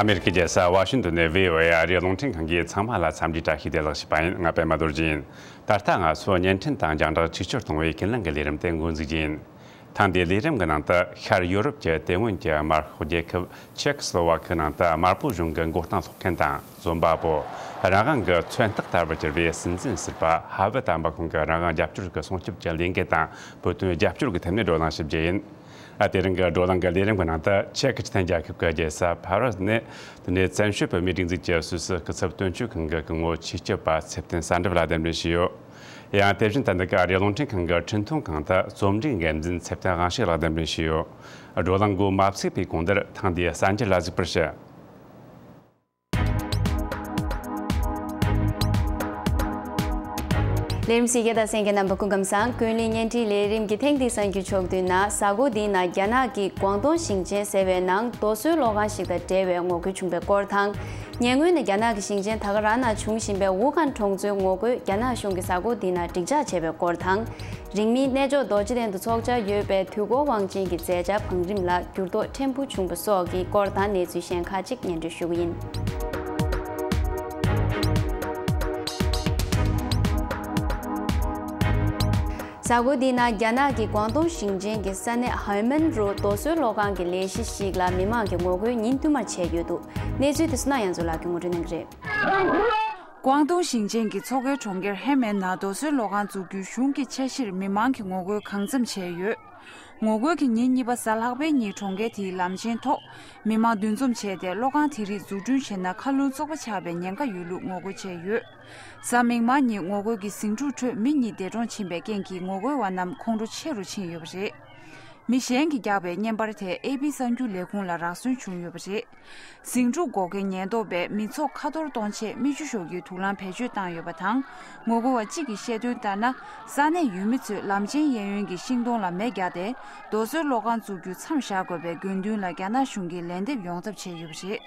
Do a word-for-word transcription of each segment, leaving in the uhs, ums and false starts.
ཨ་མེ་རི་ཀའི་རྒྱལ་ས་ཝ་ཤིང་ཏོན་ནས་བྷི་ཨོ་ཨེ་ཨ་རིའི་རླུང་འཕྲིན་ཁང་གིས་ཚང་མ་ལ་འཚམས་འདྲི་བཀྲ་ཤིས་བདེ་ལེགས་ཞུས་པ་ཡིན། ང་པད་མ་རྡོ་རྗེ་ཡིན། ད་ལྟ་ང་ཚོ་བརྙན་འཕྲིན་དང་རྒྱང་བསྒྲགས་ཆིག་སྒྱུར་གཏོང་བའི་ཀུན་གླེང་གི་ལས་རིམ་དེ་འགོ་འཛུགས་རྒྱུ་ཡིན། ཐེངས་འདིའི་ལས་རིམ་གྱི་ནང་དུ་ཤར་ཡོ་རོབ་ཀྱི་དེ་སྔོན་གྱི་དམར་ཤོག་རྒྱལ་ཁབ་ཆེ་ཁི་སི་ལོ་ཝ་ཁི་ནང་དུ་དམར་པོ་གཞུང་གི་མགོ་རྟིང་སློག་མཁན་དང་རྩོམ་པ་པོ། རང་དབང་གི་མཚོན་རྟགས་ལྟ་བུར་གྱུར་བའི་སྲིད་འཛིན་ཟུར་པ་ཧ་བི་དམ་པ་ཁོང་གི་རང་དབང་རྒྱབ་སྐྱོར་གྱི་སྲུང་སྐྱོབ་ཀྱི་ལས་འགུལ་དང་བོད་དོན་རྒྱབ་སྐྱོར་གྱི་ཐད་ནས་བགྲོ་གླེང་ཞུ་རྒྱུ་ཡིན། ཨ། དེ་རིང་གི་བགྲོ་གླེང་གི་ལས་རིམ་གྱི་ནང་དུ་ཆེ་ཁི་སི་ཐན་རྒྱལ་ཁབ་ཀྱི་རྒྱལ་ས་ཕ་རི་སི་ནས། དེ་ནས་བཙན་བྱོལ་བོད་མིའི་སྒྲིག་འཛུགས་ཀྱི་སུད་སི་སྐུ་ཚབ་དོན་གཅོད་ཁང་གི་སྐུ་ངོ་ཆོས་སྐྱབས་པ་ཚེ་བརྟན་གསལ་འགྲུབ་ལགས་གདན་འདྲེན་ཞུས་ཡོད། ཡང་དེ་བཞིན་ད་ལྟ་ཨ་རིའི་རླུང་འཕྲིན་ཁང་གི་འཕྲིན་གཏོང་ཁང་དུ་རྩོམ་སྒྲིག་འགན་འཛིན་ཚེ་བརྟན་དབང་ཕྱུག་ལགས་གདན་འདྲེན་ཞུས་ཡོད། བགྲོ་གླེང་འགོ་མ་ཚུགས་པའི་གོང་དུ་ཐེངས་འདིའི་གསར་འགྱུར་ལ་གཟིགས་པར་ཞུ། ལས་རིམ་གཟིགས་མཁན་དང་གསན་མཁན་རྣམ་པ་སྐུ་ཁམས་བཟང་། ཀུན་གླེང་བརྙན་འཕྲིན་ལས་རིམ་གྱི་ཐེངས་འདིའི་གསར་འགྱུར་ཕྱོགས་བསྡུས་ནང་། གཟའ་འཁོར་འདིའི་ནང་རྒྱ་ནག་གི་ཀོང་ཏུང་ཞིང་ཆེན་ཟེར་བའི་ནང་རྡོ་སོལ་གློག་ཁང་ཞིག་དང་འབྲེལ་བའི་ངོ་རྒོལ་བྱུང་བའི་སྐོར་དང་། ཉེ་སྔོན་ནས་རྒྱ་ནག་གི་ཞིང་ཆེན་ད་ག་རང་ནང་བྱུང་བཞིན་པའི་ཝུ་ཁན་གྲོང་ཚོའི་ངོ་རྒོལ་རྒྱ་ནག་གཞུང་གིས་གཟའ་འཁོར་འདིའི་ནང་འགྲིག་འཇགས་བྱས་པའི་སྐོར་དང་། རིང་མིན་གནས་མཆོག་རྡོ་རྗེ་གདན་དུ་ཚོགས་འཆར་ཡོད་པའི་དུས་འཁོར་དབང་ཆེན་གྱི་མཛད་འཆར་བང་རིམ་ལ་འགྱུར་ལྡོག་ཕྲན་བུ་བྱུང་བ་སོགས་ཀྱི་སྐོར་དང་གནས་ཚུལ་གཞན་ཁག་ཅིག་སྙན་སྒྲོན་ཞུ་གི་ཡིན། གཟའ་འཁོར་འདིའི་ནང་རྒྱ་ནག་གི་ཀོང་ཏུང་ཞིང་ཆེན་གྱི་ས་གནས་ཧའེ་མན་རུ་རྡོ་སོལ་གློག་ཁང་གི་ལས་གཞི་ཞིག་ལ་མི་མང་གི་ངོ་རྒོལ་ཉིན་བསྟུད་མར་བྱས་ཡོད་འདུག་གནས་ཚུལ་དེ་སོ་ན་ཡང་ཚོ་ལགས་ཀྱིས་ངོ་སྤྲོད་གནང་གི་རེད། ཀོང་ཏུང་ཞིང་ཆེན་གྱི་མཚོ་ཁའི་གྲོང་ཁྱེར་ཧའེ་མན་ནང་རྡོ་སོལ་གློག་ཁང་འཛུགས་རྒྱུའི་གཞུང་གི་འཆར་གཞིར་མི་མང་གིས་ངོ་རྒོལ་གང་འཚམ་བྱས་ཡོད། ངོ་རྒོལ་གྱི་ཉིན་གཉིས་པ་གཟའ་ལྷག་པའི་ཉིན་གྲོང་ཁྱེར་དེའི་ལམ་ཆེན་ཐོག་མི་མང་འདུ་འཛོམས་བྱས་ཏེ། གློག་ཁང་དེ་རིགས་འཛུགས་སྐྲུན་བྱས་ན་མཁའ་རླུང་བཙོག་པ་ཆགས་པའི་ཉེན་ཁ་ཡོད་ལུགས་ངོ་རྒོལ་བྱས་ཡོད། གཟའ་མིག་དམར་ཉིན་ངོ་རྒོལ་གྱི་ཟིང་འཁྲུག་ཁྲོད་མི་གཉིས་འདས་གྲོངས་ཕྱིན་པའི་རྐྱེན་གྱིས། ངོ་རྒོལ་བ་རྣམས་ཁོང་ཁྲོ་ཆེ་རུ་ཕྱིན་ཡོད་པ་རེད། མི་གཞན་གྱིས་བཀྱགས་པའི་བརྙན་པར་དེ་ཨེ་པི་གསར་འགྱུར་ལས་ཁུངས་ལ་རག་སོན་བྱུང་ཡོད་པ་རེད། ཟིང་འཁྲུག་འགོག་མཁན་ཉེན་རྟོག་པས་མི་ཚོགས་ཁ་གཏོར་གཏོང་ཆེད་མིག་ཆུ་ཤོག་གི་དུག་རླངས་བེད་སྤྱོད་བཏང་ཡོད་པ་དང་། ངོ་རྒོལ་བ་གཅིག་གིས་བཤད་དོན་ལྟར་ན། ས་གནས་ཡུལ་མི་ཚོས་ལམ་ཆེན་གཡས་གཡོན་གྱི་ཤིང་སྡོང་ལ་མེ་བརྒྱབ་སྟེ། རྡོ་སོལ་གློག་ཁང་བཙུགས་རྒྱུ་མཚམས་བཞག་དགོས་པའི་དགོས་འདུན་ལ་རྒྱ་ནག་གཞུང་གིས་ལན་འདེབས་ཡོང་ཐབས་བྱས་ཡོད་པ་རེད།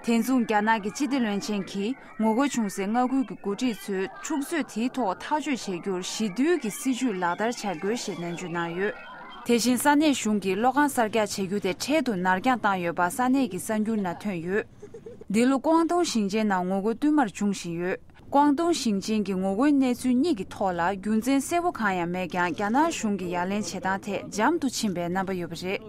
དེ་མཚུངས་རྒྱ་ནག་གི་སྤྱི་བདེ་བློན་ཆེན་གྱིས། ངོ་རྒོལ་བྱུང་སའི་མངའ་ཁུལ་གྱི་འགོ་ཁྲིད་ཚོས་འཁྲུག་རྩོད་དེའི་ཐོག་ཐག་གཅོད་བྱེད་རྒྱུར་ཞི་དུལ་གྱི་སྲིད་ཇུས་ལག་བསྟར་བྱ་དགོས་ཞེས་ནན་བརྗོད་གནང་ཡོད། དེ་བཞིན་ས་གནས་གཞུང་གིས་གློག་ཁང་གསར་རྒྱག་བྱེད་རྒྱུ་དེ་འཕྲལ་དུ་ནར་འགྱངས་བཏང་ཡོད་པ་ས་གནས་ཀྱི་གསར་འགྱུར་ནང་ཐོན་ཡོད། འདི་ལོ་ཀོང་ཏུང་ཞིང་ཆེན་ནང་ངོ་རྒོལ་བསྟུད་མར་འབྱུང་བཞིན་ཡོད། ཀོང་ཏུང་ཞིང་ཆེན་གྱི་ངོ་རྒོལ་གནས་ཚུལ་གཉིས་ཀྱི་ཐོག་ལ་རྒྱུ་མཚན་གསལ་པོ་གང་ཡང་མེད་ཀྱང་། རྒྱ་ནག་གཞུང་གི་ཡ་ལན་བྱེད་སྟངས་ཐད་འཇམ་དུ་ཕྱིན་པའི་རྣམ་པ་ཡོད་པ་རེད།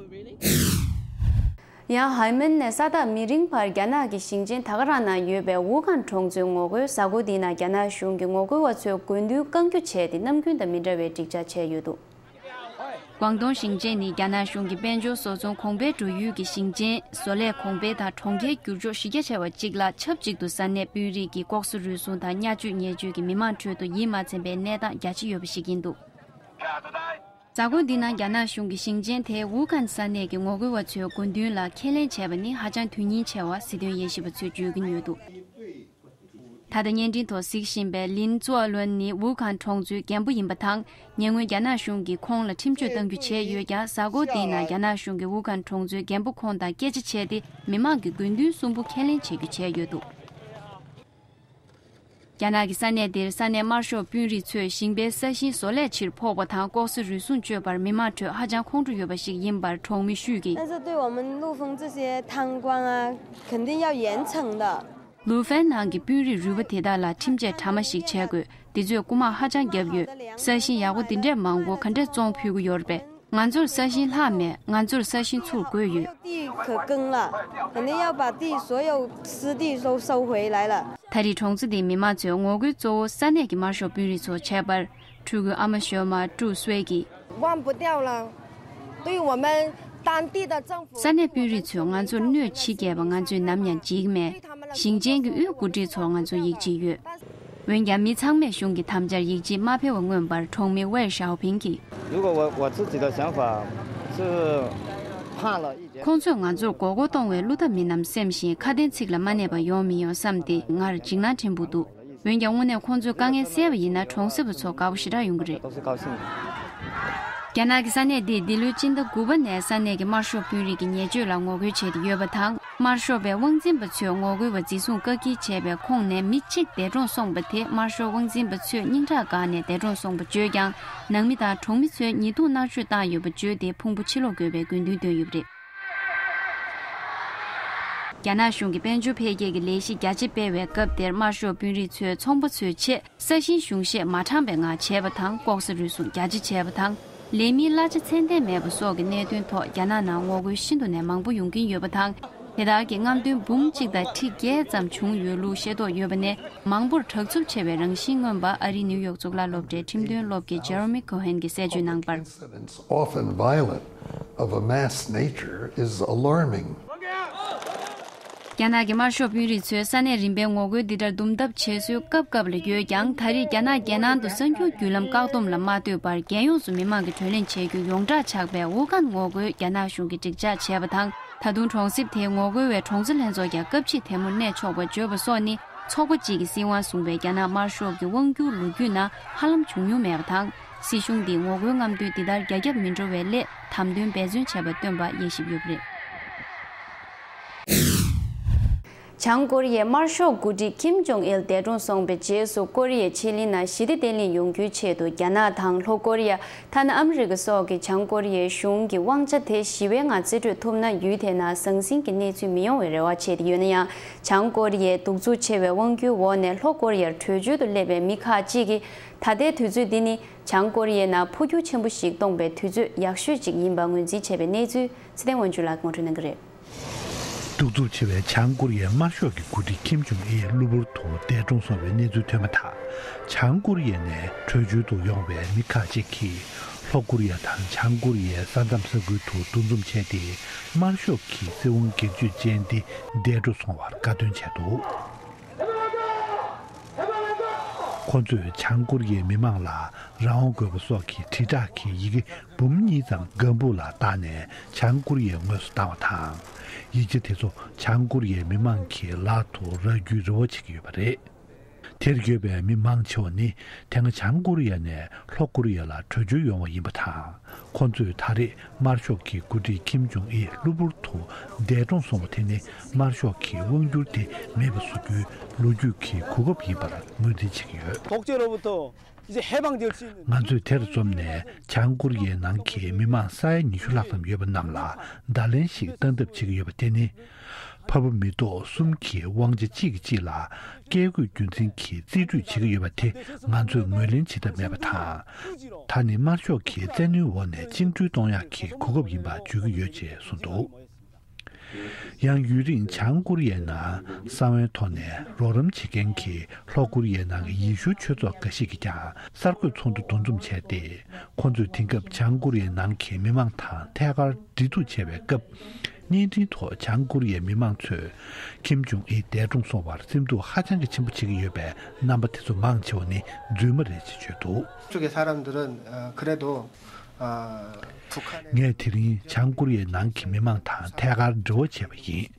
ཡང་ཧའེ་མན་ནས་ས་ཐག་མི་རིང་བར་རྒྱ་ནག་གི་ཞིང་ཆེན་ད་ག་རང་ནང་ཡོད་པའི་ཝུ་ཁན་གྲོང་ཚོའི་ངོ་རྒོལ། གཟའ་འཁོར་འདིའི་ནང་རྒྱ་ནག་གཞུང་གིས་ངོ་རྒོལ་བ་ཚོའི་དགོས་འདུན་བསྐང་རྒྱུ་བྱས་ཏེ། ནམ་རྒྱུན་དང་མི་འདྲ་བའི་འགྲིག་འཇགས་བྱས་ཡོད་འདུག་ཀོང་ཏུང་ཞིང་ཆེན་ནི་རྒྱ་ནག་གཞུང་གི་དཔལ་འབྱོར་བཟོ་ཚོང་གོང་འཕེལ་འགྲོ་ཡུལ་གྱི་ཞིང་ཆེན། བཟོ་ལས་གོང་འཕེལ་དང་གྲོང་ཁྱེར་འགྱུར་ལྕོག་གཞི་རྒྱ་ཆེ་བ་གཅིག་ལ། ཆབས་ཅིག་ཏུ་ས་གནས་དཔོན་རིགས་ཀྱིས་ལྐོག་ཟ་རུལ་སུངས་དང་བརྙས་བཅོས་ཉེས་བཅོས་ཀྱིས་མི་མང་ཁྲོད་དུ་ཡིད་མ་ཚིམ་པའི་གནས་སྟངས་རྒྱ་ཆེ་ཡོད་པ་ཞིག་ཡིན་འདུག་གཟའ་འཁོར་འདི་ནང་རྒྱ་ནག་གཞུང་གིས་ཞིང་ཆེན་དེའི་ཝུ་ཁན་ས་གནས་ཀྱི་ངོ་རྒོལ་བ་ཚོའི་དགོས་འདུན་ལ་ཁས་ལེན་བྱས་པ་ནི་ཧ་ཅང་དོན་སྙིང་ཆེ་བ་སྲིད་དོན་དབྱེ་ཞིབ་པ་ཚོས་བརྗོད་ཀྱིན་ཡོད་འདུག་ད་ལྟ་བརྙན་འཕྲིན་ཐོག་གཟིགས་བཞིན་པའི་ལིན་ཙུའོ་ལོན་ནི་ཝུ་ཁན་གྲོང་ཚོའི་རྒན་པོ་ཡིན་པ་དང་། ཉེ་སྔོན་རྒྱ་ནག་གཞུང་གིས་ཁོང་ལ་ཁྲིམས་གཅོད་གཏང་རྒྱུ་བྱས་ཡོད་ཀྱང་། གཟའ་འཁོར་དེའི་ནང་རྒྱ་ནག་གཞུང་གིས་ཝུ་ཁན་གྲོང་ཚོའི་རྒན་པོ་ཁོང་དང་སྐད་ཆ་བྱས་ཏེ། མི་མང་གི་དགོས་འདུན་གསུམ་པོ་ཁས་ལེན་བྱེད་རྒྱུ་བྱས་ཡོད་འདུག་རྒྱ་ནག་གི་ས་གནས་འདིར་ས་གནས་དམར་ཤོག་དཔོན་རིགས་ཚོས་ཞིང་པའི་ས་ཞིང་བཟོ་ལས་ཕྱིར་འཕོག་པ་དང་། ལྐོག་ཟ་རུལ་སུངས་སྤྱོད་པར་མི་མང་ཁྲོད་ཧ་ཅང་ཁོང་ཁྲོ་ཡོད་པ་ཞིག་ཡིན་པར་གྲོང་མི་ཤུགས་ཀྱིས། 但是对我们陆丰这些贪官啊，肯定要严惩的。 ལུའུ་ཧྥན་ནང་གི་དཔོན་རིགས་རུལ་པ་དེ་དག་ལ་ཁྲིམས་ཆད་གྲ་མ་ཞིག་བྱེད་དགོས། འདི་ཚོས་རྐུ་མ་ཧ་ཅང་བརྒྱབ་ཡོད། ས་ཞིང་ཡག་པོ་འདི་འདྲས་མང་པོ་ག་འདྲས་བཙོང་ཕོད་ཀྱི་ཡོད་རེད་པས། ང་ཚོར་ས་ཞིང་ལྷག་མེད། ང་ཚོར་ས་ཞིང་ཚུར་དགོས་ཡོད། 地可耕了，肯定要把地所有私地都收回来了。 ད་རེས་གྲོང་ཚོ་འདིའི་མི་མང་ཚོས་ངོ་རྒོལ་གཙོ་བོ་ས་གནས་ཀྱི་དམར་ཤོག་དཔོན་རིགས་ཚོར་བྱས་པར། ཕྲུ་གུའི་ཨ་མ་གཞོན་མ་ཀྲུའུ་སུའེ་གིས། 忘不掉了，对于我们当地的政府。 ས་གནས་དཔོན་རིགས་ཚོས་ང་ཚོར་གནོད་བྱེད་མཁན་པ་ང་ཚོས་ནམ་ཡང་བརྗེད་ཀྱི་མེད། ཞིང་ཆེན་གྱི་དབུས་འགོ་ཁྲིད་ཚོར་ང་ཚོ་ཡིད་ཆེས་ཡོད། འོན་ཀྱང་མི་ཚང་མས་གཞུང་གི་དམ་བཅར་ཡིད་ཆེས་མ་འཕེར་བར་མངོན་པར་གྲོང་མི་ཝེ་ཞའོ་ཕིང་གིས། 如果我我自己的想法是怕了一点。 ཁོང་ཚོས་ང་ཚོར་མགོ་སྐོར་གཏོང་བའི་བློ་ཐབས་མིན་ནམ་སེམས་བཞིན་ཁ་དན་ཚིག་ལ་མ་གནས་པ་ཡོང་མི་ཡོང་བསམ་སྟེ་ངར་འཇིགས་སྣང་ཕྲན་བུ་འདུག་འོན་ཀྱང་དངོས་གནས་ཁོང་ཚོས་དཀའ་ངལ་སེལ་བ་ཡིན་ན་གྲོང་གསེབ་པ་ཚོ་དགའ་པོ་ཞེ་དྲག་ཡོང་གི་རེད། 都是高兴的。 རྒྱ་ནག་གི་ས་གནས་འདིར་འདི་ལོའི་སྤྱི་ཟླ་དགུ་པ་ནས་ས་གནས་ཀྱི་དམར་ཤོག་དཔོན་རིགས་ཀྱི་ཉེས་སྤྱོད་ལ་ངོ་རྒོལ་བྱས་ཏེ་ཡོད་པ་དང་། དམར་ཤོག་པའི་དབང་འཛིན་པ་ཚོས་ངོ་རྒོལ་བ་འཛིན་བཟུང་བཀག་སྐྱིལ་བྱས་པའི་ཁོངས་ནས་མི་གཅིག་འདས་གྲོངས་སོང་བ་དེ་དམར་ཤོག་དབང་འཛིན་པ་ཚོས་སྙིང་ཁྲག་བཀག་ནས་འདས་གྲོངས་སོང་བ་བརྗོད་ཀྱང་། ནང་མི་དང་གྲོང་མི་ཚོས་ཉེས་རྡུང་མནར་གཅོད་བཏང་ཡོད་པ་བརྗོད་དེ་ཕུང་པོ་ཕྱིར་སློག་དགོས་པའི་དགོས་འདུན་བཏོན་ཡོད་པ་རེད། རྒྱ་ནག་གཞུང་གིས་དཔལ་འབྱོར་འཕེལ་རྒྱས་ཀྱི་ལས་གཞི་རྒྱ་ཆེ་སྤེལ་བའི་སྐབས་དེར་དམར་ཤོག་དཔོན་རིགས་ཚོས་ཚོང་པ་ཚོའི་ཆེད་ས་ཞིང་གཞུང་བཞེས་མ་དྲངས་པའི་ངང་བྱས་པ་དང་། ལྐོག་ཟ་རུལ་སུངས་རྒྱ་ཆེ་བྱས་པ་དང་། ལས་མིའི་གླ་ཆ་ཚད་ལྡན་མེད་པ་སོགས་ཀྱི་གནད་དོན་ཐོག་རྒྱ་ནག་ནང་ངོ་རྒོལ་ཤིན་ཏུ་ནས་མང་པོ་ཡོང་གིན་ཡོད་པ་དང་། དེ་དག་གི་རྔམ་སྟོན་འབུམ་གཅིག་དང་ཁྲི་བརྒྱད་ཙམ་བྱུང་ཡོད་ལུགས་ཤེས་རྟོགས་ཡོད་པ་ནས། མང་པོར་དྲག་རྩུབ་ཆེ་བའི་རང་བཞིན་མངོན་པ་ཨ་རིའི་ནིའུ་ཡོག་གཙུག་ལག་སློབ་གྲྭའི་ཁྲིམས་དོན་སློབ་དགེ་ཇེ་རོ་མི་ཁོ་ཧན་གྱིས་གསལ་བརྗོད་གནང་བར། Incidents, often violent, of a mass nature is alarming. རྒྱ་ནག་གི་དམར་ཤོག་དཔོན་རིགས་ཚོས་ས་གནས་རིམ་པའི་ངོ་རྒོལ་འདི་ལྟར་འདུམ་འཐབ་བྱེད་སྲོལ་སྐབས་སྐབས་ལ་ཡོད་ཀྱང་། ད་རེས་རྒྱ་ནག་རྒྱལ་ནང་དུ་གསར་འགྱུར་བརྒྱུད་ལམ་བཀག་སྡོམ་ལ་མ་ལྟོས་པར། རྒྱལ་ཡོངས་སུ་མི་མང་གི་གྲོས་གླེང་བྱེད་རྒྱུ་ཡོངས་གྲགས་ཆགས་པའི་ཝུ་ཁན་ངོ་རྒོལ་རྒྱ་ནག་གཞུང་གིས་འགྲིག་འཇགས་བྱས་པ་དང་། ད་དུང་གྲོང་གསེབ་དེའི་ངོ་རྒོལ་བའི་གྲོང་ཚོ་ལྷན་ཚོགས་ཀྱང་སྐབས་ཕྱིས་དེ་མུར་གནས་ཆོག་པར་བརྗོད་པ་སོགས་ནི། ཚོགས་པ་གཅིག་གིས་སྲིད་དབང་བཟུང་བའི་རྒྱ་ནག་དམར་ཤོག་གི་དབང་སྒྱུར་ལོ་རྒྱུས་ནང་ཧ་ལམ་བྱུང་མྱོང་མེད་པ་དང་། སྲིད་གཞུང་འདིས་ངོ་རྒོལ་རྔམ་སྟོན་འདི་ལྟར་རྒྱ་ཁྱབ་མི་འགྲོ་བའི་སླད་དམ་དོན་འབད་བརྩོན་བྱས་པར་བསྟན་པ་དབྱེ་ཞིབ་ཡོད་པ་རེད། བྱང་ཀོ་རི་ཡའི་དམར་ཤོག་འགོ་ཁྲིད་ཁིམ་ཇོང་ཨིལ་འདས་གྲོངས་སོང་བའི་རྗེས་སུ། ཀོ་རི་ཡའི་ཕྱེད་གླིང་ནང་ཞི་བདེ་བརྟན་ལྷིང་ཡོང་རྒྱུའི་ཆེད་དུ། རྒྱ་ནག་དང་ལྷོ་ཀོ་རི་ཡ། ཐ་ན་ཨ་མི་རི་ཀ་སོགས་ཀྱིས་བྱང་ཀོ་རི་ཡའི་གཞུང་གི་དབང་ཆ་དེ་ཞི་བའི་ངང་རྩིས་སྤྲོད་ཐུབ་ན། ཡུལ་དེ་ནང་ཟང་ཟིང་གི་གནས་ཚུལ་མི་ཡོང་བའི་རེ་བ་བྱས་ཏེ་ཡོད་ན་ཡང་། བྱང་ཀོ་རི་ཡའི་གདུག་རྩུབ་ཆེ་བའི་དབང་སྒྱུར་འོག་ནས་ལྷོ་ཀོ་རི་ཡར་བྲོས་བྱོལ་དུ་སླེབས་པའི་མི་ཁག་ཅིག་གིས། ད་ལྟའི་དུས་ཚོད་འདི་ནི་བྱང་ཀོ་རི་ཡའི་ནང་འཕོ་འགྱུར་ཆེན་པོ་ཞིག་གཏོང་པའི་དུས་ཚོད་ཡག་ཤོས་ཅིག་ཡིན་པ་ངོས་འཛིན་བྱས་པའི་གནས་ཚུལ་ཚེ་བརྟན་དབང་ཕྱུག་ལགས་ངོ་སྤྲོད་གནང་གི་རེད། གདུག་རྩུབ་ཆེ་བའི་བྱང་ཀོ་རི་ཡའི་དམར་ཤོག་གི་འགོ་ཁྲིད་ཁིམ་ཇོང་ཨི་གློ་བུར་དུ་འདས་གྲོངས་སོང་བའི་གནས་ཚུལ་ཐོན་པ་དང་། བྱང་ཀོ་རི་ཡ་ནས་བྲོས་བྱོལ་དུ་ཡོང་བའི་མི་ཁག་ཅིག་གིས། ལྷོ་ཀོ་རི་ཡ་དང་བྱང་ཀོ་རི་ཡའི་ས་མཚམས་ས་ཁུལ་དུ་འདུ་འཛོམས་བྱས་ཏེ། དམར་ཤོག་གི་སྲིད་དབང་སྒེར་གཅོད་ཅན་འདི་འདས་འགྲོ་སོང་བར་དགའ་སྟོན་བྱས་འདུག་ཁོ་ཚོས་བྱང་ཀོ་རི་ཡའི་མི་མང་ལ་རང་དབང་དགོས་པ་སོགས་ཀྱི་དྲིལ་བསྒྲགས་ཀྱི་ཡི་གེ་འབུམ་གཉིས་ཙམ་སྒམ་པོ་ལ་བཏགས་ནས་བྱང་ཀོ་རི་ཡའི་ངོས་སུ་བཏང་བ་དང་། ཡིག་ཆ་དེ་ཚོ་བྱང་ཀོ་རི་ཡའི་མི་མང་གི་ལག་ཏུ་རག་རྒྱུའི་རེ་བ་བྱེད་ཀྱི་ཡོད་པ་རེད། དེར་ཡོད་པའི་མི་མང་ཆེ་བ་ནི་དེ་སྔ་བྱང་ཀོ་རི་ཡ་ནས་ལྷོ་ཀོ་རི་ཡ་ལ་བྲོས་བྱོལ་ཡོང་བ་ཡིན་པ་དང་། ཁོ་ཚོས་ད་རེས་དམར་ཤོག་གི་འགོ་ཁྲིད་ཁིམ་ཇོང་ཨི་གློ་བུར་དུ་འདས་གྲོངས་སོང་བ་དེ་ནི་དམར་ཤོག་གི་དབང་སྒྱུར་དེ་མེད་པ་བཟོ་རྒྱུའི་ལོ་རྒྱུས་ཀྱི་གོ་སྐབས་ཡིན་པར་ངོས་འཛིན་བྱེད་ཀྱི་ཡོད། 독재로부터 이제 해방될 수 있는 ང་ཚོས་དེར་འཛོམས་ནས་བྱང་ཀོ་རི་ཡའི་ནང་གི་མི་མང་ས་ཡ་ཉི་ཤུ་ལྷག་ཙམ་ཡོད་པ་རྣམས་ལ་བརྡ་ལན་ཞིག་བཏང་ཐབས་བྱེད་ཀྱི་ཡོད་པ་དེ་ནི། འཕགས་པ་མི་ཐོག་གསུམ་གྱི་དབང་ཆ་གཅིག་གིས་གཅིག་ལ་བཀས་བཀོད་རྒྱུད་འཛིན་གྱིས་རྩིས་སྤྲོད་བྱེད་ཀྱི་ཡོད་པ་དེ་ང་ཚོས་ངོས་ལེན་བྱེད་ཐབས་མེད་པ་དང་། ད་ནི་དམར་ཤོག་གི་བཙན་གནོན་འོག་ནས་བཅིངས་འགྲོལ་གཏོང་ཡག་གི་གོ་སྐབས་ཡིན་པ་བརྗོད་ཀྱི་ཡོད་ཅེས་གསུངས་འདུག་ཡང་ཡུན་རིང་བྱང་ཀོ་རི་ཡའི་ནང་གསང་བའི་ཐོག་ནས་རོགས་རམ་བྱེད་མཁན་གྱི་ལྷོ་ཀོ་རི་ཡའི་ནང་གི་ཡེ་ཤུའི་ཆོས་ཚོགས་འགའ་ཞིག་གིས་ཀྱང་གསར་འགོད་ཚོགས་འདུ་འདུ་འཛོམས་བྱས་ཏེ། ཁོ་ཚོས་དེང་སྐབས་བྱང་ཀོ་རི་ཡའི་ནང་གི་མི་མང་དང་ཐད་ཀར་འབྲེལ་གཏུག་བྱས་པའི་སྐབས། བརྙན་འཕྲིན་ཐོག་བྱང་ཀོ་རི་ཡའི་མི་མང་ཚོས་ཁིམ་ཇོང་ཨི་འདས་གྲོངས་སོང་བར་སེམས་སྡུག་ཧ་ཅང་གི་ཆེན་པོ་བྱེད་ཀྱི་ཡོད་པའི་རྣམ་པ་དེ་ཚོ་མང་ཆེ་བ་ནི་རྫུན་མ་རེད་ཅེས་བརྗོད་འདུག། 그쪽의 사람들은 어, 그래도 어, 북한의 ངས་དེ་རིང་བྱང་ཀོ་རི་ཡའི་ནང་གི་མི་མང་དང་ཐད་ཀར་འབྲེལ་བ་བྱས་པ་ཡིན།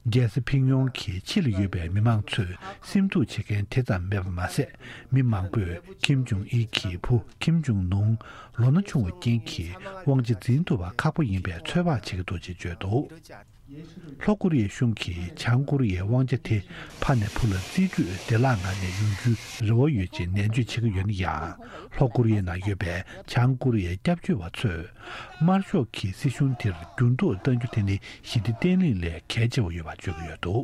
རྒྱལ་ས་ཕིང་ཡོང་གི་ཕྱི་ལ་ཡོད་པའི་མི་མང་ཚོས་སེམས་སྡུག་བྱེད་མཁན་དེ་ཙམ་མེད་པ་མ་ཟད། མི་མང་པོས་ཁིམ་ཇོང་ཨི་གི་བུ་ཁིམ་ཇོང་ནུང་ལོ་ན་ཆུང་བ་རྐྱེན་གྱིས་དབང་ཆ་འཛིན་ཐུབ་པ་ཁག་པོ་ཡིན་པའི་ཚོད་དཔག་བྱེད་ཀྱི་འདུག་ཅེས་བརྗོད་འདུག། ལྷོ་ཀོ་རི་ཡའི་གཞུང་གིས་བྱང་ཀོ་རི་ཡའི་དབང་ཆ་དེ་ཕ་ནས་བུ་ལ་རྩིས་སྤྲོད་བདེ་བླག་ངང་ནས་ཡོང་རྒྱུའི་རེ་བ་ཡོད་ཅེས་ནན་བརྗོད་བྱེད་ཀྱི་ཡོད་ན་ཡང་། ལྷོ་ཀོ་རི་ཡའི་ནང་ཡོད་པའི་བྱང་ཀོ་རི་ཡའི་སྐྱབས་བཅོལ་བ་ཚོས་དམར་ཤོག་གི་སྲིད་གཞུང་དེར་འགྱུར་ལྡོག་གཏང་རྒྱུ་དེ་ནི་ཞི་བདེ་བརྟན་ལྷིང་ལས་གལ་ཆེ་བ་ཡོད་པ་བརྗོད་ཀྱི་ཡོད་འདུག།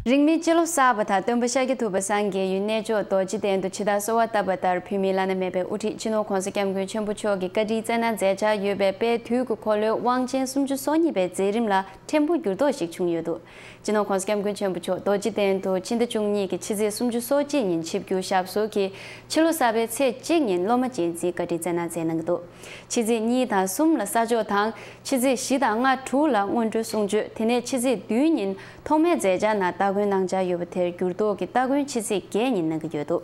རིང་མིན་སྤྱི་ལོ་གསར་པ་དང་སྟོན་པ་ཤཱཀྱ་ཐུབ་པ་སངས་རྒྱས་ཡུལ་གནས་མཆོག་རྡོ་རྗེ་གདན་དུ་ཇི་ལྟར་གསོལ་བ་བཏབ་པ་ལྟར་བོད་མིའི་བླ་ན་མེད་པའི་དབུ་ཁྲིད་སྤྱི་ནོར་༸གོང་ས་༸སྐྱབས་མགོན་ཆེན་པོ་མཆོག་གིས་བཀའ་དྲིན་བསྩལ་གནང་མཛད་འཆར་ཡོད་པའི་དཔལ་དུས་ཀྱི་འཁོར་ལོའི་དབང་ཆེན་སུམ་ཅུ་སོ་གཉིས་པའི་མཛད་རིམ་ལ་ཕྲན་བུ་འགྱུར་ལྡོག་ཞིག་བྱུང་ཡོད་འདུག། སྤྱི་ནོར་༸གོང་ས་༸སྐྱབས་མགོན་ཆེན་པོ་མཆོག་རྡོ་རྗེ་གདན་དུ་ཕྱི་ཟླ་བཅུ་གཉིས་ཀྱི་ཕྱི་ཚེས་སོ་གཅིག་ཉིན་ཆིབས་བསྒྱུར་ཞབས་སོར་གྱིས་ཕྱི་ལོ་གསར་པའི་ཚེས་གཅིག་ཉིན་སློབ་མ་རྗེས་འཛིན་བཀའ་དྲིན་བསྩལ་གནང་མཛད་གནང་གི་འདུག། ཕྱི་ཚེས་གཉིས་དང་གསུམ་ལ་ས་ཆོག་དང་ཕྱི་ཚེས་བཞི་དང་ལྔ་དྲུག་ལ་སྔོན་འགྲོའི་གསུང་ཆོས། དེ་ནས་ཕྱི་ཚེས་བདུན་ཉིན་ཐོག་མའི་མཛད་འཆར་ནང་སྟ་གོན་གནང་འཆར་ཡོད་པ་དེར་འགྱུར་ལྡོག་གིས་སྟ་གོན་ཕྱི་ཚེས་བརྒྱད་ཉིན་གནང་གི་ཡོད་འདུག།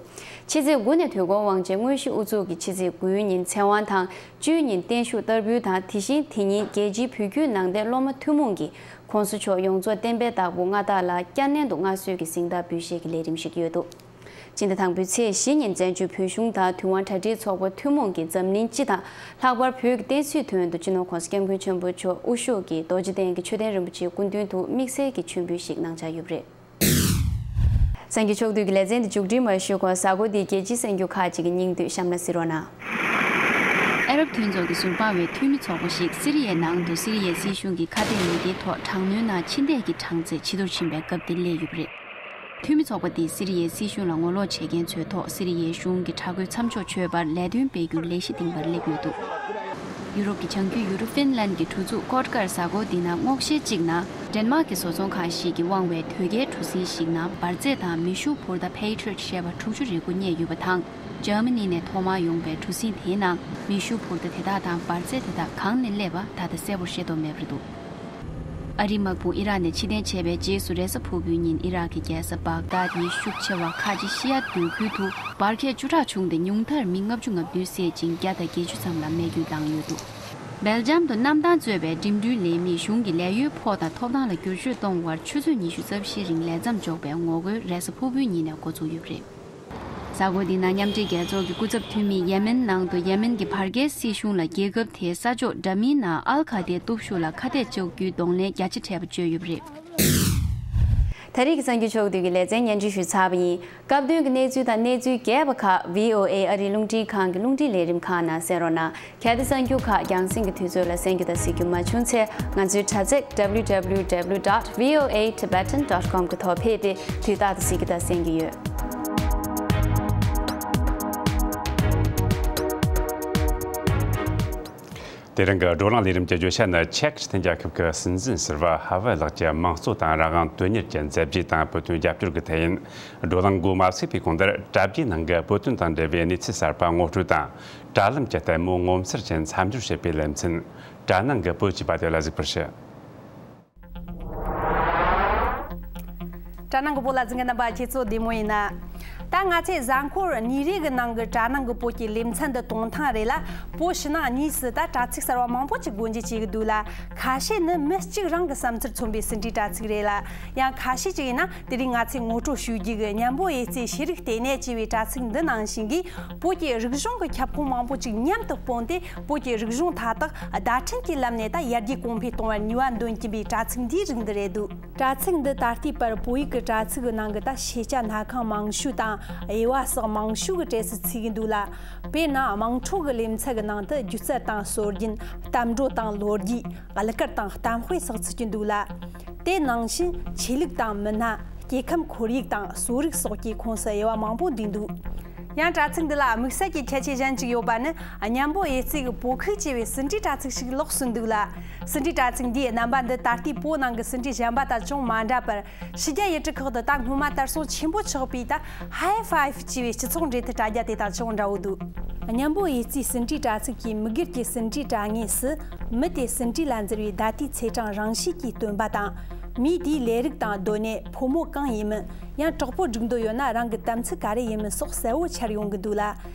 ཕྱི་ཚེས་དགུ་ནས་དོལ་པོ་དབང་ཆེན་དངོས་གཞི་དབུ་འཛུགས་ཀྱིས་ཕྱི་ཚེས་དགུའི་ཉིན་ཚེ་དབང་དང་བཅུའི་ཉིན་བརྟན་བཞུགས་བསྟར་འབུལ་དང་། དེ་བཞིན་དེ་ཉིན་རྒྱལ་སྤྱིའི་བོད་བརྒྱུད་ནང་བསྟན་སློབ་མ་ཐུན་མོང་གིས་༸གོང་ས་མཆོག་ཡོངས་རྫོགས་བསྟན་པའི་བདག་པོ་མངའ་བདག་ལ་བསྐྱར་ནན་དུ་མངའ་གསོལ་གྱི་གཟེངས་རྟགས་འབུལ་བཞེས་ཀྱི་ལས་རིམ་ཞིག་ཡོད་འདུག། སྤྱི་ཟླ་དང་པོའི་ཚེས་བཞི་ཉིན་བཙན་བྱོལ་བོད་གཞུང་དང་དུས་དབང་གྲ་སྒྲིག་ཚོགས་པ་ཐུན་མོང་གིས་འཛམ་གླིང་སྤྱི་དང་ལྷག་པར་བོད་ཀྱི་བསྟན་སྲིད་དོན་དུ་སྤྱི་ནོར་༸གོང་ས་༸སྐྱབས་མགོན་ཆེན་པོ་མཆོག་དབུ་བཞུགས་ཀྱིས་རྡོ་རྗེ་གདན་གྱི་མཆོད་རྟེན་རིན་པོ་ཆེའི་སྐུ་མདུན་དུ་དམིགས་བསལ་གྱི་མཆོད་འབུལ་ཞིག་གནང་འཆར་ཡོད་པ་རེད། གསར་འགྱུར་ཕྱོགས་བསྡུས་ཀྱི་ལེ་ཚན་འདི་མཇུག་སྒྲིལ་མ་ཞུས་གོང་གཟའ་འཁོར་འདིའི་རྒྱལ་སྤྱིའི་གསར་འགྱུར་ཁག་ཅིག་གི་སྙིང་བསྡུས་གཤམ་ལ་གཟིགས་རོགས་གནང་། ཨ་རབ་ མཐུན་ཚོགས་ཀྱི་ཟུར་དཔང་བའི་འཐུས་མི་ཚོགས་པ་ཞིག་སི་རི་ཡའི་ནང་དུ་སི་རི་ཡའི་སྲིད་གཞུང་གི་ཁ་གཏད་ནུས་ལྡན་ཐོག་དྲག་གནོན་ནང་ཕྱི་འཐེན་གྱི་གྲངས་ཚད་ཇེ་མཐོར་ཕྱིན་པའི་སྐབས་འདིར་སླེབས་ཡོད་པ་རེད། འཐུས་མི་ཚོགས་པ་དེས་སི་རི་ཡའི་སྲིད་གཞུང་ལ་ངོ་ལོག་བྱེད་མཁན་ཚོའི་ཐོག་སི་རི་ཡའི་གཞུང་གི་དྲག་རྒོལ་མཚམས་འཇོག་བྱོས་པར་ལས་དོན་སྤེལ་རྒྱུར་ལས་གཞི་འདིང་བར་སླེབས་ཡོད་འདུག་ཡུ་རོབ་ཀྱི་བྱང་རྒྱུད་ཡུལ་གྲུ་ཧྥིན་ལན་གྱི་གྲུ་ཚུགས་ཀོཊ་ཀར་གཟའ་འཁོར་འདི་ན་སྔོག་བཤེར་གཅིག་ནང་ཌེན་མཱག་གི་བཟོ་ཚོང་ཁང་ཞིག་གིས་དབང་བའི་དོས་སྐྱེལ་གྲུ་གཟིངས་ཤིག་ནང་འབར་རྫས་དང་མེ་ཤུགས་འཕུར་མདའ་Patriot ཞེས་པ་དྲུག་ཅུ་རེ་དགུ་རྙེད་ཡོད་པ་དང་། འཇར་མ་ནི་ནས་ཐོག་མར་ཡོང་པའི་གྲུ་གཟིངས་དེའི་ནང་མེ་ཤུགས་འཕུར་མདའ་དེ་དག་དང་འབར་རྫས་དེ་དག་གང་ནས་སླེབས་པ་ད་ལྟ་གསལ་པོར་ཤེས་རྟོགས་མེད་པ་རེད་འདུག་ཨ་རིའི་དམག་དཔུང་ཨི་རག་ནས་ཕྱིར་འཐེན་བྱས་པའི་རྗེས་སུ་རེས་གཟའ་ཕུར་བུའི་ཉིན་ཨི་རག་གི་རྒྱལ་ས་བག་དཱད་ཡི་ཤུགས་ཆེ་བ་ཁ་ཆེ་ཤི་ཡ་སྡོད་ཁུལ་དུ་འབར་གས་བཅུ་ཕྲག་བྱུང་སྟེ་ཉུང་མཐར་མི་ལྔ་བཅུ་ང་བདུན་བསད་ཅིང་བརྒྱ་དང་བརྒྱད་ཅུ་ཙམ་ལ་རྨས་སྐྱོན་བཏང་ཡོད་འདུག་སྦེལ་ཇམ་དུ་གནམ་ཐང་གཙོས་པའི་འགྲིམ་འགྲུལ་ལས་མིས་གཞུང་གི་ལས་གཡོལ་ཕོགས་དང་ཐོབ་ཐང་ལ་བསྒྱུར་བཅོས་གཏོང་བར་ཆུ་ཚོད་ཉི་ཤུ་རྩ་བཞིའི་རིང་ལས་མཚམས་འཇོག་པའི་ངོ་རྒོལ་རེས་གཟའ་ཕུར་བུའི་ཉིན་ནས་འགོ་བཙུགས་ཡོད་པ་རེད། གཟའ་འཁོར་འདི་ནང་མཉམ་འབྲེལ་རྒྱལ་ཚོགས་ཀྱི་སྐུ་ཚབ་འཐུས་མིས་ཡེ་མེན་ནང་དུ་ཡེ་མེན་གྱི་བར་བརྒལ་སྲིད་གཞུང་ལ་རྒྱལ་ཁབ་དེའི་ས་ཕྱོགས་འདྲ་མིན་ནང་ཨལ་ཁ་ཐའི་སྟོབས་ཤུགས་ལ་ཁ་གཏད་གཅོག་རྒྱུའི་གདོང་ལེན་རྒྱ་ཆེ་འཕྲད་པ་བརྗོད་ཡོད་པ་རེད། ད་རེས་ཀྱི་གསར་འགྱུར་ཕྱོགས་བསྡུས་ཀྱི་ལེ་ཚན་སྙན་སྒྲོན་ཞུས་ཚར་བ་ཡིན། སྐབས་དོན་གྱི་གནས་ཚུལ་དང་གནས་ཚུལ་རྒྱས་པ་ཁག་V O A ཨ་རིའི་རླུང་འཕྲིན་ཁང་གི་རླུང་འཕྲིན་ལས་རིམ་ཁག་ནང་གསན་རོགས་གནང་། གལ་ཏེ་གསར་འགྱུར་ཁག་རྒྱང་སྲིང་གི་དུས་ཚོད་ལ་གསན་རྒྱུ་དང་གཟིགས་རྒྱུ་མ་བྱུང་ཚེ་ང་ཚོའི་དྲ་ཚིགས W W W dot V O A Tibetan dot com གི་ཐོག་ཕེབས་ཏེ་དུས་རྟག་ཏུ་གཟིགས་རྒྱུ་དང་གསན་རྒྱུ་ཡོད། དེ་རིང་གི་བགྲོ་གླེང་ལས་རིམ་གྱི་བརྗོད་བྱ་ནི་ཅེཀ་སྤྱི་མཐུན་རྒྱལ་ཁབ་ཀྱི་སྲིད་འཛིན་ཟུར་པ་ཧ་ཝེ་ལགས་ཀྱི་དམངས་གཙོ་དང་རང་དབང་དོན་གཉེར་གྱི་མཛད་རྗེས་དང་བོད་དོན་རྒྱབ་སྐྱོར་གྱི་ཐད་ཡིན། བགྲོ་གླེང་འགོ་མ་ཚུགས་པའི་གོང་དུ་དྲ་རྒྱའི་ནང་གི་བོད་དོན་དང་འབྲེལ་བའི་གནས་ཚུལ་གསར་པ་ངོ་སྤྲོད་དང་། དྲ་ལམ་གྱི་ལྟད་མོ་ངོ་མཚར་ཅན་མཚམས་སྦྱོར་བྱེད་པའི་ལེ་ཚན། དྲ་ནང་གི་བོད་ཅེས་པ་དེ་ལ་གཟིགས་པར་ཞུ། དྲ་ནང་གི་བོད་ལ་གཟིགས་མཁན་རྣམ་པ་ཁྱེད་ཚོ་བདེ་མོ་ཡིན་ན། ད་ང་ཚོས་གཟའ་འཁོར་གཉིས་རེ་གི་ནང་གི་དྲ་ནང་གི་བོད་ཀྱི་ལེ་ཚན་འདི་གཏོང་ཐེངས་རེ་ལ་བོད་ཕྱི་ནང་གཉིས་སུ་ད་དྲ་ཚིགས་གསར་བ་མང་པོ་ཅིག་སྒོ་འབྱེད་བྱེད་ཀྱི་འདུག་ལ། ཁ་ཤས་ནི་མི་གཅིག་རང་གི་བསམ་ཚུལ་མཚོན་པའི་ཟིན་བྲིས་དྲ་ཚིགས་རེད་ལ། ཡང་ཁ་ཤས་ཅིག་ཡིན་ན་དེ་རིང་ང་ཚོས་ངོ་སྤྲོད་ཞུ་རྒྱུ་གི་གཉན་པོ་ཡེ་རྩེ་ཤེས་རིག་ལྟེ་གནས་ཅེས་པའི་དྲ་ཚིགས་འདི་ནང་བཞིན་གྱིས་བོད་ཀྱི་རིག་གཞུང་གི་ཁྱབ་ཁོངས་མང་པོ་ཅིག་མཉམ་དུ་སྤུངས་ཏེ། བོད་ཀྱི་རིག་གཞུང་མཐའ་དག་བརྡ་འཕྲིན་གྱི་ལམ་ནས་ད་ཡར་རྒྱས་གོང་འཕེལ་གཏོང་བར་ནུས་པ་འདོན་གྱིན་པའི་དྲ་ཚིགས་འདིའི་རིགས་འདི་རེད་འདུག་དྲ་ཚིགས་འདི་ད་ལྟའི་བར་བོད་ཡིག་གི་དྲ་ཚིགས་ཀྱི་ནང་གི་ད་ཤེས་བྱ་སྣ་ཁང་མང་ཤོས་དང་དབྱེ་བ་ཟེར་མང་ཤོས་ཀྱི་གྲས་སུ་ཚུད་ཀྱི་འདུག་ལ། དཔེར་ན་དམངས་ཁྲོད་ཀྱི་ལེ་ཚན་གྱི་ནང་དུ་སྒྱུ་རྩལ་དང་སྲོལ་རྒྱུན། གཏམ་བྲོ་དང་ལོ་རྒྱུས། གླུ་གར་དང་གཏམ་དཔེ་སོགས་ཚུད་ཀྱི་འདུག་ལ། དེ་ནང་བཞིན་ཆོས་ལུགས་དང་མི་སྣ། སྐྱེ་ཁམས་ཁོར་ཡུག་དང་གསོ་རིག་སོགས་ཀྱི་ཁོངས་སུ་དབྱེ་བ་མང་པོ་འདུས་འདུག་ཡང་དྲ་ཚིགས་འདི་ལ་དམིགས་བསལ་གྱི་ཁྱད་ཆོས་གཞན་ཅིག་ཡོད་པ་ནི། གཉན་པོ་ཡེ་རྩེ་གི་བོད་ཁུག་ཅེས་པའི་ཟིན་བྲིས་དྲ་ཚིགས་ཤིག་ལོགས་སུ་འདུག་ལ། ཟིན་བྲིས་དྲ་ཚིགས་འདིའི་རྣམ་པ་འདི་ད་ལྟའི་བོད་ནང་གི་ཟིན་བྲིས་གཞན་པ་དང་ཅུང་མ་འདྲ་བར། ཕྱི་རྒྱལ་ཡུལ་གྲུ་ཁག་ཏུ་ད་སྔོན་མ་དར་སྲོལ་ཆེན་པོ་ཆགས་པའི་ད་High Five ཅེས་པའི་སྤྱི་ཚོགས་འབྲེལ་མཐུད་དྲ་རྒྱ་དེ་དང་ཅུང་འདྲ་བོ་འདུག་གཉན་པོ་ཡེ་རྩེའི་ཟིན་བྲིས་དྲ་ཚིགས་ཀྱི་མི་སྒེར་གྱི་ཟིན་བྲིས་དྲ་བརྙན་སུ། མི་དེ་ཟིན་བྲིས་ལ་འཛུལ་བའི་བརྡ་དུས་ཚེས་གྲངས་རང་བཞིན་གྱིས་སྟོན་པ་དང་། མིའི་དེའི་ལས་རིགས་དང་སྡོད་གནས། ཕོ་མོ་གང་ཡིན་མིན། ཡང་གྲོགས་པོ་སྒྲིག་འདོད་ཡོད་ན་རང་གི་དམ་ཚིག་ག་རེ་ཡིན་མིན་སོགས་གསལ་བོ་འཆར་ཡོང་གི་འདུག་ལ།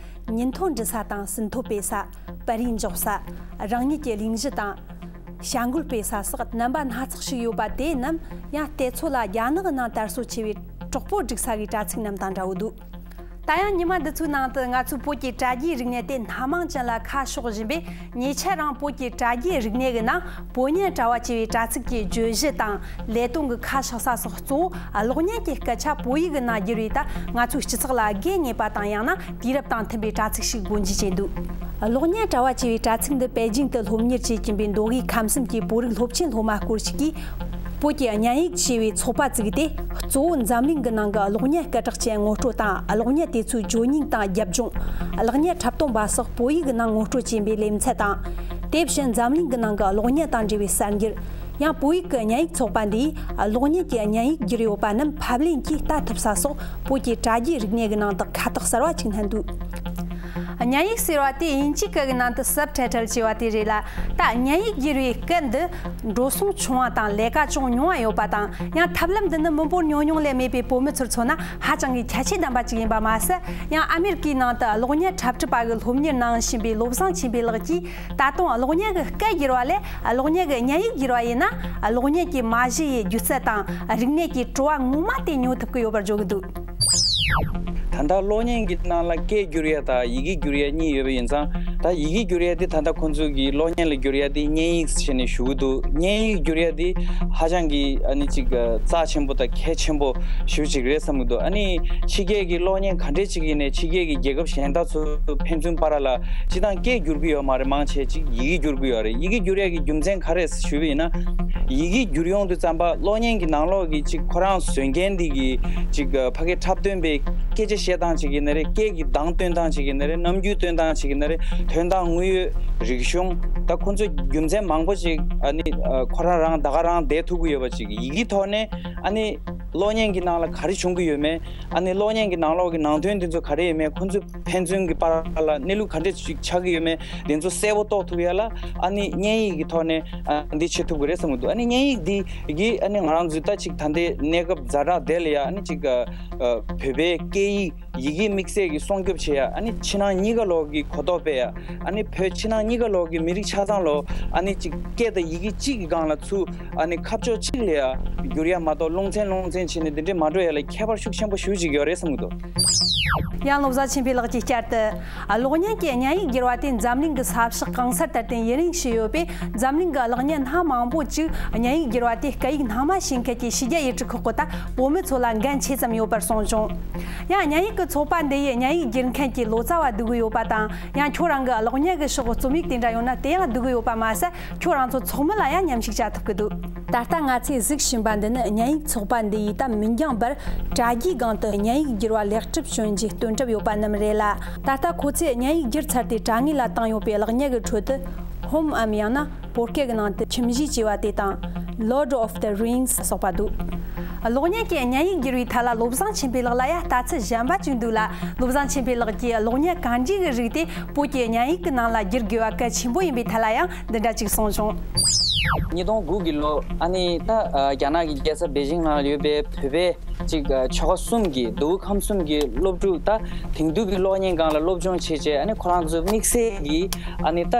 ཉིན་ཐོ་འབྲི་ས་དང་ཟིན་ཐོ་སྤེལ་ས། པར་རིས་འཇོག་ས། རང་ཉིད་ཀྱི་གླེང་གཞི་དང་། བྱ་འགུལ་སྤེལ་ས་སོགས་རྣམ་པ་སྣ་ཚོགས་ཤིག་ཡོད་པ་དེ་རྣམས་ཡང་བལྟས་ཚོད་ལ་རྒྱ་ནག་གི་ནང་དར་སྲོལ་ཆེ་བའི་གྲོགས་པོ་སྒྲིག་ས་གི་དྲ་ཚིགས་རྣམས་དང་འདྲ་བོ་འདུག་ད་ཡང་ཉི་མ་འདི་ཚོའི་ནང་དུ་ང་ཚོའི་བོད་ཀྱི་དྲ་རྒྱའི་རིག་གནས་དེ་སྣ་མང་ཅན་ལ་ཁ་ཕྱོགས་བཞིན་པས། ཉེ་ཆར་རང་བོད་ཀྱི་དྲ་རྒྱའི་རིག་གནས་ཀྱི་ནང་བོད་ཉིད་དྲ་བ་ཅེས་པའི་དྲ་ཚིགས་ཀྱི་བརྗོད་གཞི་དང་ལས་དོན་གྱི་ཁ་ཕྱོགས་ས་སོགས་གཙོ་བོ་གློག་བརྙན་གྱི་སྐད་ཆ་བོད་ཡིག་གི་ནང་བསྒྱུར་བའི་ད་ང་ཚོའི་སྤྱི་ཚོགས་ལ་དགོས་ངེས་པ་དང་ཡང་ན་དུས་རབས་དང་མཐུན་པའི་དྲ་ཚིགས་ཤིག་སྒོ་འབྱེད་བྱས་འདུག་གློག་བརྙན་དྲ་བ་ཅེས་པའི་དྲ་ཚིགས་འདི་པེ་ཅིང་དུ་སློབ་གཉེར་བྱེད་ཀྱིན་པའི་མདོ་དབུས་ཁམས་གསུམ་གྱི་བོད་རིགས་སློབ་ཆེན་སློབ་མ་སྐོར་ཞིག་གིས། བོད་ཀྱི་བརྙན་ཡིག་ཅེས་པའི་ཚོགས་པ་བཙུགས་ཏེ། གཙོ་བོ་འཛམ་གླིང་གི་ནང་གི་གློག་བརྙན་སྐད་གྲགས་ཅན་ངོ་སྤྲོད་དང་། གློག་བརྙན་དེ་ཚོའི་བརྗོད་སྙིང་དང་རྒྱབ་ལྗོངས། གློག་བརྙན་འཁྲབ་སྟོན་པ་སོགས་བོད་ཡིག་གི་ནང་ངོ་སྤྲོད་བྱེད་པའི་ལེ་ཚན་དང་། དེ་བཞིན་འཛམ་གླིང་གི་ནང་གི་གློག་བརྙན་དང་འབྲེལ་བའི་གསར་འགྱུར། ཡང་བོད་ཡིག་གི་བརྙན་ཡིག་ཚོགས་པ་འདིས་གློག་བརྙན་གྱི་བརྙན་ཡིག་བསྒྱུར་ཡོད་པ་རྣམས་ཕབ་ལེན་གྱིས་ལྟ་ཐུབ་ས་སོགས་བོད་ཀྱི་དྲ་རྒྱའི་རིག་གནས་ཀྱི་ནང་དུ་ཁ་བཏགས་གསར་བ་ཅིག་བསྣན་འདུག་བརྙན་ཡིག་ཟེར་བ་དེ་དབྱིན་ཇིའི་སྐད་ཀྱི་ནང་དུ་Subtitle ཅེས་པ་དེ་རེད་ལ། ད་བརྙན་ཡིག་བསྒྱུར་བའི་སྐད་འདི་འགྲོ་སོང་ཆུང་བ་དང་ལས་ཀ་ཅུང་ཉུང་བ་ཡོད་པ་དང་། ཡང་ཐབས་ལམ་འདི་ནི་མི་འབོར་ཉུང་ཉུང་ལས་མེད་པའི་བོད་མི་ཚོར་མཚོན་ན་ཧ་ཅང་གི་ཁྱད་ཆོས་ལྡན་པ་ཅིག་ཡིན་པ་མ་ཟད། ཡང་ཨ་མེ་རི་ཀའི་ནང་དུ་གློག་བརྙན་འཁྲབ་ཁྲིད་པ་གི་སློབ་གཉེར་གནང་བཞིན་པའི་བློ་བཟང་ཆོས་འཕེལ་ལགས་ཀྱིས། ད་དུང་གློག་བརྙན་གྱི་སྐད་བསྒྱུར་བ་ལས་གློག་བརྙན་གྱི་བརྙན་ཡིག་བསྒྱུར་བ་ཡིན་ན། གློག་བརྙན་གྱི་མ་གཞི་ཡི་སྒྱུ་རྩལ་དང་རིག་གནས་ཀྱི་བྲོ་བ་ངོ་མ་དེ་ཉོ་ཐུབ་ཀྱི་ཡོད་པར་བརྗོད་ཀྱི་འདུག་ད་ལྟ་གློག་བརྙན་གྱི་ནང་ལ་སྐད་བསྒྱུར་ཡ་དང་ཡི་གེ་བསྒྱུར་ཡ་གཉིས་ཡོད་པ་ཡིན་ཙང་ ད་ཡི་གེ་བསྒྱུར་ཡ་དེ་ད་ལྟ་ཁོང་ཚོ་གི་གློག་བརྙན་ལ་བསྒྱུར་ཡ་དེ་བརྙན་ཡིག་བྱས་ནས་ཞུ་གི་འདུག་བརྙན་ཡིག་བསྒྱུར་ཡ་དེ་ཧ་ཅང་གི་ཨ་ནི་ཅིག་རྩ་ཆེན་པོ་དང་གལ་ཆེན་པོ་ཞེ་པོ་ཅིག་རེད་བསམ་གི་འདུག་ཨ་ནི་ཕྱི་རྒྱལ་གྱི་གློག་བརྙན་ག་འདྲས་ཅིག་ཡིན་ནའི་ཕྱི་རྒྱལ་གྱི་རྒྱལ་ཁབ་གཞན་དག་ཚོ་ཕན་ཚུན་བར་ལ་སྤྱིར་བཏང་སྐད་བསྒྱུར་གི་ཡོད་མ་རེད། མང་ཆེ་ཅིག་ཡི་གེ་བསྒྱུར་གི་ཡོད་རེད། ཡི་གེ་བསྒྱུར་ཡ་གི་རྒྱུ་མཚན་ག་རེ་ཞུས་པ་ཡིན་ན། ཡི་གེ་བསྒྱུར་ཡོང་དུས་ཙམ་པ་གློག་བརྙན་གྱི་ནང་ལོགས་ཀྱི་ཅིག་ཁོ་རང་བཟོ་མཁན་འདི་གི་ཅིག་ཕ་གི་འཁྲབ་སྟོན་པའི་སྐད་ཆ་བཤད་སྟངས་ཅིག་ཡིན་ན་རེད། སྐད་ཀྱི་གདངས་སྟོན་སྟངས་ཅིག་ཡིན་ན་རེད། རྣམ་འགྱུར་སྟོན་སྟངས་ཅིག་ཡིན་ན་རེད། དོན་དག་དངོས་ཡོད་རིག་གཞུང་ད་ཁོ་ཚོ་རྒྱུ་མཚན་མང་པོ་ཅིག་ཨ་ནི་ཁོ་རང་རང་ད་ག་རང་བསྡད་ཐུབ་ཀྱི་ཡོད་པ་ཅིག་ཡི་གེ་ཐོག་ནས་ཨ་ནི་གློག་བརྙན་གྱི་ནང་ལ་ག་རེ་བྱུང་གི་ཡོད་མེད། ཨ་ནི་གློག་བརྙན་གྱི་ནང་ལོགས་ཀྱི་ནང་དོན་འདི་ཚོ་ག་རེ་ཡོད་མེད། ཁོ་ཚོ་ཕན་ཚུན་གྱི་བར་ལ་གནས་ལུགས་ག་འདྲས་ཅིག་ཆགས་ཀྱི་ཡོད་མེད། འདི་ཚོ་གསལ་པོ་རྟོགས་ཐུབ་ཡ་ལ་ཨ་ནི་བརྙན་ཡིག་གི་ཐོག་ནས་ཨ་འདི་བྱེད་ཐུབ་ཀྱི་རེད་བསམ་གྱི་འདུག་ཨ་ནི་བརྙན་ཡིག་འདི་གིས་ཨ་ནི་ང་རང་ཚོའི་ད་ཅིག་ད་ལྟའི་གནས་སྐབས་ཛ་དྲག་དེ་ལ་ཡ་ཨ་ནི་ཅིག་ཨ་བོད་པའི་སྐད་ཡིག་ཡི་གེ་དམིགས་བསལ་གྱི་སྲུང་སྐྱོབ་བྱེད་ཡ། ཨ་ནི་ཕྱི་ནང་གཉིས་ཀ་ལོག་གི་གོ་རྟོགས་སྤེལ་ཡ། ཨ་ནི་བོད་ཕྱི་ནང་གཉིས་ཀ་ལོག་གི་མི་རིགས་ཆ་ཚང་ལོ་ཨ་ནི་ཅིག་སྐད་དང་ཡི་གེ་གཅིག་གི་སྒང་ལ་ཚུར་ཨ་ནི་ཁ་ཕྱོགས་གཅིག་ལ་ཡ་བསྒྱུར་ཡ་མ་གཏོགས་རླུང་འཚེན་རླུང་འཚེན་བྱས་ནས་འདི་འདྲས་མ་འགྲོ་ཡ་ལ་ཁྱད་པར་ཤུགས་ཆེན་པོ་ཞེ་པོ་ཅིག་ཡོད་རེད་བསམ་གྱི་འདུག་ཡང་བློ་བཟང་ཆོས་འཕེལ་ལགས་ཀྱིས་བསྐྱར་དུ། གློག་བརྙན་གྱི་བརྙན་ཡིག་བསྒྱུར་བ་དེ་འཛམ་གླིང་གི་ས་ཕྱོགས་གང་སར་དར་ཏེ་ཡུན་རིང་ཞིག་ཡོད་པས། འཛམ་གླིང་གི་གློག་བརྙན་སྣ་མང་པོ་ཅིག་བརྙན་ཡིག་བསྒྱུར་བ་དེ་སྐད་ཡིག་སྣ་མང་ཤེས་མཁན་གྱི་ཕྱི་རྒྱལ་ཡུལ་གྲུ་ཁག་གི་ད་བོད་མི་ཚོ་ལ་འགན་ཆེ་ཙམ་ཡོད་པར་གསུངས་བྱུང་། ཡང་བརྙན་ཡིག་གི་ཚོགས་པ་འདི་ཡིས་བརྙན་ཡིག་བསྒྱུར་མཁན་གྱི་ལོ་ཙཱ་བ་བསྡུ་གི་ཡོད་པ་དང་། ཡང་ཁྱོད་རང་གི་གློག་བརྙན་གྱི་ཕྱོགས་རྩོམ་ཡིག་དེ་འདྲ་ཡོད་ན་དེ་ཡང་བསྡུ་གི་ཡོད་པ་མ་ཟད། ཁྱོད་རང་ཚོ་ཚོགས་མི་ལ་ཡང་མཉམ་ཞུགས་བྱ་ཐུབ་ཀྱི་འདུག་ད་ལྟ་ང་ཚོས་གཟིགས་བཞིན་པ་འདི་ནི་བརྙན་ཡིག་ཚོགས་པ་འདི་ཡིས་ད་མི་འགྱངས་པར་དྲ་རྒྱའི་སྒང་དུ་བརྙན་ཡིག་བསྒྱུར་བ་ལེགས་གྲུབ་བྱུང་རྒྱུའི་སྟོན་གྲབས་ཡོད་པ་རྣམས་རེད་ལ། ད་ལྟ་ཁོ་ཚོས་བརྙན་ཡིག་བསྒྱུར་ཚར་ཏེ་དྲ་ངོས་ལ་བཏང་ཡོད་པའི་གློག་བརྙན་གྱི་ཁྲོད་དུ། ཧོམ་འམ་ཡང་ན་བོད་སྐད་ཀྱི་ནང་དུ་ཁྱིམ་གཞིས་ཅེས་པ་དེ་དང་། Lord of the Rings སོགས་པ་འདུག་གློག་བརྙན་གྱི་བརྙན་ཡིག་བསྒྱུར་བའི་ཐད་ལ་བློ་བཟང་ཆོས་འཕེལ་ལགས་ལ་ཡང་ལྟ་ཚུལ་གཞན་པ་ཅིག་འདུག་ལ། བློ་བཟང་ཆོས་འཕེལ་ལགས་ཀྱིས་གློག་བརྙན་གང་འདྲ་གི་རིགས་དེ་བོད་ཀྱི་བརྙན་ཡིག་གི་ནང་ལ་བསྒྱུར་དགོས་པ་གལ་ཆེན་པོ་ཡིན་པའི་ཐད་ལ་ཡང་འདི་འདྲ་ཅིག་གསུངས་བྱུང་། ཉིས་སྟོང་དགུ་གི་ལོ་ཨ་ནི་ད་རྒྱ་ནག་གི་རྒྱལ་ས་པེ་ཅིང་ནང་ཡོད་པའི་བོད་པའི་ཅིག་ཆོལ་ཁ་གསུམ་གྱི་མདོ་དབུས་ཁམས་གསུམ་གྱི་སློབ་ཕྲུག་ད་དེང་དུས་ཀྱི་གློག་བརྙན་སྒང་ལ་སློབ་སྦྱོང་བྱེད་བྱས། ཨ་ནི་ཁོ་རང་ཚོ་དམིགས་བསལ་གྱིས་ཨ་ནི་ད་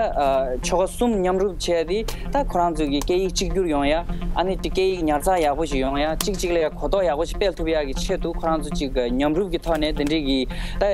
ཆོལ་ཁ་གསུམ་མཉམ་རུབ་བྱས་ཏེ་ད་ཁོ་རང་ཚོ་གི་སྐད་ཡིག་གཅིག་གྱུར་ཡོང་ཡ། ཨ་ནི་སྐད་ཡིག་ཉར་ཚགས་ཡག་པོ་ཞིག་ཡོང་ཡ། གཅིག་གཅིག་ལ་ཡ་གོ་རྟོགས་ཡག་པོ་ཞིག་སྤེལ་ཐུབ་ཡ་གི་ཆེད་དུ་ཁོ་རང་ཚོ་ཅིག་མཉམ་རུབ་ཀྱི་ཐོག་ནས་དེ་འདྲའི་གི་ད་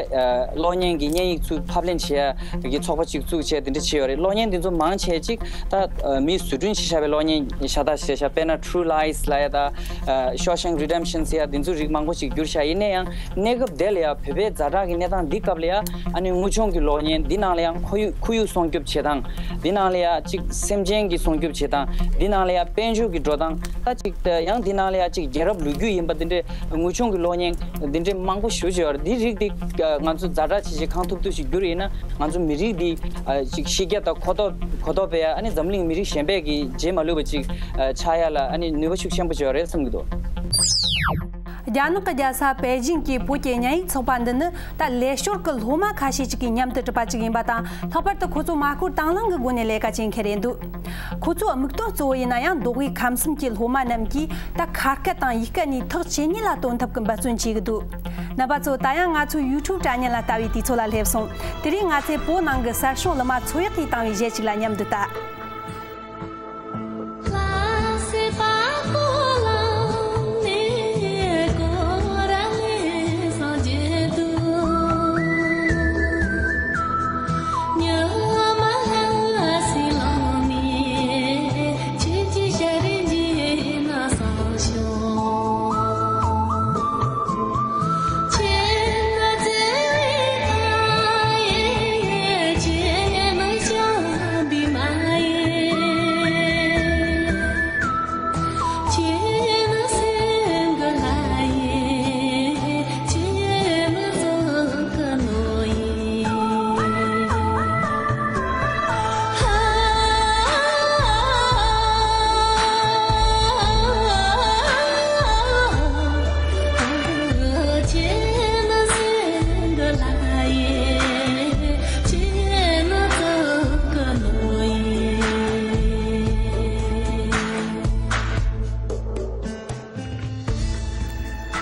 གློག་བརྙན་གྱི་བརྙན་ཡིག་ཚུར་ཕབ་ལེན་བྱེད་ཡ་གི་ཚོགས་པ་ཅིག་བཙུགས་བྱས་དེ་འདྲ་བྱས་ཡོད་རེད། གློག་བརྙན་འདི་ཚོ་མང་ཆེ་ཅིག་ད་མིས་བཟོ་སྐྲུན་བྱས་བཞག་པའི་གློག་བརྙན་ཤ་སྟག་ཞིག་རེད་ཤག་དཔེར་ན་True Lies ལབ་ཡ་ད། ཨ། Shawshank Redemption ཟེར་ཡ་དེ་ཚོ་རིགས་མང་པོ་ཞིག་བསྒྱུར་བཞག་ཡིན་ན་ཡང་གནས་སྐབས་དེ་ལ་ཡ་བོད་པའི་ཛ་དྲག་གི་གནས་སྟངས་འདི་སྐབས་ལ་ཡ་ཨ་ནི་དངོས་བྱུང་གི་གློག་བརྙན་འདི་ནང་ལ་ཡང་ཁོར་ཡུག་ཁོར་ཡུག་སྲུང་སྐྱོབ་བྱེད་སྟངས། འདི་ནང་ལ་ཡ་གཅིག་སེམས་ཅན་གྱི་སྲུང་སྐྱོབ་བྱེད་སྟངས། འདི་ནང་ལ་ཡ་དཔལ་འབྱོར་གྱི་འགྲོ་སྟངས། ད་གཅིག་ཡང་འདི་ནང་ལ་ཡ་གཅིག་རྒྱལ་རབས་ལོ་རྒྱུས་ཡིན་པ་འདི་འདྲའི་དངོས་བྱུང་གི་གློག་བརྙན་འདི་འདྲའི་མང་པོ་ཞེ་པོ་ཅིག་ཡོད་རེད། འདི་རིགས་འདི་ང་ཚོ་ཛ་དྲག་ཆེ་ཆེ་གང་ཐུབ་ཐུབ་ཞིག་བསྒྱུར་ཡིན་ན་ང་ཚོ་མི་རིགས་འདི་ཅིག་ཤེས་རྒྱ་དང་གོ་རྟོགས་གོ་རྟོགས་སྤེལ་ཡ། ཨ་ནི་འཛམ་གླིང་མི་རིགས་གཞན་པས་ཀྱི་རྗེས་མ་ལུས་པ་ཅིག་ཨ། ཆགས་ཡ་ལ་ཨ་ནི་ནུས་པ་ཤུགས་ཆེན་པོ་ཅིག་ཡོད་རེད་བསམ་གྱི་འདུག་རྒྱ་ནག་གི་རྒྱལ་ས་པེ་ཅིང་གི་བོད་ཀྱི་བརྙན་ཡིག་ཚོགས་པ་འདི་ནི་ད་ལས་ཞོར་གྱི་སློབ་མ་ཁ་ཤས་ཅིག་གིས་མཉམ་དུ་གྲུབ་པ་ཅིག་ཡིན་པ་དང་། ལྷག་པར་དུ་ཁོ་ཚོ་མ་བསྐོར་དང་བླངས་ཀྱི་སྒོ་ནས་ལས་ཀ་བྱེད་མཁན་རེད་འདུག་ཁོ་ཚོའི་དམིགས་དོན་གཙོ་བོ་ཡིན་ན་ཡང་མདོ་དབུས་ཁམས་གསུམ་གྱི་སློབ་མ་རྣམས་ཀྱིས་ད་ཁ་སྐད་དང་ཡིག་སྐད་གཉིས་ཐག་ཇེ་ཉེ་ལ་གཏོང་ཐབས་ཀྱི་འབད་བརྩོན་བྱེད་ཀྱི་འདུག་རྣམ་པ་ཚོ། ད་ཡང་ང་ཚོའི་YouTube དྲ་བརྙན་ལ་ལྟ་བའི་དུས་ཚོད་ལ་སླེབས་སོང་། དེ་རིང་ང་ཚོས་བོད་ནང་གི་གསར་བྱུང་གླུ་མ་ཚོ་ཡག་གིས་བཏང་བའི་གཞས་ཅིག་ལ་མཉམ་དུ་ལྟ།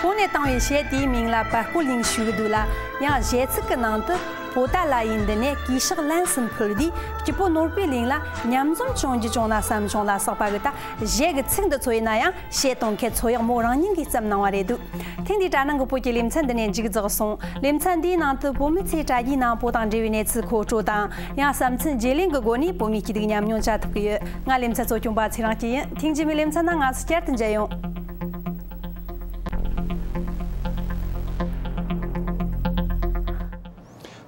གོང་ནས་བཏང་བའི་གཞས་དེའི་མིང་ལ་བལ་པོ་གླིང་ཞུ་གི་འདུག་ལ། ཡང་གཞས་ཚིག་གི་ནང་དུ། པོ་ཏཱ་ལ་ཡིས་འདི་ནས་གུས་ཕྱག་ལན་གསུམ་ཕུལ་དུས། སྐྱིད་པོ་ནོར་བུའི་གླིང་ལ་མཉམ་འཛོམས་བྱུང་རྒྱུ་བྱུང་ན་བསམ་བྱུང་ལ་སོགས་པ་གི་ད་གཞས་ཀྱི་ཚིག་འདི་ཚོ་ཡིན་ན་ཡང་། གཞས་གཏོང་མཁན་ཚོ་ཡག་མོ་རང་ཉིད་ཀྱིས་བརྩམས་གནང་བ་རེད་འདུག་ཐེངས་འདིའི་དྲ་ནང་གི་བོད་ཀྱི་ལེ་ཚན་འདི་ནས་མཇུག་རྫོགས་སོང་། ལེ་ཚན་འདིའི་ནང་དུ་བོད་མི་ཚོས་དྲ་རྒྱའི་ནང་བོད་དང་འབྲེལ་བའི་གནས་ཚུལ་མཁོ་སྤྲོད་དང་། ཡང་བསམ་ཚུལ་བརྗེ་ལེན་གྱི་སྒོ་ནས་བོད་མིའི་སྐྱིད་སྡུག་མཉམ་མྱོང་བྱ་ཐུབ་ཀྱི་ཡོད། ང་ལེ་ཚན་གཙོ་སྐྱོང་པ་ཚེ་རིང་སྐྱིད་ཡིན། ཐེངས་རྗེས་མའི་ལེ་ཚན་ནང་ང་ཚོ་བསྐྱར་དུ་མཇལ་ཡོང་།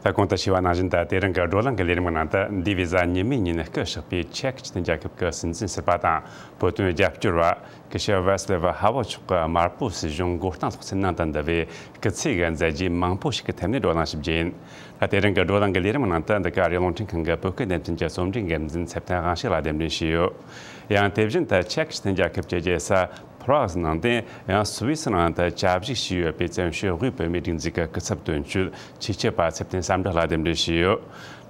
ད་གོང་དུ་ཞུས་པ་ནང་བཞིན། ད་དེ་རིང་གི་བགྲོ་གླེང་གི་ལས་རིམ་གྱི་ནང་དུ། འདས་པའི་གཟའ་ཉི་མའི་ཉིན་སྐུ་གཤེགས་པའི་ཅེཀ་སྤྱི་མཐུན་རྒྱལ་ཁབ་ཀྱི་སྲིད་འཛིན་ཟུར་པ་དང་བོད་དོན་རྒྱབ་སྐྱོར་བ་སྐུ་ཞབས་ཝེ་སི་ལེ་ཝ་ཧ་ཝེལ་མཆོག་གི་དམར་པོ་སྲིད་གཞུང་མགོ་རྟིང་སློག་ཚུལ་ནང་དུ་འདུ་བའི་སྐུ་ཚེ་གི་མཛད་རྗེས་མང་པོ་ཞིག་གི་ཐད་ནས་བགྲོ་གླེང་ཞིག་བྱས་ཡིན། ད་དེ་རིང་གི་བགྲོ་གླེང་གི་ལས་རིམ་གྱི་ནང་དུ། འདི་ག་ཨ་རིའི་རླུང་འཕྲིན་ཁང་གི་བོད་སྐད་སྡེ་ཚན་གྱི་རྩོམ་སྒྲིག་འགན་འཛིན་ཚེ་བརྟན་དབང་ཕྱུག་ལགས་གདན་འདྲེན་ཞུས་ཡོད། ཡང་དེ་བཞིན་དུ་ཅེཀ་སྤྱི་མཐུན་རྒྱལ་ཁབ་ཀྱི་རྒྱལ་ས་པ་རག་ནང་དུ། ཡང་སུད་སི་ནང་དུ་བཅའ་བཞུགས་བྱས་ཡོད་པའི་བཙན་བྱོལ་དབུས་བོད་མིའི་སྒྲིག་འཛུགས་ཀྱི་སྐུ་ཚབ་དོན་གཅོད་ཆོས་སྐྱིད་པ་ཚེ་བརྟན་བསམ་གྲུབ་ལགས་གདན་འདྲེན་ཞུས་ཡོད།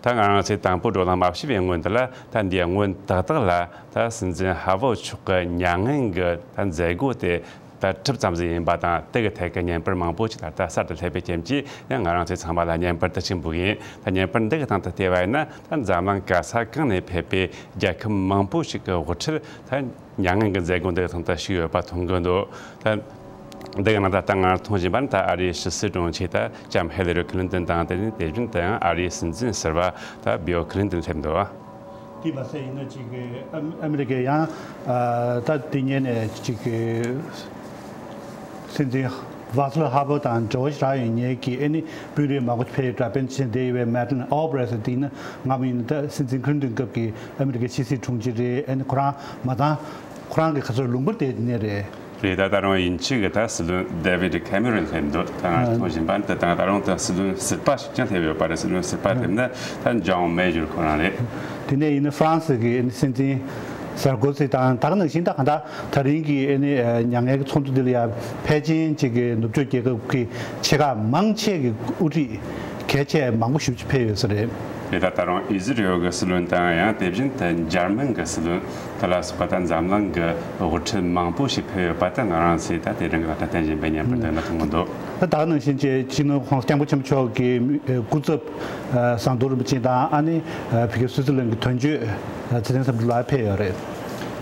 ད་ང་རང་ཚོས་དང་པོ་བགྲོ་གླེང་མ་བྱས་པའི་སྔོན་དུ་ལ། ད་འདིའི་སྔོན་ཏག་ཏག་ལ་ད་སྲིད་འཛིན་ཧ་ཝེལ་མཆོག་གི་མྱ་ངན་གྱི་ད་མཛད་སྒོ་དེ་ད་གྲུབ་ཙམ་ཟིག་ཡིན་པ་དང་། དེ་གི་ཐད་ཀྱི་བརྙན་པར་མང་པོ་ཞིག་ད་ལྟ་གསར་དུ་སླེབས་པའི་རྐྱེན་གྱིས། ཡང་ང་རང་ཚོ་ཚང་མ་ལ་བརྙན་པར་དེ་ཅིག་འབུལ་གི་ཡིན། ད་བརྙན་པར་འདི་གི་སྟེང་དུ་བལྟས་པ་ཡིན་ན། ད་འཛམ་གླིང་ག་ས་གང་ནས་ཕེབས་པའི་རྒྱལ་ཁབ་མང་པོ་ཞིག་གི་དབུ་ཁྲིད་ད་མྱ་ངན་གྱི་མཛད་སྒོ་འདི་གི་སྟེང་དུ་ཞུགས་ཡོད་པ་མཐོང་གི་འདུག་ད་འདི་གི་ནང་ད་ལྟ་ང་མཐོང་བཞིན་པ་ནི། ད་ཨ་རིའི་ཕྱི་སྲིད་དྲུང་ཆེ་ད་ལྕམ་ཧི་ལ་རི་ཁི་ལིན་ཏོན་དང་། དེ་ནས་དེ་བཞིན་དུ་ཡང་ཨ་རིའི་སྲིད་འཛིན་ཟུར་པ་ད་བིལ་ཁི་ལིན་ཏོན་སླེབས་འདུག་དེ་མ་ཟད་ཡིན་ན་ཅིག་ཨ་ཨ་མི་རི་ཀའི་ཡང་ཨ་ད་དེ་ཉིན་ནས་ཅིག་སྲིད་འཛིན་ཝ་སི་ལི་ཧ་ཝེལ་དང་འབྲེལ་བ་ཞིག་རག་ཡོད་མཁན་གྱི་ཨ་ནི་དཔོན་རིགས་མང་པོ་ཕེབས་ཡོད་འདྲ། དཔེར་ན་ཕྱིན་བསྡད་ཡོད་པའི་མེ་ཌི་ལིན་ཨོལ་བྷི་རེག་ཊི་དེ་ཡིན་ན། སྔ་མོ་ཡིན་ན་ད་སྲིད་འཛིན་ཁི་ལིན་ཏོན་སྐབས་ཀྱི་ཨ་མི་རི་ཀའི་ཕྱི་སྲིད་དྲུང་ཆེ་རེད། ཨ་ནི་ཁོ་རང་མ་མཐའ་ཁོ་རང་གི་ཁ་སང་ལུང་པར་བསྡད་ནས་རེད། རེད། ད་ད་རུང་དབྱིན་ཇི་གི་ད་སྲིད་བློན་ཌེ་བིད་ཁེ་མེ་རོན་སླེབས་འདུག་ད་ང་ཨ་མཐོང་བཞིན་པ་འདི་དང་། ད་རུང་ད་སྲིད་བློན་ཟུར་པ་ཞིག་ཀྱང་སླེབས་ཡོད་པ་རེད། སྲིད་བློན་ཟུར་པ་སླེབས་ན་ད་ཇོན་མེ་ཡོར་ཁོ་རང་རེད། དེ་ནས་ཡིན་ན་ཧྥ་རན་སི་གི་སྲིད་འཛིན་སར་ཀོ་ཟི་དང་། ད་ག་ནང་བཞིན་ད་ག་ད་ད་རིང་གི་ཨ་ནི་མྱ་ངན་གྱི་ཚོགས་འདུ་འདི་ལ་ཡང་ཕལ་ཆེར་ཅིག་གི་ནུབ་ཕྱོགས་རྒྱལ་ཁབ་ཀྱི་ཆེ་ཁག་མང་ཆེ་གི་དབུ་ཁྲིད་གལ་ཆེ་མང་པོ་ཞེ་པོ་ཅིག་ཕེབས་ཡོད་ས་རེད། དེ་ད་ད་རུང་ཨི་ཟི་རེལ་གྱི་སྲིད་བློན་དང་། ཡང་དེ་བཞིན་དུ་འཇར་མན་གྱི་སྲིད་བློན་དེ་ལ་སོགས་པ་ད་འཛམ་གླིང་གི་དབུ་ཁྲིད་མང་པོ་ཞིག་ཕེབས་ཡོད་པ་ད་ང་རང་ཚོས་ད་དེ་རིང་གི་ད་ལྟ་བསྟན་བཞིན་པའི་བརྙན་པར་འདི་ནས་མཐོང་གི་འདུག་ད་ད་ག་ནང་བཞིན་ཅིག་སྤྱི་ནོར་༸གོང་ས་༸སྐྱབས་མགོན་ཆེན་པོ་མཆོག་གི་སྐུ་ཚབ་ཟམ་གདོང་རིན་པོ་ཆེ་དང་། ཨ་ནི་བོད་ཀྱི་སུད་སི་ལན་གྱི་དོན་གཅོད་ཚེ་བརྟན་བསམ་གྲུབ་ལགས་ཕེབས་ཡོད་རེད།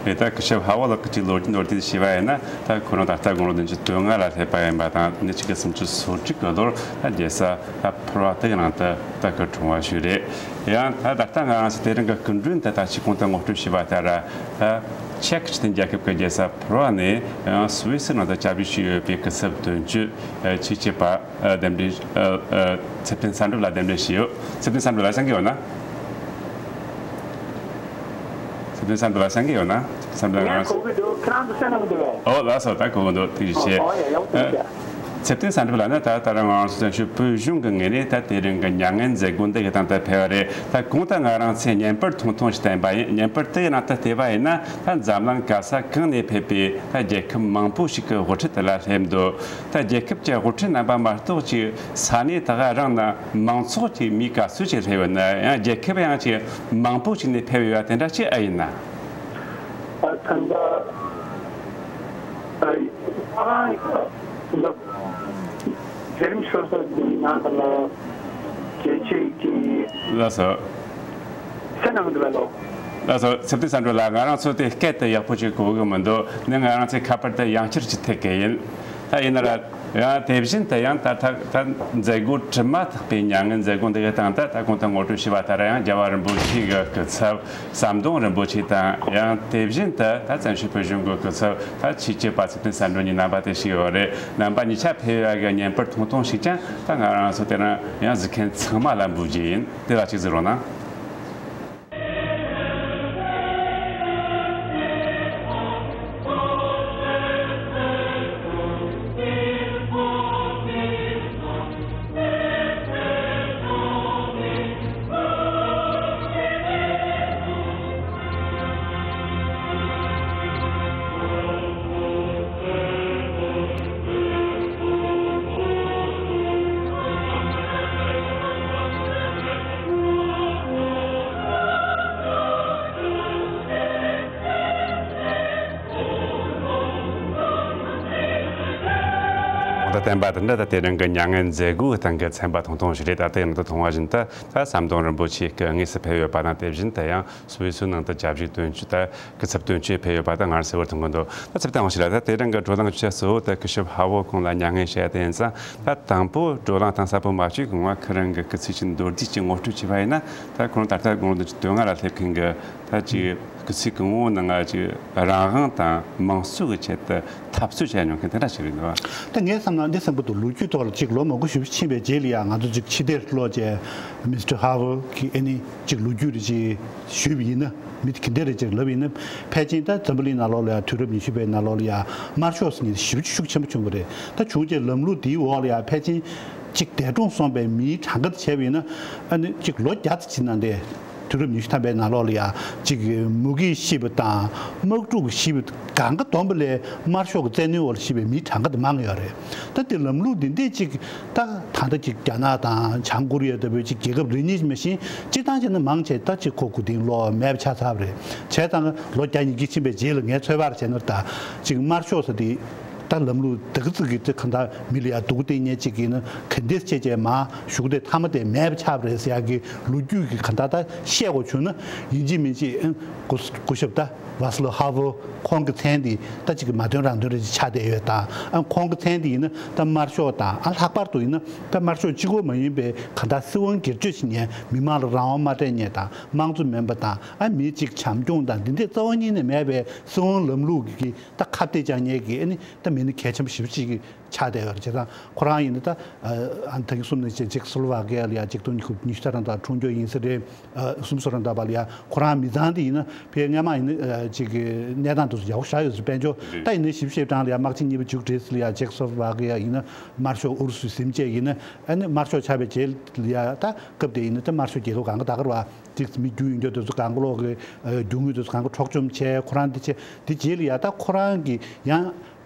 རེད། ད་སྐུ་ཞབས་ཧ་ཝེལ་ལགས་ཀྱི་ལོ་རྒྱུས་མདོར་བསྡུས་ཞུས་པ་ཡིན་ན། ད་ཁོ་རང་ད་ལྟ་དགུང་ལོ་བདུན་ཅུ་དོན་ལྔ་ལ་སླེབས་པ་ཡིན་པ་དང་། དེ་ནས་ཆིག་སྟོང་དགུ་བརྒྱ་སུམ་ཅུ་སོ་དྲུག་གི་ལོར་ད་རྒྱལ་ས་ད་ཕུར་བ་དེ་གི་ནང་དུ་ད་སྐུ་འཁྲུངས་པ་ཞིག་རེད། ཡང་ད་ད་ལྟ་ང་རང་ཚོ་དེ་རིང་གི་སྐུ་མགྲོན་དེ་ད་ཅིག་གོང་དུ་ངོ་སྤྲོད་ཞུས་པ་ལྟར། ད་ཅེཀ་སྤྱི་མཐུན་རྒྱལ་ཁབ་ཀྱི་རྒྱལ་ས་ཕུར་བ་ནས་ཡང་སུད་སི་ནང་དུ་བཅའ་བཞུགས་བྱས་ཡོད་པའི་སྐུ་ཚབ་དོན་གཅོད་ཆོས་སྐྱིད་པ་གདན་འདྲེན། ཚེ་བརྟན་བསམ་གྲུབ་ལགས་གདན་འདྲེན་ཞུས་ཡོད། ཚེ་བརྟན་བསམ་གྲུབ་ལགས་གསན་གྱི་ཡོད་ན། ཚེ་བརྟན་བསམ་གྲུབ་ལགས་གསན་གྱི་ཡོད་ན། བསམ་གྲུབ་ལགས། ཡང་གོ་གི་འདུག་ཁྱེད་རང་ཚོ་གསན་གནང་གི་འདུག་གས། ཨོ་ལགས་སོ། ད་གོ་གི་འདུག་ཐུགས་རྗེ་ཆེ། ཨོ་ཡ་ཡག་པོ་ཐུགས་རྗེ་ཆེ། ཚེ་བརྟན་བསམ་གྲུབ་ལགས་ནི་ད་ད་རང་ང་རང་ཚོ་བཙན་བྱོལ་བོད་གཞུང་གི་ངོས་ནས་ད་དེ་རིང་གི་མྱ་ངན་མཛད་སྒོ་འདི་གི་སྟེང་དུ་ཕེབས་པ་རེད། ད་གོང་དུ་ང་རང་ཚོས་བརྙན་པར་ཐུང་ཐུང་ཞིག་བསྟན་པ་ཡིན། བརྙན་པར་དེ་གི་ནང་དུ་བལྟས་པ་ཡིན་ན། ད་འཛམ་གླིང་ག་ས་གང་ནས་ཕེབས་པའི་ད་རྒྱལ་ཁབ་མང་པོ་ཞིག་གི་དབུ་ཁྲིད་དེ་ལ་སླེབས་འདུག་ད་རྒྱལ་ཁབ་ཀྱི་དབུ་ཁྲིད་རྣམ་པ་མ་གཏོགས་ཅིག་ས་གནས་དེ་ག་རང་ན་མང་ཚོགས་ཀྱི་མི་ག་ཚོད་ཅིག་སླེབས་ཡོད་ན། ཡང་རྒྱལ་ཁབ་ཡང་ཅིག་མང་པོ་ཞིག་ནས་ཕེབས་ཡོད་པ་དེ་འདྲ་ཅིག་ཨེ་ཡིན་ན། ཨ་ད་ལྟ་ཨ་ཨ་ད་ལྟ་མཛད་རིམ་ཤོར་ས་འདི་ནང་ལ་རྒྱལ་སྤྱིའི་གི། ལགས་སོ། གསན་གནང་གི་འདུག་གས་ལགས། ལགས་སོ། ཚེ་བརྟན་བསམ་གྲུབ་ལགས། ང་རང་ཚོ་དེ་སྐད་དེ་ཡག་པོ་ཅིག་གོ་གི་མི་འདུག་ནི་ང་རང་ཚོའི་ཁ་པར་དེ་ཡང་བསྐྱར་ཅིག་ཐད་གི་ཡིན། ད་ཡིན་ན་ར། ཡང་དེ་བཞིན་དུ་ཡང་ད་ད་ད་མཛད་སྒོ་གྲུབ་མ་ཐག་པའི་མྱ་ངན་མཛད་སྒོ་འདི་གི་སྟེང་དུ། ད་གོང་དུ་ངོ་སྤྲོད་ཞུས་པ་ལྟར་ཡང་རྒྱལ་བ་རིན་པོ་ཆེ་གི་སྐུ་ཚབ་ཟམ་གདོང་རིན་པོ་ཆེ་དང་། ཡང་དེ་བཞིན་དུ་ད་བཙན་བྱོལ་བོད་གཞུང་གི་སྐུ་ཚབ་ད་ཆོས་སྐྱིད་པ་ཚེ་བརྟན་བསམ་གྲུབ་གཉིས་རྣམ་པ་དེ་ཞུགས་ཡོད་རེད། རྣམ་པ་གཉིས་ཆ་ཕེབས་ཡག་གི་བརྙན་པར་ཐུང་ཐུང་ཞིག་ཀྱང་ད་ང་རང་ཚོ་དེ་རིང་ཡང་གཟིགས་མཁན་ཚང་མ་ལ་འབུལ་རྒྱུ་ཡིན། དེ་ལ་གཅིག་གཟིགས་རོགས་གནང་། བསྟན་པ་དེ་འདྲ་ད་དེ་རིང་གི་མྱ་ངན་མཛད་སྒོའི་སྟེང་གི་ཚན་པ་ཐུང་ཐུང་ཞིག་རེད། ད་ལྟའི་ནང་དུ་མཐོང་བ་བཞིན་དུ་ད་ཟམ་གདོང་རིན་པོ་ཆེ་སྐུ་དངོས་སུ་ཕེབས་ཡོད་པ་དང་། དེ་བཞིན་དུ་ཡང་སུད་སི་ནང་དུ་བཅའ་བཞུགས་དོན་གཅོད་ད་སྐུ་ཚབ་དོན་གཅོད་ཕེབས་ཡོད་པ་དང་། ང་རང་གསལ་བོར་མཐོང་གི་འདུག་ད་ཚེ་བརྟན་དབང་ཕྱུག་ལགས། ད་དེ་རིང་གི་བགྲོ་གླེང་གི་ཆེད་གཙོ་བོ་ད་སྐུ་ཞབས་ཧ་ཝུ་ཁོང་ལ་མྱ་ངན་བཤད་དེ་ཡིན་ཙང་། ད་དང་པོ་བགྲོ་གླེང་གཏིང་ཟབ་པོ་མ་བྱས་གོང་ང་ཁོ་རང་གི་སྐུ་ཚེ་གཅིག་མདོར་བསྡུས་ཅིག་ངོ་སྤྲོད་བྱས་པ་ཡིན་ན། ད་ཁོ་རང་ད་ལྟ་དགུང་ལོ་བཅུ་དོན་ལྔ་ལ་སླེབས་མཁན་གྱི་ད་ཅིག་སྐུ་ཚེ་གང་བོའི་ནང་ང་ཅིག་རང་དབང་དང་དམངས་གཙོ་གི་ཆེད་དུ་འཐབ་རྩོད་བྱས་མྱོང་མཁན་དེ་འདྲ་ཞིག་རེད་འདུག་ད་ངས་བསམ་ན་འདི་བསམ་གྱི་འདུག་ལོ་རྒྱུས་ཐོག་ལ་ཅིག་ལོ་མང་པོ་ཞིག་ཕྱིན་པའི་རྗེས་ལ་ཡང་ང་ཚོ་ཅིག་ཕྱི་བལྟས་ཀློག་བྱས། མི་སི་ཊར་ཧ་ཝུ་གིས་ཨ་ནི་ཅིག་ལོ་རྒྱུས་རེ་ཅིག་ཞུས་པ་ཡིན་ན། མི་དེ་ག་འདྲ་རེ་ཅིག་ལབ་ཡིན་ན། ཕལ་ཆེར་ད་འཛམ་བུ་གླིང་ནང་ལོགས་ལ་ཡང་དུས་རབས་ཉི་ཤུ་པའི་ནང་ལོགས་ལ་ཡང་དམར་ཤོག་ཟེར་མཁན་དེ་ཞེ་པོ་ཅིག་ཤུགས་ཆེན་པོ་བྱུང་བ་རེད། ད་བྱུང་རྗེས་ལམ་ལུགས་འདིའི་འོག་ལ་ཡང་ཕལ་ཆེར་ཅིག་འདས་གྲོངས་སོང་པའི་མིའི་གྲངས་ཀ་དེ་བྱས་པ་ཡིན་ན། ཨ་ནི་ཅིག་ལོ་བརྒྱ་ཙམ་ཕྱིན་ན་འདས། དུས་རབས་ཉི་ཤུ་ཐམ་པའི་ནང་ལོགས་ལ་ཡང་ཅིག་མུ་གེས་ཤི་བ་དང་དམག་འཁྲུག་ཤི་བ་གང་ག་བསྡོམས་པ་ལས་དམར་ཤོག་གི་བཙན་གནོན་འོག་ལ་ཤི་བའི་མིའི་གྲངས་ཀ་དེ་མང་ཡོད་རེད། ད་དེ་ལམ་ལུགས་འདི་འདྲས་ཅིག་ད་ད་ལྟ་ཅིག་རྒྱ་ནག་དང་བྱང་ཀོ་རི་ཡ་ལྟ་བུའི་ཅིག་རྒྱལ་ཁབ་རེ་གཉིས་མ་གཏོགས་སྤྱིར་བཏང་བྱས་ན་མང་ཆེ་ད་ཅིག་ཁོ་གོ་དིང་ལོག་མེད་པ་ཆགས་ཚར་བ་རེད། བྱས་ཙང་ལོ་བརྒྱ་ཉིས་བརྒྱ་ཕྱིན་པའི་རྗེས་ལ་ངས་ཚོད་དཔག་བྱས་ན། ད་ཅིག་དམར་ཤོག་ཟེར་དེ་ད་ལམ་ལུགས་ད་ག་ཙིག་གི་ད་གང་ལྟར་མི་ལ་ཡ་སྡུག་སྟེར་མཁན་ཅིག་ཡིན་ན། ག་འདྲས་བྱས་བྱས་མར་གཞུག་དེ་མཐའ་མ་དེ་མེད་པ་ཆགས་པ་རེད་ཟེར་ཡག་གི་ལོ་རྒྱུས་ཀྱི་གང་ལྟར་ད་བཤད་དགོས་བྱུང་ན། ཡིན་གཅིག་མིན་གཅིག་ཨ་སྐུ་སྐུ་ཞབས་ད་ཝཱ་སི་ལབ་ཧ་ཝུ་ཁོང་གི་མཚན་དེ་ད་ཅིག་གི་མ་འདོན་རང་འདོན་རེ་ཅིག་ཆགས་བསྡད་ཡོད་དང་། ཨ་ཁོང་གི་མཚན་དེ་ཡིན་ན་ད་དམར་ཤོག་དང་། ཨ་ལྷག་པར་དུ་ཡིན་ན་ད་དམར་ཤོག་གཅིག་པོ་མ་ཡིན་པའི་གང་ལྟར་སྲིད་དབང་སྒེར་གཅོད་བྱེད་མཁན། མི་མང་ལ་རང་དབང་མ་སྤྲད་མཁན་དང་། དམངས་གཙོ་མིན་པ་དང་། ཨ་མི་གཅིག་བྱམས་སྐྱོང་དང་འདི་འདྲས་རྩ་བ་ཉིད་ནས་མེད་པའི་སྲིད་དབང་ལམ་ལུགས་ཀྱི་ད་ཁ་གཏད་བཅག་མཁན་གྱི་ཨ་ནི་ད་མི་སྣ་གལ་ཆེན་པོ་ཞེ་པོ་ཅིག་ཆགས་བསྡད་ཡོད་རེད། བྱས་ཙང་ཁོ་རང་ཡིན་ན་ད་ཨ་ད་གིན་གསུངས་ནང་བཞིན་ཅེག་སི་ལོ་ཝ་ཀི་ཡ་ལ་ཡ་ཆིག་སྟོང་ཉི་ཤུ་རྩ་གྲངས་དང་འཁྲུངས་སྐྱོར་ཡིན་ས་རེད། ཨ་གསུམ་བཅུ་གྲངས་དང་བ་ལ་ཡ་ཁོ་རང་མི་ཚང་དེ་ཡིན་ན་ཕ་གི་སྔ་མ་ཡིན་ན་ཨ་ཅིག་གི་གནས་སྟངས་དེ་ཚོ་ཡག་པོ་ཞེ་དྲག་ཡོད་ས་རེད། དཔལ་འབྱོར་ད་ཡིན་ན་བཞི་བཅུ་ཞེ་གྲངས་ལ་ཡ་དམག་ཆེན་གཉིས་པ་མཇུག་བསྒྲིལ་ས་ལ་ཡ་ཆེག་སི་ལོ་ཝ་ཀི་ཡ་ཡིན་ན་དམར་ཤོག་ཨུ་རུ་སུས་ཟིན་བྱས་ཡིན་ན། ཨ་ནི་དམར་ཤོག་ཆགས་པའི་རྗེས་ལ་ཡ་ད་སྐབས་དེ་ཡིན་ན་ད་དམར་ཤོག་རྒྱལ་ཁབ་གང་ག་ད་ག་རེ་བ། ཏིག་མི་རྒྱུ་ཡོད་མཁན་དེ་ཚོ་གང་ག་ལོག་གི་ཨ་རྒྱུ་དངོས་དེ་ཚོ་གང་ག་འཕྲོག་བཅོམ་བྱས། ཁོ་རང་འདི་བྱས། དེ་རྗེས་ལ་ཡ་ད་ཁོ་རང་གི་ཡང་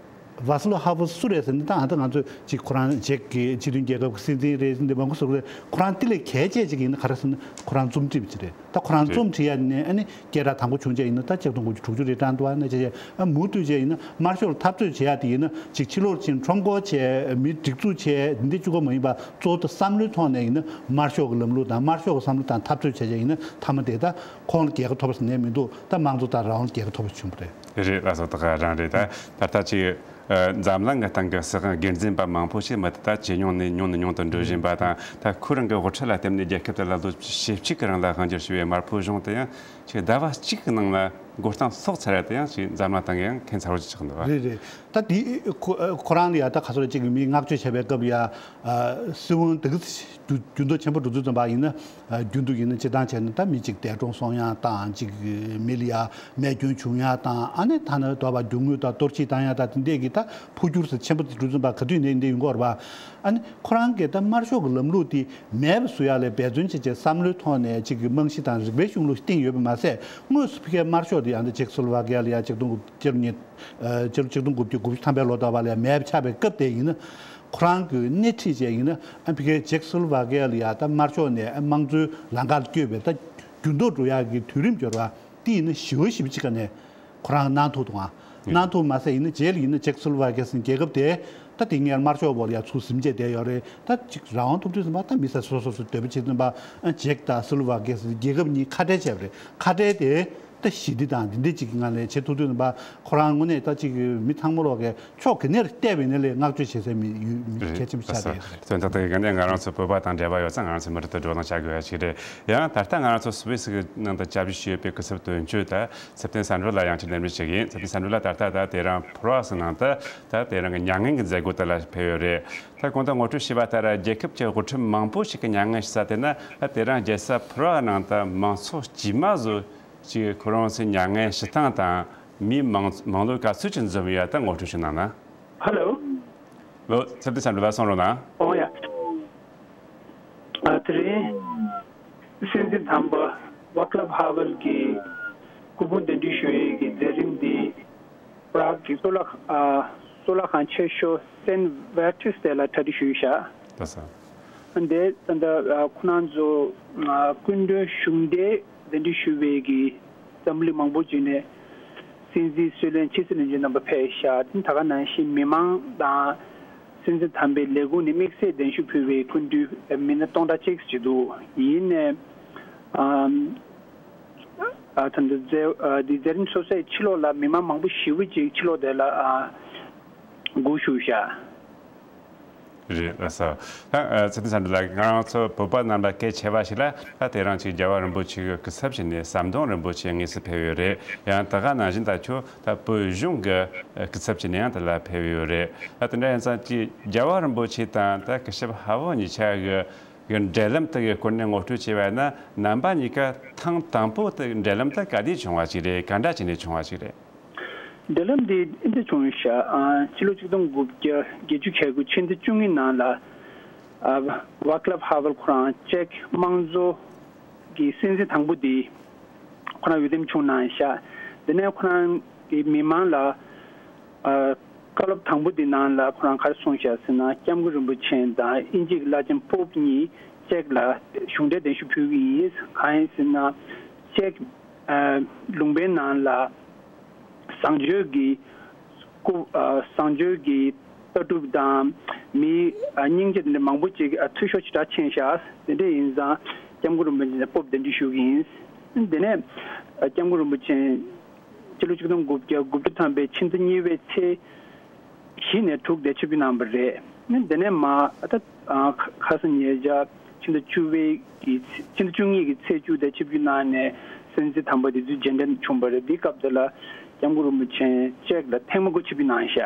ཝཱ་སི་ལབ་ཧ་ཝུ་སུ་རེད་ཟེར་ན། ད་ཨ་ད་ང་ཚོ་ཅིག་ཁོ་རང་ཅེག་གི་སྤྱི་མཐུན་རྒྱལ་ཁབ་ཀྱི་སྲིད་འཛིན་རེད་ཟེར་འདི་མང་པོ་ཟེར་གི་རེད། ཁོ་རང་དེ་ལས་གལ་ཆེ་ཅིག་ཡིན་ན་ག་རེ་ཟེར་ན། ཁོ་རང་རྩོམ་སྒྲིག་པ་ཅིག་རེད། ད་ཁོ་རང་རེད། རྩོམ་བྲིས་ཡ་ནས་ཨ་ནི་སྐད་གྲགས་དང་པོ་བྱུང་བྱས་ཡིན་ན་ད་ཆིག་སྟོང་དགུ་བརྒྱ་དྲུག་ཅུ་རེ་གྲངས་འདུག་ཨ་ནི་བྱས་བྱས་ཨ་མུ་མཐུད་བྱས་ཡིན་ན་དམར་ཤོག་ལ་འཐབ་རྩོད་བྱེད་ཡ་དེ་ཡིན་ན་ཅིག་ཕྱི་ལོགས་ཕྱིན་ཁྲོམ་སྐོར་བྱས། མི་སྒྲིག་འཛུགས་བྱས། འདི་གཅིག་པོ་མ་ཡིན་པ་གཙོ་བོ་ད་བསམ་བློའི་ཐོག་ནས་ཡིན་ན་དམར་ཤོག་གི་ལམ་ལུགས་དང་དམར་ཤོག་གི་བསམ་བློ་དང་འཐབ་རྩོད་བྱས་བྱས་ཡིན་ན་མཐའ་མ་དེ་ད། ཁོང་ལ་རྒྱལ་ཁ་ཐོབ་པ་ཟེར་ནས་མི་འདུག་ད་དམངས་གཙོ་དང་རང་དབང་ལ་རྒྱལ་ཁ་ཐོབ་པ་བྱུང་བ་རེད། རེད། ལགས་སོ། ད་ག་རང་རེད། ད་ད་ལྟ་ཅིག་ཨ་འཛམ་གླིང་གི་སྟེང་གི་སྲིད་དབང་སྒེར་འཛིན་པ་མང་པོ་ཞིག་མུ་མཐུད་ད་ཇེ་ཉུང་ནས་ཉུང་ནས་ཉུང་དུ་འགྲོ་བཞིན་པ་དང་། ད་ཁོ་རང་གི་དབུ་ཁྲིད་ལ་བརྟེན་ནས་རྒྱལ་ཁབ་དེ་ལ་ལོ་བཞི་བཅུ་གི་རིང་ལ་དབང་སྒྱུར་བྱས་པའི་དམར་པོའི་གཞུང་དེ་ཡང་ཅིག་ཟླ་བ་གཅིག་གི་ནང་ལ་མགོ་རྟིང་སློག་ཚར་ཡ་དེ་ཡང་ཅིག་འཛམ་གླིང་སྟེང་གི་ཡང་མཁྱེན་ཚར་བ་ཅིག་ཆགས་འདུག་བ། རེད་རེད། ད་དེ་ཁོ་ཁོ་རང་ལ་ཡ་ད་ག་ཚོད་ཅིག་མིས་བསྔགས་བརྗོད་བྱས་པའི་སྐབས་ལ་ཡ། ཨ་སྲིད་དབང་དེ་ག་འགྱུར་འགྱུར་ལྡོག་ཆེན་པོ་འགྲོ་དུས་ཙམ་པ་ཡིན་ན། ཨ་རྒྱུན་དུ་ཡིན་ན་སྤྱིར་བཏང་བྱས་ན་ད་མི་གཅིག་འདས་གྲོངས་སོང་ཡ་དང་། གཅིག་མི་ལ་ཡ་རྨས་སྐྱོན་བྱུང་ཡ་དང་། ཨ་ནི་ཐ་ན་དོ་བ་རྒྱུ་དངོས་དང་གཏོར་བཤིག་བཏང་ཡ་དང་། དེ་འདྲས་ཀྱི་ད་འཕོ་འགྱུར་ཟེར་ཆེན་པོ་དེ་འགྲོ་དུས་ཙམ་པ་ག་དུས་ནས་འདི་ཡོང་གི་ཡོད་རེད་པ། ཨ་ནི་ཁོ་རང་གིས་ད་དམར་ཤོག་གི་ལམ་ལུགས་དེ་མེད་པ་བཟོ་ཡ་ལ་འབད་བརྩོན་བྱས་བྱས་བསམ་བློའི་ཐོག་ནས་གཅིག་གི་རྨང་གཞི་དང་རིག་པའི་གཞུང་ལུགས་བཏིང་ཡོད་པ་མ་ཟད། དངོས་སུ་ཕ་གིའི་དམར་ཤོག་དེ་ཡང་ད་ཅེག་སི་ལོ་ཝ་ཀི་ཡ་ལ་ཡ་ཆིག་སྟོང་དགུ་བརྒྱ་གཅིག་ལོ་ཉིས་ཨ་ཆིག་སྟོང་དགུ་བརྒྱ་དགུ་བཅུ་ཐམ་པའི་ལོ་ཟླ་བ་ལ་ཡ་མེད་པ་ཆགས་པའི་སྐབས་དེ་ཡིན་ན། ཁོ་རང་གིས་སྣེ་ཁྲིད་བྱས་ཡིན་ན། ཨ་ཕ་གིའི་ཅེག་སི་ལོ་ཝ་ཀི་ཡ་ལ་ཡ་ད་དམར་ཤོག་ནས་ཨ་དམངས་གཙོའི་ལམ་ཁ་ལ་བསྐྱོད་པའི་ད་འགྱུར་ལྡོག་འགྲོ་ཡག་གི་དུས་རིམ་འགྱུར་བ་དེ་ཡིན་ན་ཞི་བ་ཞེ་པོ་ཅིག་ག་ནས་ཁོ་རང་གནང་ཐུབ་འདུག་ཨ། གནང་ཐུབ་མ་ཟད་ཡིན་ན་རྗེས་ལ་ཡིན་ན་ཅེག་སི་ལོ་ཝ་ཀི་ཡ་ཟེར་རྒྱལ་ཁབ་དེ་ད་དེ་སྔའི་དམར་ཤོག་འོག་ལ་ཡ་ཚུར་ཟིན་བྱས་བསྡད་ཡོད་རེད། ད་ཅིག་རང་དབང་ཐོབ་དུས་ཙམ་པ་ད་མི་སེར་སོ་སོ་སོ་འདོད་པ་བྱེད་ཙམ་པ། ཨ་ཅེག་དང་སི་ལོ་ཝ་ཀི་ཡ་ཟེར་རྒྱལ་ཁབ་གཉིས་ཁ་བྲལ་བྱས་པ་རེད། ཁ་བྲལ་དེ་ད་ཞི་བདེ་དང་འདི་འདྲ་ཅིག་གི་ངང་ལས་བྱེད་ཐུབ་དུས་ཙམ་པ། ཁོ་རང་དངོས་གནས་ད་ཅིག་མི་ཚང་མ་ལོག་གིས་ཕྱོགས་ག་ནས་བལྟས་པ་ཡིན་ན་ལས་བསྔགས་བརྗོད་བྱེད་སའི་མི་ཡུལ་མི་རེད། གལ་ཆེན་པོ་ཆགས་བསྡད་ཡོད་རེད། དོན་དག་དེ་ག་ནས་ང་རང་ཚོ་བོད་པ་དང་འབྲེལ་བ་ཡོད་ཙང་། ང་རང་ཚོ་མུ་མཐུད་དུ་བགྲོ་གླེང་བྱ་དགོས་ཡ་ཞིག་རེད། ཡང་ད་ལྟ་ང་རང་ཚོ་སུད་སི་གི་ནང་དུ་བཅའ་བཞུགས་བྱས་ཡོད་པའི་སྐུ་ཚབ་དོན་གཅོད་ད་ཚེ་བརྟན་བསམ་གྲུབ་ལགས་ཡང་ཅིག་གདན་འདྲེན་ཞུ་གི་ཡིན། ཚེ་བརྟན་བསམ་གྲུབ་ལགས་ད་ལྟ་ད་དེ་རིང་ཕོ་རོག་སི་ནང་དུ་ད་དེ་རིང་གི་མྱ་ངན་གྱི་མཛད་སྒོ་དེ་ལ་ཕེབས་ཡོད་རེད། ད་གོང་དུ་ངོ་སྤྲོད་བྱས་པ་ལྟར་རྒྱལ་ཁབ་ཀྱི་དབུ་ཁྲིད་མང་པོ་ཞིག་གིས་མྱ་ངན་ཞུ་ས་དེ་ན། ད་དེ་རིང་རྒྱལ་ས་ཕོ་རོག་ནང་དུ་མང་ཚོགས་དཀྱུས་མ་བཟོ་ཅིག་ཁོ་རང་ཚོའི་མྱ་ངན་ཞུ་སྟངས་དང་། མི་མང་མང་ལོ་ག་ཚོད་ཅིག་འཛོམས་ཡོད་ད་ངོ་སྤྲོད་ཅིག་གནང་ན། ཧེ་ལོ། ལོ། ཚེ་བརྟན་བསམ་གྲུབ་ལགས་གསུང་རོགས་གནང་། ཨོ་ཡ། ཨ་དེ་རིང་སྲིད་འཛིན་དམ་པ་ཝཱ་ཀི་ལབ་ཧ་ཝེལ་གྱི་སྐུ་ཕུང་གདན་འདྲེན་ཞུ་ཡས་ཀྱི་མཛད་རིམ་འདི་པ་རག་གི་གཙུག་ལག་ཨ་གཙུག་ལག་ཁང་ཆེ་ཤོས་སེན་ཝེ་ཊི་སི་དེ་ལ་གྲ་སྒྲིག་ཞུས་ཤག་ད་ས། འདི་ད་ལྟ་ཁོ་རང་ཚོ་སྐུ་མགྲོན་གཞུང་འབྲེལ་གདན་འདྲེན་ཞུ་བའི་གི་འཛམ་བུ་གླིང་མང་པོ་ཅིག་ནས་སྲིད་འཛིན་སྲིད་བློན་ཕྱི་སྲིད་བློན་ཆེན་རྣམ་པ་ཕེབས་ཤག་ད་ག་ནང་བཞིན་མི་མང་དང་ སྲིད་འཛིན་དམ་པའི་ལས་ཁུངས་ནས་དམིགས་བསལ་གདན་ཞུ་ཕུལ་བའི་སྐུ་མདུན་མི་སྣ་སྟོང་ཕྲག་གཅིག་ཙམ་ཞིག་འདུག་ཡིན་ནའི་ཨམ། ཨ་ད་ལྟ་མཛད་ཨ་འདི་མཛད་རིམ་ཚོགས་སའི་ཕྱི་ལོགས་ལ་མི་མང་མང་པོ་ཞེ་པོ་ཅིག་ཕྱི་ལོགས་དེ་ལ་ཨ་སྒུག་བཞུགས་ཤག་རེད་ལགས་སོ། ད་ཚེ་བརྟན་སངས་ལགས། ང་རང་ཚོ་བོད་པ་རྣམས་ལ་གལ་ཆེ་བ་ཞིག་ལ་ད་དེ་རིང་ཅིག་རྒྱལ་བ་རིན་པོ་ཆེ་གི་སྐུ་ཚབ་བྱས་ནས་ཟམ་གདོང་རིན་པོ་ཆེ་དངོས་སུ་ཕེབས་ཡོད་རེད། ཡང་ད་ག་ནང་བཞིན་ད་ཁྱོད་ད་བོད་གཞུང་གི་སྐུ་ཚབ་བྱས་ནས་ཡང་དེ་ལ་ཕེབས་ཡོད་རེད། ད་དེ་འདྲ་ཡིན་ཙང་ཅིག་རྒྱལ་བ་རིན་པོ་ཆེ་དང་ད་སྐུ་ཞབས་ཧ་བོ་གཉིས་ཆ་གི་གི་འབྲེལ་ལམ་དེ་གི་སྐོར་ནས་ངོ་སྤྲོད་བྱས་པ་ཡིན་ན། རྣམ་པ་གཉིས་ཀ་ཐེངས་དང་པོ་དེ་འབྲེལ་ལམ་དེ་ག་དུས་བྱུང་བ་ཞིག་རེད། ག་འདྲ་བྱས་ནས་བྱུང་བ་ཞིག་རེད། འབྲེལ་ལམ་འདི་འདི་འདྲ་བྱུང་ཤག་ཨ་ཕྱི་ལོ་ཆིག་སྟོང་དགུ་བརྒྱ་བརྒྱད་ཅུ་གྱ་དགུ་ཕྱི་ཟླ་བཅུ་གཉིས་ནང་ལ་ཨ་ཝ་ཀ་ལབ་ཧ་ཝལ་ཁོ་རང་ཅེཀ་དམངས་གཙོ་གི་སྲིད་འཛིན་དང་པོ་འདི་ཁོ་རང་འོས་འདེམས་བྱུང་གནང་ཤག་དེ་ནས་ཁོ་རང་གི་མི་མང་ལ་ཨ་བཀའ་སློབ་དང་པོ་འདི་ནང་ལ་ཁོ་རང་ག་རེ་གསུངས་ཤག་ཟེར་ན། སྐྱབས་མགོན་རིན་པོ་ཆེ་དང་དབྱིན་ཇིའི་བླ་ཆེན་པོབ་གཉིས་ཅེཀ་ལ་གཞུང་འབྲེལ་གདན་ཞུ་ཕུལ་གྱི་ཡིན། གང་ཡིན་ཟེར་ན་ཅེཀ་ཨ་ལུང་པའི་ནང་ལ་བཟང་སྤྱོད་ཀྱི་སྐུ་ཨ་བཟང་སྤྱོད་ཀྱི་ལྟ་གྲུབ་དང་མིའི་ཨ་སྙིང་རྗེ་དེ་འདྲ་མང་པོ་ཅིག་ཨ་འཐུས་ཤོར་ཞེ་དྲག་ཕྱིན་ཤག་དེ་འདྲ་ཡིན་ཙང་སྐྱབས་མགོན་རིན་པོ་ཆེ་དང་པོབ་གདན་འདྲེན་ཞུ་གི་ཡིན། དེ་ནས་ཨ་སྐྱབས་མགོན་རིན་པོ་ཆེ་སྤྱི་ལོ་ཆིག་སྟོང་དགུ་བརྒྱ་དགུ་བཅུ་ཐམ་པའི་ཕྱི་ཟླ་གཉིས་པའི་ཚེས་བཞི་ནས་དྲུག་དེ་ཆིབས་བསྒྱུར་གནང་བ་རེད། དེ་ནས་མ་ད་ཨ་ཁ་སང་ཉེ་ཆར་ཕྱི་ཟླ་བཅུ་པའི་གི་ཕྱི་ཟླ་བཅུ་གཉིས་ཀྱི་ཚེས་བཅུ་དེ་ཆིབས་བསྒྱུར་གནང་ནས་སྲིད་འཛིན་དམ་པ་དེ་ཚོའི་མཇལ་འཕྲད་བྱུང་བ་རེད། འདི་སྐབས་དེ་ལ་སྐྱབས་མགོན་རིན་པོ་ཆེ་ཅེཀ་ལ་ཐེངས་མ་དགུ་ཆིབས་བསྒྱུར་གནང་ཤག་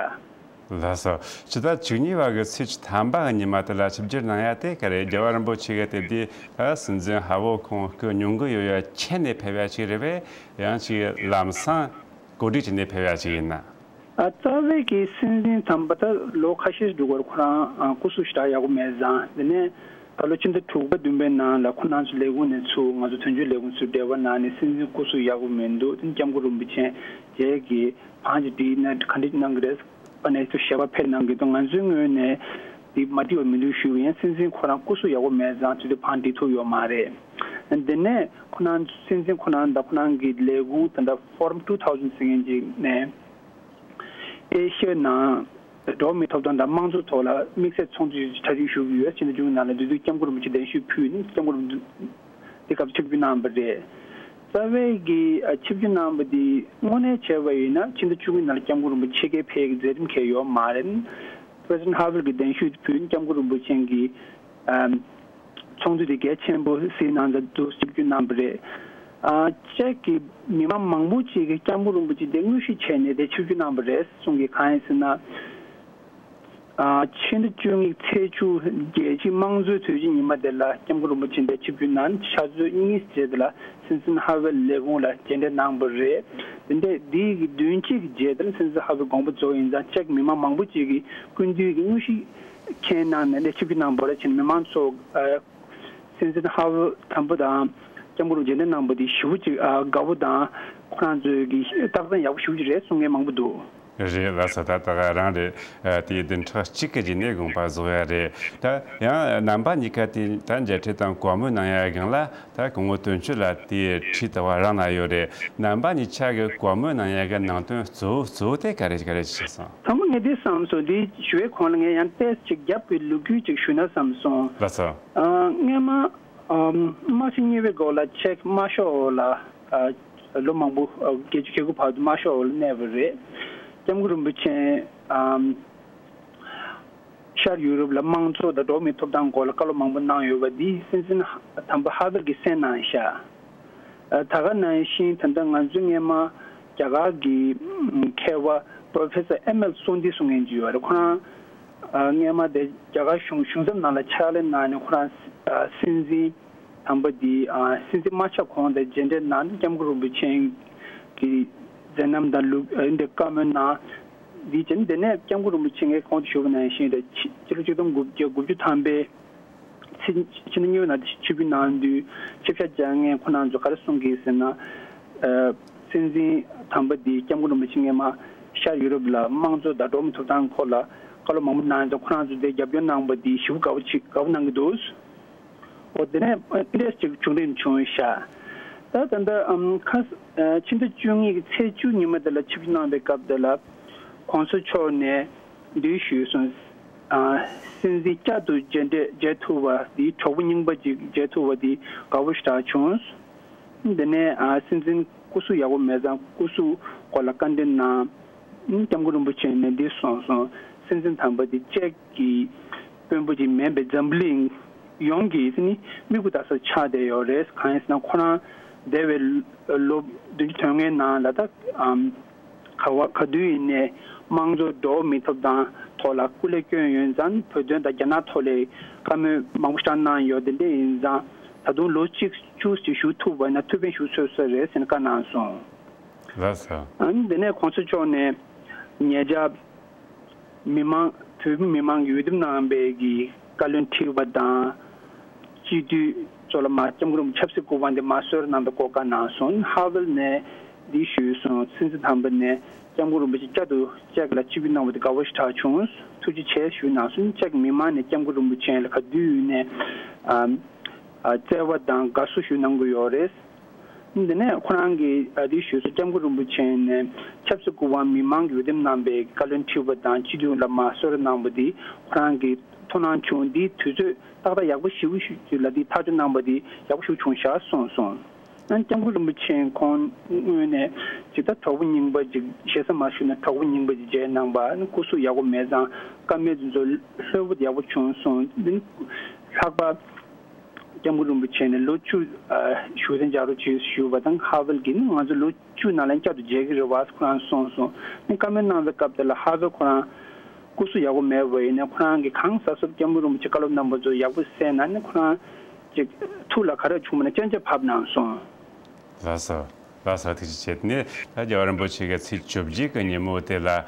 ལགས་སོ། ཕྱི་ཟླ་བཅུ་གཉིས་པ་གི་ཚེས་བཅུ་ཐམ་པ་གི་ཉི་མ་དེ་ལ་ཆིབས་བསྒྱུར་གནང་ཡ་དེ་ག་རེ། རྒྱལ་བ་རིན་པོ་ཆེ་གི་དེབ་དེ་ད་སྲིད་འཛིན་ཧ་བོ་ཁོང་སྐུ་སྙུང་གི་ཡོད་ཡ་མཁྱེན་ནས་ཕེབས་ཡ་ཅིག་རེད་པས། ཡང་ཅིག་ལམ་སང་གོ་སྒྲིག་བྱས་ནས་ཕེབས་ཡ་ཅིག་ཡིན་ན། ཨ་རྩ་བའི་གི་སྲིད་འཛིན་དམ་པ་ད་ལོ་ཁ་ཤས་འགྲོ་གི་རེད། ཁོ་རང་ཨ་སྐུ་གཟུགས་ཞེ་དྲག་ཡག་པོ་མེད་ཙང་། དེ་ནས་ད་ལོ་ཕྱི་ཟླ་དྲུག་པ་བདུན་པའི་ནང་ལ་ཁོ་རང་ཚོ་ལས་ཁུངས་ནས་ཚུར་ང་ཚོ་དོན་གཅོད་ལས་ཁུངས་ཚུར་འབྲེལ་བ་གནང་ནས་སྲིད་འཛིན་སྐུ་གཟུགས་ཡག་པོ་མི་འདུག་དེ་ནས་སྐྱབས་མགོན་རིན་པོ་ཆེ་མཇལ་གི་བང་ཅིག་བསྒྲིགས་ན་ག་འདྲ་གནང་གི་རེད། ཨ་ནེ་ཚོ་ཞལ་པར་ཕེབས་གནང་གི་འདུག་ང་ཚོའི་ངོས་ནས་འདི་མ་འགྲིག་པ་མི་འདུག་ཞུས་པ་ཡིན། སྲིད་འཛིན་ཁོ་རང་སྐུ་གཟུགས་ཡག་པོ་མེད་ཙང་དེ་དུས་བང་སྒྲིག་ཐུབ་ཡོད་མ་རེད། དེ་ནས་ཁོ་རང་སྲིད་འཛིན་ཁོ་རང་དང་ཁོ་རང་གི་ལས་ཁུངས་ད་ལྟ་Forum two thousand ཟེར་མཁན་ཅིག་ནས་ཨེ་ཤི་ཡའི་ནང་འགྲོ་བ་མིའི་ཐོབ་ཐང་དང་དམངས་གཙོ་ཐོག་ལ་དམིགས་བསལ་ཚོགས་འདུ་གྲ་སྒྲིག་ཞུ་གི་ཡོད། ཕྱི་ཟླ་བཅུ་གཉིས་ནང་ལ་དེ་དུས་སྐྱབས་མགོན་རིན་པོ་ཆེ་གདན་ཞུ་ཕུལ་ནས་སྐྱབས་མགོན་རིན་པོ་ཆེ་དེ་སྐབས་ཆིབས་བསྒྱུར་གནང་བ་རེད། རྩ་བའི་གི་ཨ་ཆིབས་བསྒྱུར་གནང་བ་དེ་དངོས་གནས་བྱས་པ་ཡིན་ན་ཕྱི་ཟླ་བཅུ་གཉིས་ནང་ལ་སྐྱབས་མགོན་རིན་པོ་ཆེ་ཕྱི་རྒྱལ་ཕེབས་ཀྱི་མཛད་རིམ་གང་ཡང་ཡོད་མ་རེད། President Havel གྱིས་གདན་ཞུ་ཕུལ་ནས་སྐྱབས་མགོན་རིན་པོ་ཆེ་གིས་ཨམ་ཚོགས་འདུ་དེ་གལ་ཆེན་པོ་གཟིགས་གནང་མཛད་འདུག་ཆིབས་བསྒྱུར་གནང་བ་རེད། ཨ་ཅེཀ་གི་མི་མང་མང་པོ་ཅིག་གིས་སྐྱབས་མགོན་རིན་པོ་ཆེ་དེ་དངོས་གཞི་བྱས་ནས་དེ་ཆིབས་བསྒྱུར་གནང་བ་རེད་གསུང་གི། གང་ཡིན་ཟེར་ན། ཨ་ཕྱི་ཟླ་བཅུ་གཉིས་ཚེས་བཅུ་རྒྱལ་སྤྱིའི་དམངས་གཙོའི་དུས་ཆེན་ཉི་མ་དེ་ལ་སྐྱབས་མགོན་རིན་པོ་ཆེ་འདིར་ཆིབས་བསྒྱུར་གནང་། ཕྱག་ཚོད་གཉིས་རྗེས་དེ་ལ་སྲིད་འཛིན་ཧ་ཝེལ་ལས་ཁུངས་ལ་མཇལ་འཕྲད་གནང་བ་རེད། དེ་འདྲའི་འདི་གི་བདུན་གཅིག་རྗེས་དེ་ལ་སྲིད་འཛིན་ཧ་ཝེལ་དགོངས་པ་རྫོགས་ཡིན་ཙང་ཅེཀ་མི་མང་མང་པོ་ཅིག་གིས་སྐུ་མདུན་གྱི་དངོས་གཞི་མཁྱེན་གནང་ནས་འདིར་ཆིབས་བསྒྱུར་གནང་བ་རེད་ཅེས་མི་མང་ཚོ་ཨ་སྲིད་འཛིན་ཧ་ཝེལ་དམ་པ་དང་སྐྱབས་མགོན་རིན་པོ་ཆེ་མཇལ་འཕྲད་གནང་བ་དེ་ཞེ་པོ་ཅིག་ཨ་དགའ་པོ་དང་ཁོ་རང་ཚོའི་གི་རྟགས་མཚན་ཡག་པོ་ཞེ་པོ་ཅིག་རེད་གསུང་མཁན་མང་པོ་འདུག་རེད་ལགས་སོ། ད་ད་ག་རང་རེད། ཨ་དེའི་བདུན་ཕྲག་གཅིག་གི་རྗེས་ནས་དགོངས་པ་རྫོགས་ཡ་རེད། ད་ཡང་རྣམ་པ་གཉིས་ཀ་དེ་ད་མཇལ་འཕྲད་དང་བཀའ་མོལ་གནང་ཡ་སྒང་ལ་ད་སྐུ་ངོ་དོན་གཅོད་ལགས་དེའི་འཁྲིས་ལྟ་བ་རག་ན་ཡོད་རེད། རྣམ་པ་གཉིས་ཆ་གི་བཀའ་མོལ་གནང་ཡ་གི་ནང་དོན་གཙོ་བོ་གཙོ་བོ་དེ་ག་རེ་ག་རེ་བྱས་སོང་། ཚང་མ་ངས་འདི་བསམ་སོང་། འདི་ཞུ་བའི་གོང་ལ་ངས་ཡང་ཏོག་ཙམ་ཅིག་རྒྱབ་ཀྱི་ལོ་རྒྱུས་ཅིག་ཞུས་ན་བསམ་སོང་། ལགས་སོ། ཨ་སྔས་མ་ཨམ་དམག་ཆེན་གཉིས་པའི་འགོ་ལ་ཅེཀ་དམར་ཤོག་འོག་ལ་ཨ་ལོ་མང་པོ་ཨ་བརྒྱད་ཅུ་གྱ་དགུ་བར་དུ་དམར་ཤོག་འོག་ལ་གནས་པ་རེད། སྐྱབས་མགོན་རིན་པོ་ཆེ་ཨམ་ཤར་ཡུ་རོབ་ལ་དམངས་གཙོ་དང་འགྲོ་བ་མིའི་ཐོབ་ཐང་སྐོར་ལ་བཀའ་སློབ་མང་པོ་གནང་ཡོད་པ་འདི་སྲིད་འཛིན་དམ་པ་ཧ་ཝེལ་གྱིས་གསན་གནང་ཤག་ཨ་ད་ག་ནང་བཞིན་ད་ལྟ་ང་ཚོའི་སྔས་མ་རྒྱ་གར་གྱི་ཨམ་མཁས་པ་Professor M L Sondhi གསུང་མཁན་ཅིག་ཡོད་རེད། ཁོ་རང་ཨ་སྔས་མ་དེ་རྒྱ་གར་གཞུང་གཞུང་ཚབ་ནང་ལ་ཕྱག་ལས་གནང་ནས་ཁོ་རང་ཨ་སྲིད་འཛིན་དམ་པ་འདི་ཨ་སྲིད་འཛིན་མ་ཆགས་གོང་དེ་མཇལ་འཕྲད་གནང་ནས་སྐྱབས་མགོན་རིན་པོ་ཆེ་གི་མཛད་རྣམ་དང་ལུགས་ཨ་འདི་བཀའ་མོལ་གནང་། འདི་བྱས་ནས་དེ་ནས་སྐྱབས་མགོན་རིན་པོ་ཆེ་ངས་གོང་དུ་ཞུས་པ་ནང་བཞིན་རེད། ཕྱི་ཕྱི་ལོ་ཆིག་སྟོང་དགུ་བརྒྱ་དགུ་བཅུ་ཐམ་པའི་ཕྱི་ཕྱི་ཟླ་གཉིས་པའི་ནང་དུ་ཆིབས་བསྒྱུར་གནང་དུས་ཆིབས་ཞབས་བཅར་མཁན་ཁོ་རང་ཚོ་ག་རེ་གསུང་གི་ཟེར་ན། ཨ་སྲིད་འཛིན་དམ་པ་འདིས་སྐྱབས་མགོན་རིན་པོ་ཆེ་སྔས་མ་ཤར་ཡུ་རོབ་ལ་དམངས་གཙོ་དང་འགྲོ་བ་མིའི་ཐོབ་ཐང་སྐོར་ལ་བཀའ་སློབ་མང་པོ་གནང་ཡོད་ཙང་ཁོ་རང་ཚོ་དེ་རྒྱབ་སྐྱོར་གནང་བ་འདི་ཞེ་པོ་དགའ་པོ་ཅིག་དགའ་པོ་གནང་གི་འདུག་འོ་དེ་ནས་ཨ་འདྲས་ཅིག་བྱུང་རིམ་བྱུང་ཤག་ད་ད་ལྟ་ཨམ་ཁ་ཨ་ཕྱི་ཟླ་བཅུ་གཉིས་ཀྱི་ཚེས་བཅུ་ཉི་མ་དེ་ལ་ཆིབས་བསྒྱུར་གནང་བའི་སྐབས་དེ་ལ་གོང་ས་མཆོག་ནས་འདི་ཞུས་སོང་། ཨ། སྲིད་འཛིན་བསྐྱར་དུ་མཇལ་འཕྲད་མཇལ་ཐུབ་པ་འདི་གྲོགས་པོ་རྙིང་པ་ཅིག་མཇལ་ཐུབ་པ་འདི་དགའ་པོ་ཞེ་དྲག་བྱུང་། དེ་ནས་ཨ་སྲིད་འཛིན་སྐུ་གཟུགས་ཡག་པོ་མེད་ཙང་སྐུ་གཟུགས་སྐོར་ལ་བཀའ་འདྲི་གནང་། སྐྱབས་མགོན་རིན་པོ་ཆེ་ནས་འདི་གསུངས་སོང་། སྲིད་འཛིན་དམ་པ་འདི་ཅེཀ་གི་དཔོན་པོ་ཅིག་མིན་པའི་འཛམ་གླིང་ཡོངས་ཀྱི་ནི་མིག་དགུ་ལྟ་ས་ཆགས་བསྡད་ཡོད་རེད། གང་ཡིན་ཟེར་ན་ཁོ་རང་འདས་པའི་ལོ་བདུན་ཅུ་དོན་ལྔའི་ནང་ལ་ད་ཨམ། ག་བ་ག་དུས་ཡིན་ནའི་དམངས་གཙོ་འགྲོ་མི་ཐོབ་དང་ཐོག་ལ་སྐུ་ལས་བསྐྱོན་ཡོད་ཙང་བོད་དོན་དང་རྒྱ་ནག་ཐོག་ལས་བཀའ་མོལ་མང་པོ་ཞིག་གནང་ཡོད། དེ་འདྲ་ཡིན་ཙང་ད་དུང་ལོ་གཅིག་བཅུ་ཞིག་བཞུགས་ཐུབ་པ་ཡིན་ན་ཐུགས་ཕན་ཞུ་ཚོད་ས་རེད་ཟེར་ནས་བཀའ་གནང་སོང་། ལགས་སོ། ཨ་ནི་དེ་ནས་གོང་ས་མཆོག་ནས་ཉེ་ཆར་མི་མང་བོད་མི་མང་གི་འོས་འདེམས་གནང་བའི་གི་བཀའ་བློན་ཁྲི་པ་དང་སྤྱི་འཐུས་ཚོ་ལ་མ་སྐྱབས་མགོན་རིན་པོ་ཆེ་ཆབ་སྲིད་སྐུ་དབང་དེ་མ་གསོལ་ར་གནང་བའི་སྐོར་བཀའ་གནང་སོང་། ཧ་ཝེལ་ནས་འདི་ཞུས་སོང་། སྲིད་འཛིན་དམ་པ་ནས་སྐྱབས་མགོན་རིན་པོ་ཆེ་བསྐྱར་དུ་ཅེཀ་ལ་ཆིབས་བསྒྱུར་གནང་བ་དེ་དགའ་པོ་ཞེ་དྲག་བྱུང་། ཐུགས་རྗེ་ཆེ་ཞུ་གནང་སོང་། ཅེཀ་མི་མང་ནས་སྐྱབས་མགོན་རིན་པོ་ཆེ་ལ་ག་དུས་ཡིན་ནས་ཨ་ཨ་བརྩེ་བ་དང་དགའ་བསུ་ཞུ་གནང་གི་ཡོད་རེད། དེ་ནས་ཁོ་རང་གིས་ཨ་འདི་ཞུས་སོང་། སྐྱབས་མགོན་རིན་པོ་ཆེ་ནས་ཆབ་སྲིད་སྐུ་དབང་མི་མང་གི་འོས་འདེམས་གནང་བའི་བཀའ་བློན་ཁྲི་པ་དང་སྤྱི་འཐུས་ལ་མ་གསོལ་ར་གནང་བ་འདི་ཁོ་རང་གིས་ཐུགས་སྣང་བྱུང་། འདིའི་དུས་ཚོད་ཏག་ཏག་ཡག་པོ་ཞེ་པོ་ཞིག་ལ་འདི་ཐག་གཅོད་གནང་བ་འདི་ཡག་པོ་ཞིག་བྱུང་ཤག་གསུངས་སོང་། ཨ་སྐྱབས་མགོན་རིན་པོ་ཆེ་ཁོང་ངོས་ནས་ཇི་ལྟར་གྲོགས་པོ་རྙིང་པ་ཅིག་ཞེ་ས་མ་ཞུས་ན་གྲོགས་པོ་རྙིང་པ་ཅིག་མཇལ་གནང་བ། སྐུ་གཟུགས་ཡག་པོ་མེད་ཙང་བཀའ་མོལ་དེ་ཚོ་ལྷོད་པོ་ཡག་པོ་བྱུང་སོང་། འདི་ལྷག་པ། སྐྱབས་མགོན་རིན་པོ་ཆེ་ནས་ལོ་བཅུ་ཨ་བཞུགས་གདན་འཇགས་རོགས་བྱོས་ཞུས་པ་དང་། ཧ་ཝེལ་གྱིས་ནི་ང་ཚོ་ལོ་བཅུ་ནང་ལ་བསྐྱར་དུ་མཇལ་གྱི་རེད་བ་ཁོ་རང་གསུངས་སོང་། ནི་བཀའ་མོལ་གནང་བའི་སྐབས་དེ་ལ་ཧ་ཝེལ་ཁོ་རང་སྐུ་གཟུགས་ཡག་པོ་མེད་པ་ཡིན་ན་ཁོ་རང་གིས་གང་གཟབ་གཟབ་སྐྱབས་མགོན་རིན་པོ་ཆེ་བཀའ་སློབ་གནང་བ་ཚོ་ཡག་པོ་གསན་ན་ནི་ཁོ་རང་ཅིག་ཐུགས་ལ་ག་རེ་བྱུང་བ་ན་སྐྱོན་ཆ་ཕབ་གནང་སོང་། ལགས་སོ། ལགས་སོ། ཐུགས་རྗེ་ཆེ། དེ་ནས་ད་རྒྱལ་བ་རིན་པོ་ཆེ་གི་ཚེས་བཅོ་བརྒྱད་ཀྱི་ཉིན་མོ་དེ་ལ་ཨ་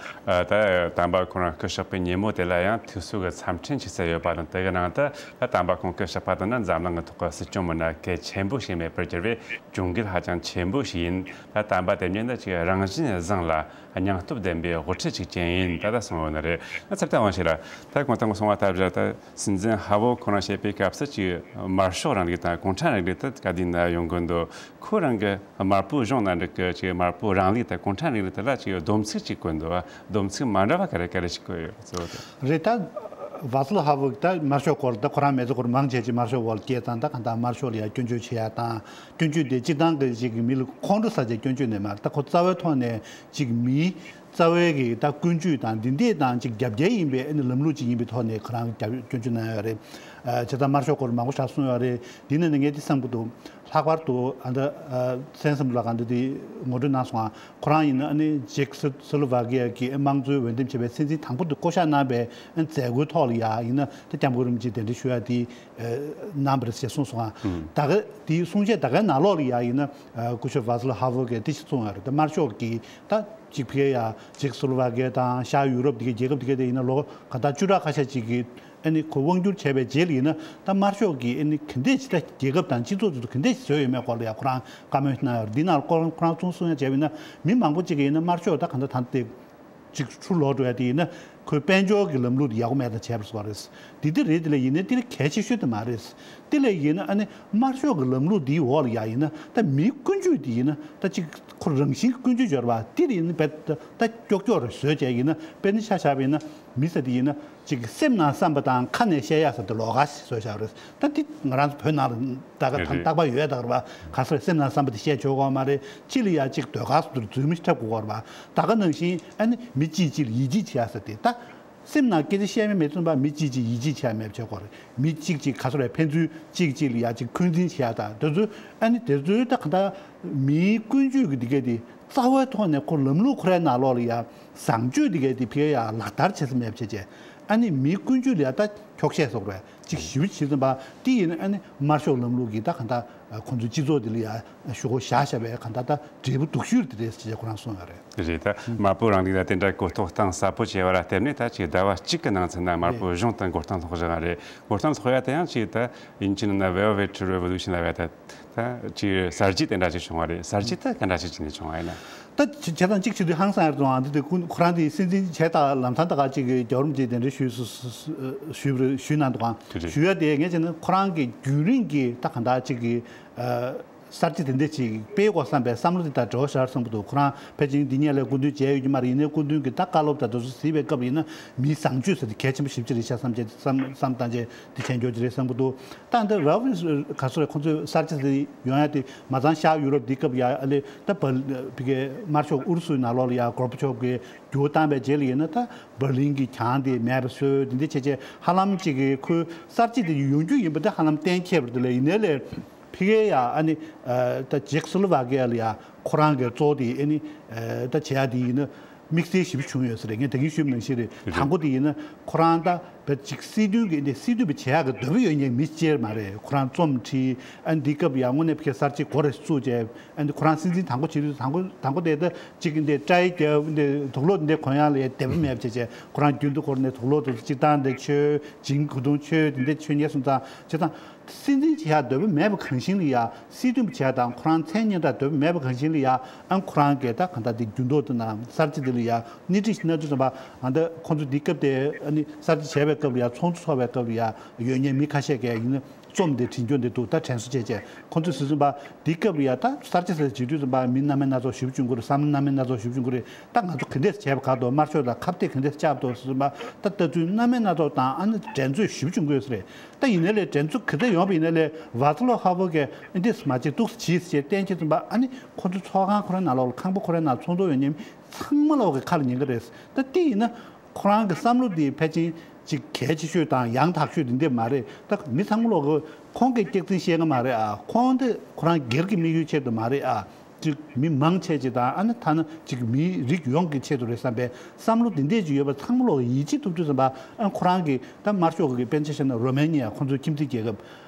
ད་དམ་པ་ཁོ་རང་སྐུ་གཤེགས་པའི་ཉིན་མོ་དེ་ལ་ཡང་ཐུགས་གསོ་གི་འཚམས་འཕྲིན་ཞུ་ས་ཡོད་པ་དང་། དེ་གི་ནང་དུ་ད་དམ་པ་ཁོང་སྐུ་གཤེགས་པ་དང་ནི་འཛམ་གླིང་གི་ཐོག་གི་སྲིད་སྐྱོང་མི་སྣ་གལ་ཆེན་པོ་ཞིག་མེད་པར་གྱུར་བའི་གྱོང་གུད་ཧ་ཅང་ཆེན་པོ་ཞིག་ཡིན། ད་དམ་པ་དེ་ཉིད་ནི་ཅིག་རང་བཞིན་བཟང་ལ་སྙིང་སྟོབས་ལྡན་པའི་དབུ་ཁྲིད་ཅིག་ཅན་ཡིན། ད་ད་གསུངས་ཡོད་ནི་རེད། ད་ཚབ་ཏུ་དབང་ཞིག་ལ་ད་གོང་དུ་གསུངས་པ་ལྟར་ད་སྲིད་འཛིན་ཧ་ཝེལ་ཁོ་རང་བཤད་པའི་སྐབས་སུ་ཅིག་དམར་ཤོག་རིང་ལུགས་དང་གུང་ཁྲན་རིང་ལུགས་དེ་ག་དུས་ནས་ཡོང་གི་འདུག་ཁོ་རང་གི་དམར་པོ་གཞུང་ནང་འགྲིག་གི་ཅིག་དམར་པོ་རིང་ལུགས་དང་གུང་ཁྲན་རིང་ལུགས་དེ་ལ་ཅིག་སྡོམ་ཚིག་ཅིག་བཀོད་འདུག་སྡོམ་ཚིག་མ་འདྲ་བ་ག་རེ་ག་རེ་ཞིག་བཀོད་ཡོད་གཙོ་བོ་དེ། རེད། ད་ཝ་ཚ་ལ་ཧ་ཝེལ་ད་དམར་ཤོག་སྐོར་ད་ཁོ་རང་མི་ཚེ་སྐོར་མང་ཆེ་ཅིག་དམར་ཤོག་འོག་ལ་སྐྱེས་ཙང་ད་གང་ལྟར་དམར་ཤོག་ལ་ཡ་སྐྱོན་བརྗོད་བྱེད་ཡ་དང་། སྐྱོན་བརྗོད་དེ་སྤྱིར་བཏང་གི་ཅིག་གི་མི་ལ་ཁོང་ཁྲོ་ཟ་བྱས་སྐྱོན་བརྗོད་ནས་མ་རེད། ད་ཁོ་རྩ་བའི་ཐོག་ནས་ཅིག་མིའི་རྩ་བའི་གི་ད་ཀུན་སྤྱོད་དང་འདི་འདྲས་དང་ཅིག་རྒྱབ་འགལ་ཡིན་པའི་ཨ་ནི་ལམ་ལུགས་ཅིག་ཡིན་པའི་ཐོག་ནས་ཁོ་རང་རྒྱབ་སྐྱོན་བརྗོད་གནང་ཡོད་རེད། ཨ་བྱས་ཙང་དམར་ཤོག་སྐོར་མང་པོ་ཞིག་གསུངས་ཡོད་རེད། འདི་ནས་ནི་ངས་འདི་བསམ་གྱི་འདུག་ལྷག་པར་དུ་ཨ་ད་ཨ་སན་སམ་ལགས་ཨ་ད་འདི་ངོ་སྤྲོད་གནང་སོང་ཨ། ཁོ་རང་ཡིན་ན་ཨ་ནི་ཅེཀ་སི་སི་ལོ་ཝ་ཀི་ཡ་གི་དམངས་གཙོའི་འོས་འདེམས་བྱས་པའི་སྲིད་འཛིན་དང་པོ་དེ་བསྐོ་བཞག་གནང་བའི་ཨ་ནི་མཛད་སྒོའི་ཐོག་ལ་ཡ་ཡིན་ན་ད་སྐྱབས་མགོན་རིན་པོ་ཆེ་གདན་འདྲེན་ཞུ་ཡ་དེ་ཨ་གནང་བ་རེད་ཅེས་གསུངས་སོང་ཨ། ད་ག་དེའི་གསུང་བཤད་ད་གའི་ནང་ལོགས་ལ་ཡ་ཡིན་ན་ཨ་སྐུ་ཞབས་ཝ་ཚ་ལ་ཧ་ཝེལ་གིས་དེ་ཞིག་གསུངས་ཡོད་རེད། ད་དམར་ཤོག་གིས་ད་ཅིག་ཕ་གི་ཡ་ཅེཀ་སི་ལོ་ཝ་ཀི་ཡ་དང་ཤར་ཡུ་རོབ་དེ་གའི་རྒྱལ་ཁབ་དེ་གའི་དེ་ཡིན་ན་ལོ་ག་ད་བཅུ་ཕྲག་ཁ་ཤས་ཅིག་གི་ཨ་ནི་ཁོ་དབང་བསྒྱུར་བྱས་པའི་རྗེས་ལ་ཡིན་ན་ད་དམར་ཤོག་གིས་ཨ་ནི་ག་འདྲས་ཅིག་ད་རྒྱལ་ཁབ་དང་སྤྱི་ཚོགས་དེ་ཚོ་ག་འདྲས་ཅིག་བཟོས་ཡོད་མེད་སྐོར་ལ་ཡང་ཁོ་རང་བཀའ་མོལ་གནང་ཡོད་རེད། འདི་ནང་ཁོ་རང་ཁོ་རང་ཚོ་གསུང་ཡ་བྱས་པ་ཡིན་ན་མི་མང་པོ་ཅིག་གིས་ཡིན་ན་དམར་ཤོག་ད་ག་འདྲ་ད་འདི་ཅིག་འཁྲུ་ལོག་འགྲོ་ཡ་དེ་ཡིན་ན་ཁོའི་དཔལ་འབྱོར་གྱི་ལམ་ལུགས་དེ་ཡག་པོ་མེད་ད་བྱས་པ་སོགས་རེད། འདི་འདི་རེད། དེ་ལ་ཡིན་ན་དེ་ལ་གལ་ཆེ་ཤོས་དེ་མ་རེད། དེ་ལ་ཡིན་ན་ཨ་ནི་དམར་ཤོག་གི་ལམ་ལུགས་འདིའི་འོག་ལ་ཡ་ཡིན་ན་ད་མིའི་ཀུན་སྤྱོད་དེ་ཡིན་ན་ད་ཅིག་ཁོ་རང་བཞིན་གྱི་ཀུན་སྤྱོད་སྦྱོར་བ་དེ་ལ་ཡིན་ན་བས་ད་ད་ཀྱོག་ཀྱོག་རེ་བཟོས་བྱས་ཡིན་ན་དཔེར་ན་ཆ་བཞག་པ་ཡིན་ན་མི་ཟེར་དེ་ཡིན་ན། ཅིག་སེམས་ནང་བསམ་པ་དང་ཁ་ནས་བཤད་ཡག་ཟེར་དུས་ལོགས་ཀ་ཞིག་བཟོས་བཞག་རེད། ད་འདི་ང་རང་ཚོ་བོད་ནང་ལ་ད་ག་རེད་ཐང་རེད། རྟག་པར་ཡོད་ད་ག་རེད་པ། ག་ས་རེད། སེམས་ནང་བསམ་པ་དེ་བཤད་ཆོག་གི་མ་རེད། ཕྱི་ལ་ཡ་ཅིག་ཟློས་གར་སོགས་དེ་རྫུན་མ་ཞིག་འཁྲབ་དགོས་གི་རེད་པ། ད་ག་ནང་བཞིན་ཨ་ནི་མི་གཅིག་གཅིག་ལ་ཡིད་ཆེས་བྱེད་ཡག་ཟེར་དེ་ད་སེམས་ནང་སྐད་ཆ་བཤད་མིན་མེད་ཙམ་པ་མི་གཅིག་གཅིག་ཡིད་ཆེས་བྱེད་ཡག་མེད་པ་བྱེད་དགོས་རེད། མི་གཅིག་གཅིག་ག་ས་རེད། ཕན་ཚུན་གཅིག་གཅིག་ལ་ཡ་ཅིག་འཁོན་འཛིན་བྱེད་ཡག་ད་དེ་ཚོ་ཨ་ནི་དེ་ཚོའི་ད་ག་ད་མིའི་ཀུན་སྤྱོད་ཀྱི་འདི་གས་དེ་རྩ་བའི་ཐོག་ནས་ཁོ་ལམ་ལུགས་ཁོ་རའི་ནང་ལོགས་ལ་ཡ། བཟང་སྤྱོད་དེ་གའི་དེ་ཕ་གིར་ཡང་ལག་བསྟར་བྱེད་ས་མེད་པ་བྱས་བྱས། ཨ་ནི་མིའི་ཀུན་སྤྱོད་ལ་ཡང་ད་འཁྱོག་བཤད་བཟོ་དགོས་རེད། ཅིག་ཞིབ་ཞིབ་ཙམ་པ་དེ་ཡིན་ན་ཨ་ནི་དམར་ཤོག་ལམ་ལུགས་ཀྱི་ད་གང་ལྟར་ཁོང་ཚོའི་སྤྱི་ཚོགས་དེ་ལ་ཡང་ཞུ་སྒོ་བཞག་བཞག་པའི་གང་ལྟར་ད་འབྲས་བུ་སྡུག་ཤོས་དེ་རེད་ཅེས་ཁོ་རང་གསུངས་ཡོད་རེད། རེད། ད་དམར་པོ་རིང་ལུགས་ལ་དེ་འདྲ་གོ་རྟོགས་གཏིང་ཟབ་པོ་བྱས་པ་ལ་བརྟེན་ནས་ད་ཅིག་ཟླ་བ་གཅིག་གི་ནང་ཚུད་ན་དམར་པོ་གཞུང་དང་མགོ་རྟིང་སློག་བཞག་རེད། མགོ་རྟིང་སློག་ཡ་དེ་ཡང་ཅིག་ད་དབྱིན་ཇི་ནང་ན་Velvet Revolution ལབ་ཡ་ད། ད་ཅིག་གསར་བརྗེ་དེ་འདྲ་ཅིག་བྱུང་བ་རེད། གསར་བརྗེ་དེ་ག་འདྲ་ཅིག་བྱས་ནས་བྱུང་བ་ཡིན་ན། ད་བྱས་ཙང་གཅིག་བྱེད་དུས་ཧང་སང་ཡར་སོང་ཨ། འདི་དེ་ཁོ་ཁོ་རང་དེ་སྲིད་འཛིན་བྱས་ད་ལམ་སང་ད་ག་ཅིག་གི་རྒྱལ་བ་རིན་པོ་ཆེ་གདན་འདྲེན་ཞུས་སུ་ཞུས་པ་རེད། ཞུས་གནང་འདུག་ཨང་། དེ་རེད། ཞུ་ཡ་དེ་ངས་བྱས་ན་ཁོ་རང་གི་རྒྱུན་རིང་གི་ད་ག་འདྲ་ཅིག་གི་ཨ་ གསར་བརྗེ་དེ་འདྲ་ཅིག་སྤེལ་དགོས་བསམ་པའི་བསམ་བློ་དེ་དང་འབྲེལ་བ་ཞེ་དྲག་སོང་གི་འདུག་ཁོ་རང་ཕལ་ཆེར་འདི་སྔོན་ལ་སྐུ་མདུན་མཇལ་ཡོད་ཀྱི་མ་རེད། ཡིན་ནའི་སྐུ་མདུན་གྱི་ད་བཀའ་སློབ་དང་དེ་ཚོ་གཟིགས་པའི་སྐབས་ཡིན་ན་མིའི་བཟང་སྤྱོད་ཟེར་དེ་གལ་ཆེན་པོ་ཞེ་པོ་ཅིག་རེད་ཤག་བསམ་བྱས་བསམ་བསམ་བཏང་བྱས་དེ་བྱས་འགྱོ་གི་རེད་བསམ་གྱི་འདུག་ད་འདི་རབ་ག་སོ་རེད། ཁོང་ཚོའི་གསར་བརྗེ་དེ་ཡོང་ཡ་དེ་མ་ཚང་ཤར་ཡུ་རོབ་འདི་སྐབས་ཡ་ཨ་ལེ་ད་བ་ཕི་གའི་དམར་ཤོག་ཨུ་རུ་སུའི་ནང་ལོགས་ལ་ཡ་གོར་བྷ་ཆོབ་ཀྱིས་འགྱུར་བ་བཏང་བའི་རྗེས་ལ་ཡིན་ན་ད་འབར་ལིན་གྱི་གྱང་དེ་མེད་པ་བཟོས་དེ་འདྲ་བྱས་བྱས་ཧ་ལམ་ཅིག་གི་ཁོའི་གསར་བརྗེ་དེ་ཡོང་རྒྱུ་ཡིན་པ་དེ་ཧ་ལམ་གཏན་འཁེལ་བ་དེ་ལས་ཡིན་ནའི་ལས། ཕ་གིའི་ཡ་ཨ་ནི་ད་ཅེག་སི་ལོ་ཝ་ཀི་ཡ་ལ་ཡ་ཁོ་རང་གི་གཙོ་བོ་དེ་ཨ་ནི་ད་བྱེད་ཡ་དེ་ཡིན་ན་དམིགས་བསལ་ཞིབ་བྱུང་ཡོད་ས་རེད། ངས་ད་གིན་ཞུས་པ་ནང་བཞིན་རེད། དང་པོ་དེ་ཡིན་ན་ཁོ་རང་ད་བོད་ཅིག་སྲིད་དོན་གྱི་འདི་སྲིད་དོན་པ་བྱེད་ཡ་གི་འདོད་པ་ཡོད་མཁན་མི་གཅིག་མ་རེད། ཁོ་རང་རྩོམ་བྲིས་ཨ་ནི་འདི་སྐབས་ཡ་དངོས་གནས་ཕ་གིའི་གསར་བརྗེ་འགོ་རེད་བཙུགས་བྱས་ཨ་ནི་ཁོ་རང་སྲིད་འཛིན་དང་པོ་བྱེད་དུས་དང་པོ་དང་པོ་དེ་ད་ཅིག་འདི་སྐྲ་ཡི་རྒྱབ་འདི་དུག་ལོག་འདི་གོན་ཡ་ལ་ཡ་དད་པ་མེད་པ་བྱས་བྱས་ཁོ་རང་རྒྱུན་དུ་འཁོར་ནས་དུག་ལོག་དེ་ཚོ་སྤྱིར་བཏང་འདི་མཆོད་ཅིང་གུ་དུང་མཆོད་དེ་འདི་མཆོད་ཉེས་སོང་ཙང་བྱས་ཙང་། སྲིད་འཛིན་བྱེད་ཡག་འདོད་པ་མེད་པ་གང་ཞིག་ལ་ཡ་སྲིད་དོན་བྱེད་ཡག་དང་ཁོ་རང་མཚན་སྙན་གྲགས་འདོད་པ་མེད་པ་གང་ཞིག་ལ་ཡ་ཨང་ཁོ་རང་གིས་ད་གང་ལྟར་དེ་འགྱུར་ལྡོག་དེ་ནང་གསར་བརྗེ་དེ་ལ་ཡ་སྣེ་ཁྲིད་ཞིག་གནང་དུས་ཙམ་པ་ཨ་ད་ཁོང་ཚོ་འདི་སྐབས་དེ་ཨ་ནི་གསར་བརྗེ་བྱས་པའི་སྐབས་ལ་ཡ་ཚོགས་འདུ་ཚོགས་པའི་སྐབས་ལ་ཡ་ཡོད་མཁན་མི་ཁ་ཤས་ཀྱིས་ཡིན་ན་རྩོམ་དེ་བྲིས་རྒྱུ་འདི་འདུག་ད་དྲན་གསོ་བྱས་བྱས་ཁོང་ཚོས་ཟེར་ཙམ་པ་འདི་སྐབས་ལ་ཡ་ད་གསར་བརྗེ་ཟེར་བྱེད་དུས་ཙམ་པ་མི་སྣང་མེད་སྣ་ཚོགས་ཞེ་པོ་བྱུང་གི་རེད། བསམ་བློ་སྣང་མེད་སྣ་ཚོགས་ཞེ་པོ་བྱུང་གི་རེད། ད་ང་ཚོ་ག་འདྲས་བྱས་པ་ག་འདུག་དམར་ཤོག་ལ་ཁ་གཏད་ག་འདྲས་བཅག་འདུག་ཟེར་ཙམ་པ་ད་ལྟ་ཚུལ་སྣང་མེད་སྣ་ཚོགས་དང་ཨ་ནི་འགྲན་རྩོད་ཞེ་པོ་བྱུང་གི་ཡོད་ས་རེད། ད་ཡིན་ནའི་ལས་འགྲན་རྩོད་ག་ཚོད་ཡོང་བ་ཡིན་ནའི་ལས་ཝཱ་ཙི་ལོབ་ཧ་ཝེལ་གྱིས་འདི་མ་བྱེད་འདུག་སེ་བྱེད་ཟེར་བྱས་གཏན་འཁེལ་ཙམ་པ་ཨ་ནི་ཁོ་ཚོ་ཚོགས་ཁང་ཁོ་རང་ནང་ལོགས་ལ་ཁང་པ་ཁོ་རང་ནང་ཚོགས་འདུ་ཡོད་མཁན་ཚང་མ་ལོག་གི་ཁ་ལ་ཉན་གི་རེད། ད་དེ་ཡིན་ན་ཁོ་རང་གི་བསམ་བློ་དེ་ཕལ་ཆེར་ཅིག་གལ་ཆེ་ཤོས་དང་ཡང་དག་ཤོས་དེ་འདི་མ་རེད། ད་མི་ཚང་མ་ལོག་གི་ཁོང་གི་སྐྱག་རྫུན་བཤད་གི་མ་རེད་ཨ། ཁོང་དེ་ཁོ་རང་སྒེར་གྱི་དམིགས་ཡུལ་ཆེད་དུ་མ་རེད་ཨ། ཅིག་མི་མང་ཆེ་ཅིག་དང་ཨ་ནི་ཐ་ན་ཅིག་མིའི་རིགས་ཡོངས་ཀྱི་ཆེད་དུ་རེད་བསམ་པའི་བསམ་བློ་འདི་འདྲས་ཅིག་ཡོད་པ་ཚང་མ་ལོག་ཡིད་ཆེས་ཐུབ་དུས་ཙམ་པ་ཨ་ཁོ་རང་གི་ད་དམར་ཤོག་གི་དཔེར་ན་ཆ་བཞག་ན་རོ་མེ་ནི་ཡ་ཁོང་ཚོའི་ཁྱིམ་མཚེས་རྒྱལ་ཁབ་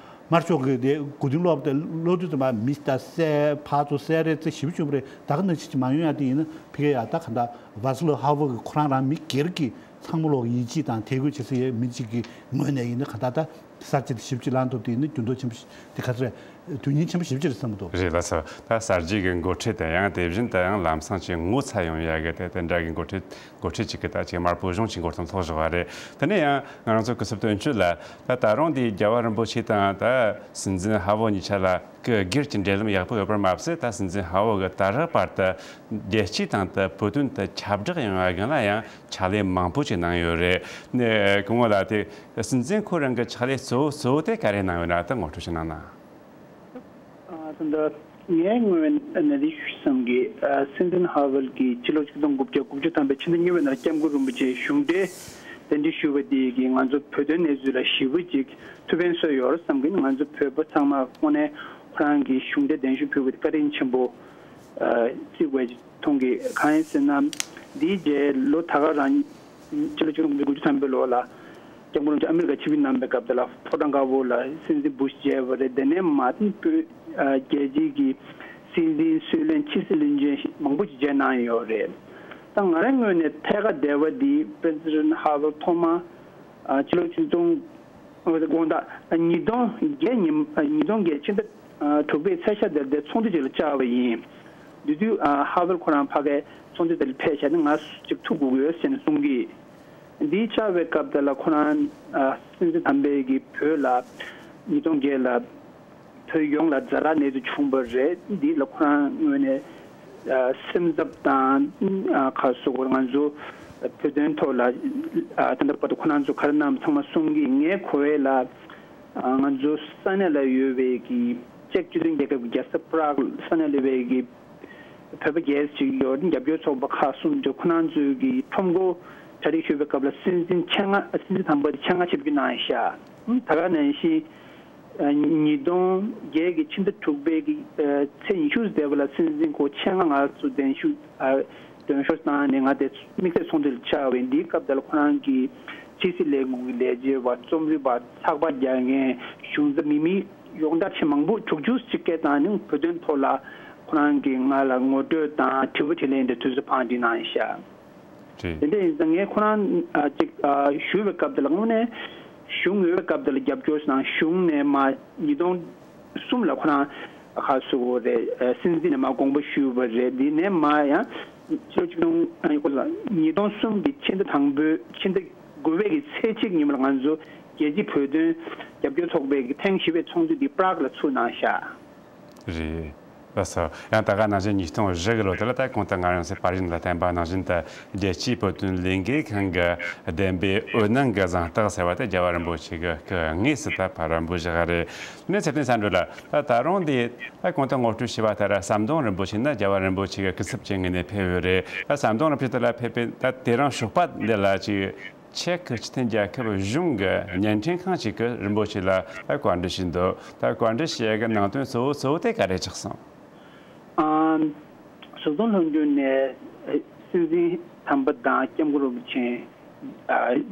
དམར་ཤོག་གི་དེ་མགོ་རྟིང་སློག་དེ་སློག་དུས་ཙམ་པ་མི་ད་བསད་ཕར་ཚུར་བསད་རེས་རྩེ་ཞེ་པོ་བྱུང་བ་རེད། ད་ག་ནང་བཞིན་ཅིག་མ་ཡོང་ཡ་དེ་ཡིན་ན་ཕ་གི་ཡ་ད་ག་ད་ཝཱ་ཙི་ལོབ་ཧ་ཝེལ་གི་ཁོ་རང་རང་མི་སྒེར་གྱི་ཚང་མ་ལོག་ཡིད་ཆེས་དང་དད་གུས་བྱེད་ས་ཡས་མི་གཅིག་གི་ངོས་ནས་ཡིན་ན་ག་ད་ད། གསར་བརྗེ་དེ་ཞིབ་ཅིག་ལངས་ཐུབ་དེ་ནི་འགྱུར་ལྡོག་ཆེན་པོ་ཞིག་དེ་ག་ཚོད་རེད། དོན་སྙིང་ཆེན་པོ་ཞིབ་ཅིག་རེད་བསམ་གྱི་འདུག་རེད་ལགས་སོ། ད་གསར་བརྗེ་གི་འགོ་ཁྲིད་དེ་ཡང་དེ་བཞིན་དུ་ཡང་ལམ་སང་ཅིག་ངོ་ཚ་ཡོང་ཡ་གི་དེ་དེ་འདྲ་གི་འགོ་ཁྲིད་འགོ་ཁྲིད་ཅིག་གི་ད་ཅིག་དམར་པོ་གཞུང་ཅིག་འགོ་ཐོན་ཐོག་བཞག་པ་རེད། དེ་ནས་ཡང་ང་རང་ཚོ་སྐུ་ཚབ་དོན་གཅོད་ལ་ད་ད་རུང་དེ་རྒྱལ་བ་རིན་པོ་ཆེ་དང་ད་སྲིད་འཛིན་ཧ་ཝེལ་གཉིས་ཆ་ལ་གི་སྒེར་གྱི་འབྲེལ་ལམ་ཡག་པོ་ཡོད་པར་མ་ཟད། ད་སྲིད་འཛིན་ཧ་ཝེལ་གི་ད་རག་བར་དུ་རྒྱལ་སྤྱི་དང་ད་བོད་དོན་དུ་ཁྱབ་བསྒྲགས་ཡོང་བ་སྒང་ལ་ཡང་ཕྱག་ལས་མང་པོ་ཅིག་གནང་ཡོད་རེད། ནས་སྐུ་ངོ་ལགས་དེ་སྲིད་འཛིན་ཁོ་རང་གི་ཕྱག་ལས་གཙོ་བོ་གཙོ་བོ་དེ་ག་རེ་གནང་ཡོད་ན་ད་ངོ་སྤྲོད་ཅིག་གནང་ན། ཨ་ད་ལྟ་ངས་ངོས་ནས་འདི་ཞུ་བསམ་གི། ཨ་སྲིད་འཛིན་ཧ་ཝེལ་གྱིས་ཕྱི་ལོ་ཆིག་སྟོང་དགུ་བརྒྱ་དགུ་བཅུ་ཐམ་པའི་ཕྱི་ཟླ་གཉིས་པའི་ནང་སྐྱབས་མགོན་རིན་པོ་ཆེའི་གཞུང་འབྲེལ་གདན་འདྲེན་ཞུས་པ་དེ་གིས་ང་ཚོ་བོད་དོན་གནས་ཚུལ་ལ་ཞེ་པོ་ཅིག་ཐུགས་ཕན་གསོས་ཡོད་རེད་བསམ་གི། ང་ཚོ་བོད་པ་ཚང་མ་དངོས་གནས་ཁོ་རང་གི་གཞུང་འབྲེལ་གདན་ཞུ་ཕུལ་བ་དེ་བཀའ་དྲིན་ཆེན་པོ་ཨ་བརྩི་དགོས་མཐོང་གི། གང་ཡིན་ཟེར་ན། འདིའི་རྗེས་ལོ་ད་ག་རང་ཕྱི་ལོ་ཆིག་སྟོང་དགུ་བརྒྱ་དགུ་བཅུ་ཐམ་པའི་ལོ་ལ་སྐྱབས་མགོན་རིན་པོ་ཆེ་ཨ་མི་རི་ཀ་ཆིབས་བསྒྱུར་གནང་བའི་སྐབས་དེ་ལ་ཕོ་བྲང་དཀར་པོ་ལ་སྲིད་འཛིན་བུ་ཤི་མཇལ་བ་རེད། དེ་ནས་མར་བོད་ཨ་རྒྱལ་སྤྱིའི་གི་སྲིད་འཛིན་སྲིད་བློན་ཕྱི་སྲིད་བློན་ཆེན་མང་པོ་ཞིག་མཇལ་གནང་ཡོད་རེད། ད་ང་རའི་ངོས་ནས་ཐད་ཀར་འབྲེལ་བ་འདི་པེ་སི་ཌེན་ཧ་ཝེལ་ཐོག་མ་ཨ་ཕྱི་ལོ་ཆིག་སྟོང་དགོངས་དག་ཉིས་སྟོང་བརྒྱད་ཉིན་ཉིས་སྟོང་བརྒྱད་ཕྱི་ཟླ་དྲུག་པའི་ཚེས་ཤར་དེར་དེ་ཚོགས་འདུ་ཅིག་ལ་བཅར་བ་ཡིན། དེ་དུས་ཧ་ཝེལ་ཁོ་རང་ཕ་གིའི་ཚོགས་འདུ་དེ་ལ་ཕེབས་བྱས་ནས་ང་ཅིག་ཐུག་དགོས་ཀྱི་ཡོད་ཟེར་ནས་གསུང་གི། འདིའི་བཅར་བའི་སྐབས་དེ་ལ་ཁོ་རང་སྲིད་འཛིན་དམ་པས་ཀྱིས་བོད་ལ་ཉིས་སྟོང་བརྒྱད་ལ་བོད་ཡོངས་ལ་ཛ་དྲག་གནས་ཚུལ་བྱུང་བ་རེད། འདི་ལ་ཁོ་རང་ངོས་ནས་སེམས་འཚབ་དང་ཁ་གསོ་དགོས། ང་ཚོ་བོད་དོན་ཐོག་ལ་ད་ལྟ་བར་དུ་ཁོ་རང་ཚོ་ག་རེ་གནང་ཚང་མ་གསུང་གི། ངས་གོ་བས་ལ་ང་ཚོ་ས་གནས་ལ་ཡོད་པའི་གི་ཅེཀ་སྤྱི་མཐུན་རྒྱལ་ཁབ་ཀྱི་རྒྱལ་ས་པ་རག་ས་གནས་ལ་ཡོད་པའི་གི་བོད་པ་རྒྱལ་ཅིག་ཡོད་རྒྱབ་སྐྱོར་ཚོགས་པ་ཁག་གསུམ་དུ་ཁོ་རང་ཚོའི་གི་ཁྲོམ་སྐོར་གྲ་སྒྲིག་ཞུ་བའི་སྐབས་ལ་སྲིད་འཛིན་ཆེད་མངགས་སྲིད་འཛིན་དམ་པ་དེ་ཆེད་མངགས་ཆིབས་བསྒྱུར་གནང་ཤག་ད་ག་ནང་བཞིན་ཉིས་སྟོང་བརྒྱད་ཀྱི་ཕྱི་ཟླ་དྲུག་པའི་གི་ཚེས་ཉི་ཤུ་ཙམ་པ་ལ་སྲིད་འཛིན་ཁོ་ཆེད་མངགས་ང་ཚོ་གདན་ཞུ་གདན་ཞུ་བཏང་ནས་ང་དེ་དམིགས་བསལ་ཚོགས་འདུ་ལ་བཅར་བས། འདིའི་སྐབས་དེ་ལ་ཁོ་རང་གི་ཕྱི་སྲིད་ལས་ཁུངས་ཀྱི་ལས་བྱེད་པ་རྩོམ་རིག་པ་ཚགས་པར་རྒྱག་མཁན་གཞུང་ཚབ་མི་མི་ཡོངས་གྲགས་ཆེ་མང་པོ་དྲུག་ཅུ་ཅིག་སྐད་བཏང་ནས་བོད་དོན་ཐོག་ལ་ཁོ་རང་གིས་ང་ལ་ངོ་སྤྲོད་དང་དྲི་བ་དྲིས་ལན་དེ་དུས་ཚོད་བང་སྒྲིག་གནང་ཤག་རེད། དེ་འདྲ་ཡིན་ཙང་ངས་ཁོ་རང་ཨ་ཅིག་ཨ་ཞུ་བའི་སྐབས་དེ་ལ་དངོས་གནས་གཞུང་ཡོད་པའི་སྐབས་དེ་ལ་རྒྱབ་སྐྱོར་གནང་། གཞུང་ནས་མ་ཉིས་སྟོང་གསུམ་ལ་ཁོ་རང་ཁ་གསོ་དགོས་རེད། སྲིད་འཛིན་ནས་མ་དགོངས་པ་ཞུས་པ་རེད། དེ་ནས་མ་ཡང་ཕྱི་ལོ་ཆིག་སྟོང་ཉིས་སྟོང་གསུམ་གྱི་ཕྱི་ཟླ་དང་པོའི་ཕྱི་ཟླ་དགུ་པའི་གི་ཚེས་གཅིག་ཉིན་མོ་ལ་ང་ཚོ་རྒྱལ་སྤྱིའི་བོད་དོན་རྒྱབ་སྐྱོར་ཚོགས་པའི་གི་ཐེངས་བཞི་པའི་ཚོགས་འདུ་འདི་པ་རག་ལ་ཚུགས་གནང་ཤག་རེད། ལགས་སོ། ཡང་ད་ག་ནང་བཞིན་ཉིས་སྟོང་བཞི་གི་ལོ་དེ་ལ་ད་གོང་དུ་ང་རང་ཚོས་པར་རིས་ལ་བསྟན་པ་ནང་བཞིན་དུ་རྒྱལ་སྤྱིའི་བོད་དོན་ལས་འགུལ་ཁང་གི་བདེན་པའི་འོད་སྣང་གི་གཟེངས་རྟགས་ཟེར་བ་དེ་རྒྱལ་བ་རིན་པོ་ཆེ་གི་སྐུ་དངོས་སུ་ད་ཕུལ་བ་འབུལ་བཞག་རེད། ནས་ཚེ་བརྟན་བསམ་གྲུབ་ལགས། ད་ད་རུང་དེ་ད་གོང་དུ་ངོ་སྤྲོད་བྱས་པ་ལྟར་ཟམ་གདོང་རིན་པོ་ཆེ་ནི་རྒྱལ་བ་རིན་པོ་ཆེ་གི་སྐུ་ཚབ་ཀྱི་ངོས་ནས་ཕེབས་ཡོད་རེད། ད་ཟམ་གདོང་རིན་པོ་ཆེ་དེ་ལ་ཕེབས་པའི་ད་དེ་རིང་ཞོགས་པ་འདི་ལ་ཅིག་ཅེག་གི་སྤྱི་མཐུན་རྒྱལ་ཁབ་གཞུང་གི་བརྙན་འཕྲིན་ཁང་ཞིག་གིས་རིན་པོ་ཆེ་ལ་ད་བཀའ་འདྲི་ཞུས་འདུག་ད་བཀའ་འདྲི་ཞུ་ཡས་ཀྱི་ནང་དོན་གཙོ་བོ་གཙོ་བོ་དེ་ག་རེ་ཆགས་སོང་། ཨམ། ཟམ་གདོང་ལྷན་རྒྱས་ནས་སྲིད་འཛིན་དམ་པ་དང་སྐྱབས་མགོན་རིན་པོ་ཆེ་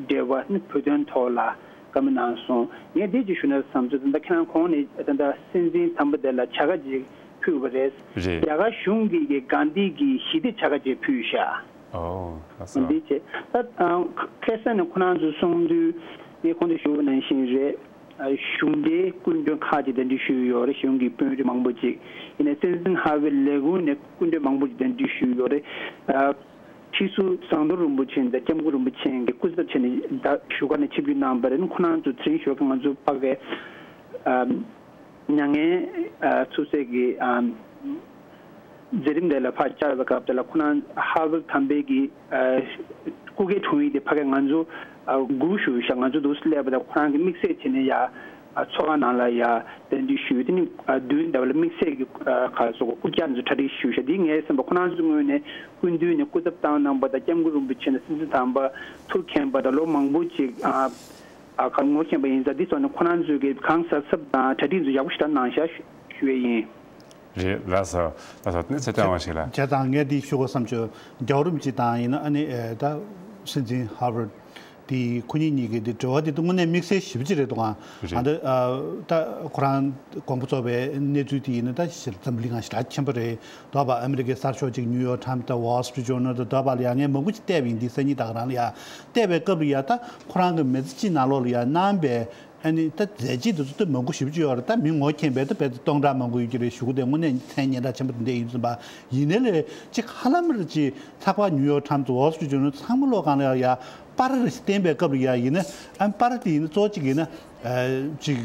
འབྲེལ་བ་ནི་བོད་དོན་ཐོག་ལ་བཀའ་མོལ་གནང་སོང་། ངས་འདི་ཅིག་ཞུ་ན་བསམ་ཚུལ། ད་ལྟ་ཁྱེད་རང་གོང་ནས་ད་ལྟ་སྲིད་འཛིན་དམ་པ་དེ་ལ་བྱ་དགའ་ཅིག་ཕུལ་བ་རེད། རེད། རྒྱ་གར་གཞུང་གིས་གི་གྷན་དྷི་གི་ཞི་བདེ་བྱ་དགའ་ཅིག་ཕུལ་ཤག་ཨོ། ལགས་སོ། འདི་བྱས་ད་ཁ་སང་ནས་ཁོ་རང་ཚོ་གསུང་དུས་ངས་གོང་དུ་ཞུ་བ་ནང་བཞིན་རེད། གཞུང་འབྲེལ་སྐུ་མགྲོན་ཁག་ཅིག་གདན་འདྲེན་ཞུས་ཡོད་རེད། གཞུང་གི་དཔོན་རིགས་མང་པོ་ཅིག་ཡིན་ནའི་སྲིད་འཛིན་ཧ་ཝེ་ལས་ཁུངས་ནས་སྐུ་མགྲོན་མང་པོ་ཅིག་གདན་འདྲེན་ཞུས་ཡོད་རེད། ཁྲི་ཟུར་ཟམ་གདོང་རིན་པོ་ཆེ་དང་སྐྱབས་མགོན་རིན་པོ་ཆེ་གི་སྐུ་ཚབ་བྱས་ནས་ད་བཞུགས་སྒར་ནས་ཆིབས་བསྒྱུར་གནང་བ་རེད། ཁོ་རང་ཚོ་དེ་རིང་ཞོགས་ཀས་ང་ཚོ་ཕ་གིའི་མྱ་ངན་ཚུགས་སའི་གི་མཛད་རིམ་དེ་ལ་ཕར་བཅར་བའི་སྐབས་དེ་ལ་ཁོ་རང་ཧ་ཝེ་དམ་པའི་གི་སྐུ་སྒེར་དྲུང་ཡིག་དེ་ཕ་གིར་ང་ཚོ་སྒུག་བཞུགས་ཤག་ང་ཚོ་འདུག་སེ་སླེབས་པ་དང་ཁོ་རང་གི་དམིགས་བསལ་བྱས་ནས་ཡ་ཚོགས་ཁང་ནང་ལ་ཡ་གདན་འདྲེན་ཞུས། དེ་ནི་མདུན་དེ་ལ་དམིགས་བསལ་གྱི་ག་རེ་ཟེར་དགོས་སྐུ་བཅར་ཚོ་གྲ་སྒྲིག་ཞུས་ཤག་དེ་ངའི་སེམས་པ་ཁོ་རང་ཚོའི་ངོས་ནས་སྐུ་མདུན་ནས་སྐུ་ཚབ་བཏང་གནང་བ་དང་སྐྱབས་མགོན་རིན་པོ་ཆེ་དང་སྲིད་འཛིན་དམ་པ་ཐུགས་མཁྱེན་པ་དང་ལོ་མང་པོ་ཅིག་ཨ་ཨ་གར་ངོ་མཁྱེན་པ་ཡིན་ཙང་འདི་ཚོ་ནི་ཁོ་རང་ཚོས་གི་གང་གཟབ་གཟབ་དང་གྲ་སྒྲིག་ཚོ་ཡག་པོ་ཞིག་གནང་ཤག་ཞུ་ཡས་ཡིན། རེད། ལགས་སོ། ལགས་སོ། དེ་ནས་ཚེ་བརྟན་དབང་ཕྱུག་ལགས། བྱས་ཙང་ངས་འདི་ཞུ་དགོས་བསམ་བྱུང་། རྒྱལ་བ་རིན་པོ་ཆེ་དང་ཡིན་ན་ཨ་ནི་ཨེ་ད་སྲིད་འཛིན་ཧ་ཝར་དི་ཁོ་གཉིས་གཉིས་ཀྱི་འདི་འབྲེལ་བ་འདི་དངོས་གནས་དམིགས་བསལ་ཞེ་པོ་ཅིག་རེད་འདུག་ཨང་། རེད། ཨ་འདི་ཨ་ད་ཁོ་རང་དགོངས་པ་རྫོགས་པའི་གནས་ཚུལ་དེ་ཡིན་ན་ད་འཛམ་གླིང་ང་ཞེ་དྲག་ཆེན་པོ་རེད། དོགས་པ་ཨ་མི་རི་ཀའི་གསར་ཤོག་ཅིག་ནིའུ་ཡོག་ཊའིམ་དང་ཝོལ་སི་ཊི་རི་ཊི་ཇོར་ནལ་དང་དོགས་པ་ལ་ཡ་ངས་མང་པོ་ཅིག་བལྟས་པ་ཡིན། འདི་སང་ཉིན་ད་ག་རང་ལ་ཡ་བལྟས་པའི་སྐབས་ལ་ཡ་ད་ཁོ་རང་གི་མི་ཚེ་གཅིག་ནང་ལོགས་ལ་ཡ་གནང་པའི་ཨ་ནི་ད་མཛད་རྗེས་དེ་ཚོ་ད་མང་པོ་ཞེ་པོ་ཅིག་ཡོད་རེད། ད་མི་ངོ་མཁྱེན་པའི་ད་བལ་ཏེ་སྟོང་ཕྲག་མང་པོ་ཡོད་ཀྱི་རེད། ཞུ་གི་དེ་དངོས་གནས་མཚན་སྙན་གྲགས་ཆེན་པོ་དེ་འདྲ་ཡིན་ཙམ་པ་ཡིན་ནའི་ལས་ཅིག་ཧ་ལམ་རེ་ཅིག་ཚགས་པར་ནིའུ་ཡོག་ཊའིམ་སི་ཝོལ་སི་ཊི་རི་ཊི་ཇོར་ནལ་ཚང་མ་ལོག་གང་ལ་ཡ་པར་རེ་བསྟན་པའི་སྐབས་ལ་ཡ་ཡིན་ན་ཨ་པར་དེ་ཡིན་ན་གཙོ་བོ་གཅིག་ཡིན་ན་ཨ་ཅིག་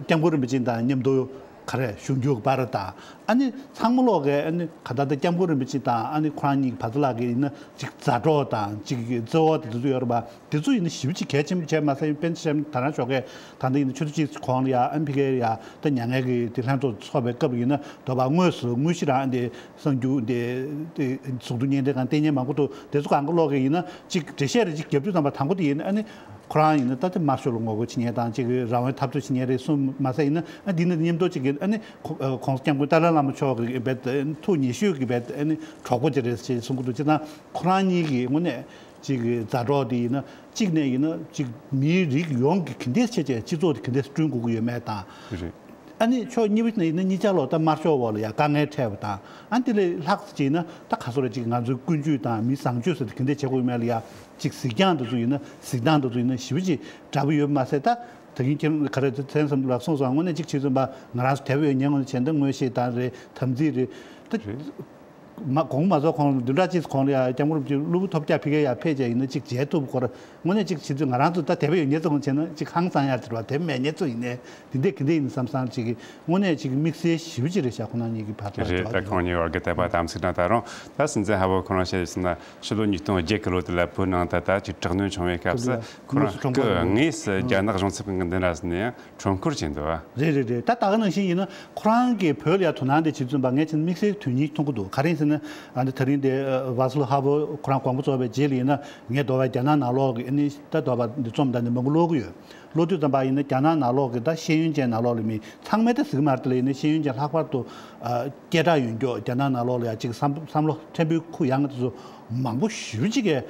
སྐྱབས་མགོན་རིན་པོ་ཆེ་དང་མཉམ་དུ་ག་རེ་བཞུགས་རྒྱུ་གི་པར་དང་ཨ་ནི་ཚང་མ་ལོག་གི་ཨ་ནི་ག་ད་ལྟ་སྐྱབས་མགོན་རིན་པོ་ཆེ་དང་ཨ་ནི་ཁོ་རང་གཉིས་ཀྱི་བར་དུ་ལག་གི་ཡིན་ན་ཅིག་མཛའ་གྲོགས་དང་ཅིག་བརྩེ་བ་དེ་ཚོ་ཡོད་རེད་པ། དེ་ཚོ་ཡིན་ན་ཞེ་པོ་ཅིག་གལ་ཆེན་པོ་བྱས་མ་ཟད་དཔེར་ན་ཆ་བཞག་ན་ད་རང་ཞོགས་ཀས་ད་ལྟ་ཡིན་ན་ཆུ་ཚོད་གཅིག་གོང་ལ་ཡ་ཨ་ཕི་ཀའི་ཡ་ད་མྱ་ངན་གྱི་དེ་ལྷན་ཚོགས་ཚོགས་པའི་སྐབས་ཡིན་ན་དོགས་པ་དངོས་སུ་དངོས་གཞི་རང་དེ་གསར་འགྱུར་དེ་དེ་གཟུགས་མཐོང་བརྙན་འཕྲིན་ཁང་ལྟས་ངན་མང་པོ་འདུག་དེ་ཚོ་གང་ག་ལོག་གི་ཡིན་ན་གཅིག་འགྲེལ་བཤད་རེ་གཅིག་རྒྱབ་དུས་ཙམ་པ་དང་པོ་དེ་ཡིན་ན་ཨ་ནི་ཁོ་རང་ཡིན་ན་ད་དེ་དམར་ཤོག་ལ་ངོ་རྒོལ་བྱེད་མཁན་དང་གཅིག་རང་དབང་འཐབ་རྩོད་བྱེད་མཁན་རེད་གསུངས་མ་ཟད་ཡིན་ན་ཨ་འདི་ནི་མཉམ་དུ་གཅིག་གིས་ཨ་ནི་ཁོ་ཨ་༸གོང་ས་༸སྐྱབས་མགོན་ཏཱ་ལའི་བླ་མ་མཆོག་གི་རྦད་ཐུགས་ཉེ་ཤོས་ཀྱི་རྦད་ཨ་ནི་གྲོགས་པོ་དེ་རེད་ཅེས་གསུང་གི་འདུག་སྤྱིར་བཏང་ཁོ་རང་གཉིས་ཀྱི་དངོས་གནས། གཅིག་གི་མཛའ་གྲོགས་དེ་ཡིན་ན་གཅིག་ནས་ཡིན་ན་གཅིག་མིའི་རིགས་ཡོངས་ཀྱི་ག་འདྲས་བྱས་བྱས་སྤྱི་ཚོགས་དེ་ག་འདྲས་བསྐྲུན་དགོས་ཀྱི་ཡོད་མེད་དང་། རེད། ཨ་ནི་ཕྱོགས་གཉིས་པ་ནས་ཡིན་ན་གཉིས་ཆ་ལོག་ད་དམར་ཤོག་འོག་ལ་ཡ་དཀའ་ངལ་འཕྲད་པ་དང་ཨ་དེ་ལས་ལྷག་ཙམ་ཅིག་ཡིན་ན་ད་ག་སོ་ར་གཅིག་ང་ཚོའི་ཀུན་སྤྱོད་དང་མི་བཟང་སྤྱོད་ཟེར་དེ་ག་འདྲས་བྱེད་དགོས་ཀྱི་མེད་ལ་ཡ་གཅིག་གཟིགས་རྒྱང་དེ་ཚོ་ཡིན་ན་གཟིགས་སྟངས་དེ་ཚོ་ཡིན་ན་ཞེ་པོ་ཅིག་འདྲ་པོ་ཡོད་མ་ཟད་ད་ད་གིན་ཁྱེད་ག་རེ་ཚན་བསམ་ལགས་གསུངས་སོང་དངོས་གནས་གཅིག་བྱས་ཙམ་པ་ང་རང་ཚོ་དད་པ་ཡོད་མཁན་ངོས་ནས་བྱས་ན་ད་མངོན་ཤེས་དང་རེད་དམ་ཚིག་རེད་ད། རེད། མ་གོང་མ་རྫོགས་གོང་བདུན་ཕྲག་གཅིག་གོང་ལ་ཡ་སྐྱབས་མགོན་རིན་པོ་ཆེ་གློ་བུར་ཐོལ་རྒྱག་ཕ་གིར་ཡ་ཕེབས་བྱས་ཡིན་ན་ཅིག་མཇལ་ཐུབ་སྐོར་དངོས་གནས་ཅིག་བྱེད་དུས་ང་རང་ཚོ་ད་དད་པ་ཡོད་ཉེ་ཚོ་གང་བྱས་ན་ཅིག་ཧང་སང་ཡ་ཟེར་བ་དེ་མེད་ཉེ་ཚོ་ཡིན་ནའི་དེ་འདྲས་གི་འདྲས་ཡིན་བསམ་བསམ་ཅིག་གི་དངོས་གནས་ཅིག་དམིགས་བསལ་ཞེ་པོ་ཅིག་རེད་ཤག་ཁོང་རྣམ་གཉིས་ཀྱི་བར་དུ་རེད། ད་ཁོང་གཉིས་བར་གྱི་དད་པ་དམ་ཚིག་དང་ད་རུང་ད་སྲིད་འཛིན་ཧ་ཝར་ཁོ་རང་བཤད་ཟིན་ན་ཕྱི་ལོ་ཉིས་སྟོང་བརྒྱད་གི་ལོ་དེ་ལ་བོད་ནང་དུ་ད་ཅིག་དྲག་གནོན་བྱུང་བའི་སྐབས་སུ་ཁོ་རང་སྐུ་དངོས་སུ་རྒྱ་ནག་གཞུང་ཚབ་ཀྱི་མདུན་ལ་ཟིན་ནས་ཡང་། ཁྲོམ་སྐོར་བྱས་འདུག་བ། རེད་རེད་རེད། ད་ད་ག་ནང་བཞིན་ཡིན་ན་ཁོ་རང་གིས་བོད་ལ་ཡ་དོ་སྣང་དེ་བྱེད་ཚུན་པ་ངས་ཅིག་དམིགས་བསལ་དོན་སྙིང་མཐོང་གི་འདུག་ག་རེ་ཡིན་ཟེར་ན་ཨ་ནི་ད་རིང་དེ་ཝ་སི་ལ་ཧ་ཝ་ཁོ་རང་དགོངས་པ་རྫོགས་པའི་རྗེས་ལ་ཡིན་ན་ངས་དོ་བ་རྒྱ་ནག་ནང་ལོགས་ཀྱི་ཨ་ནི་ད་དོ་བ་འདི་རྩོམ་དང་འདི་མང་པོ་ཀློག་གི་ཡོད། ཀློག་དུས་ཙམ་པ་ཡིན་ན་རྒྱ་ནག་ནང་ལོགས་ཀྱི་ད་ཤེས་ཡོན་ཅན་ནང་ལོགས་ལ་མི་ཚང་མས་ད་ཟེར་གི་མ་རེད་དེ་ལ་ཡིན་ན་ཤེས་ཡོན་ཅན་ལྷག་པར་དུ་སྐད་གྲགས་ཡོད་མཁན་རྒྱ་ནག་ནང་ལོགས་ལ་ཡ་ཅིག་བསམ་བསམ་བློ་ཕྲན་བུ་ཁུག་ཡངས་དེ་ཚོ་མང་པོ་ཞེ་པོ་ཅིག་གིས་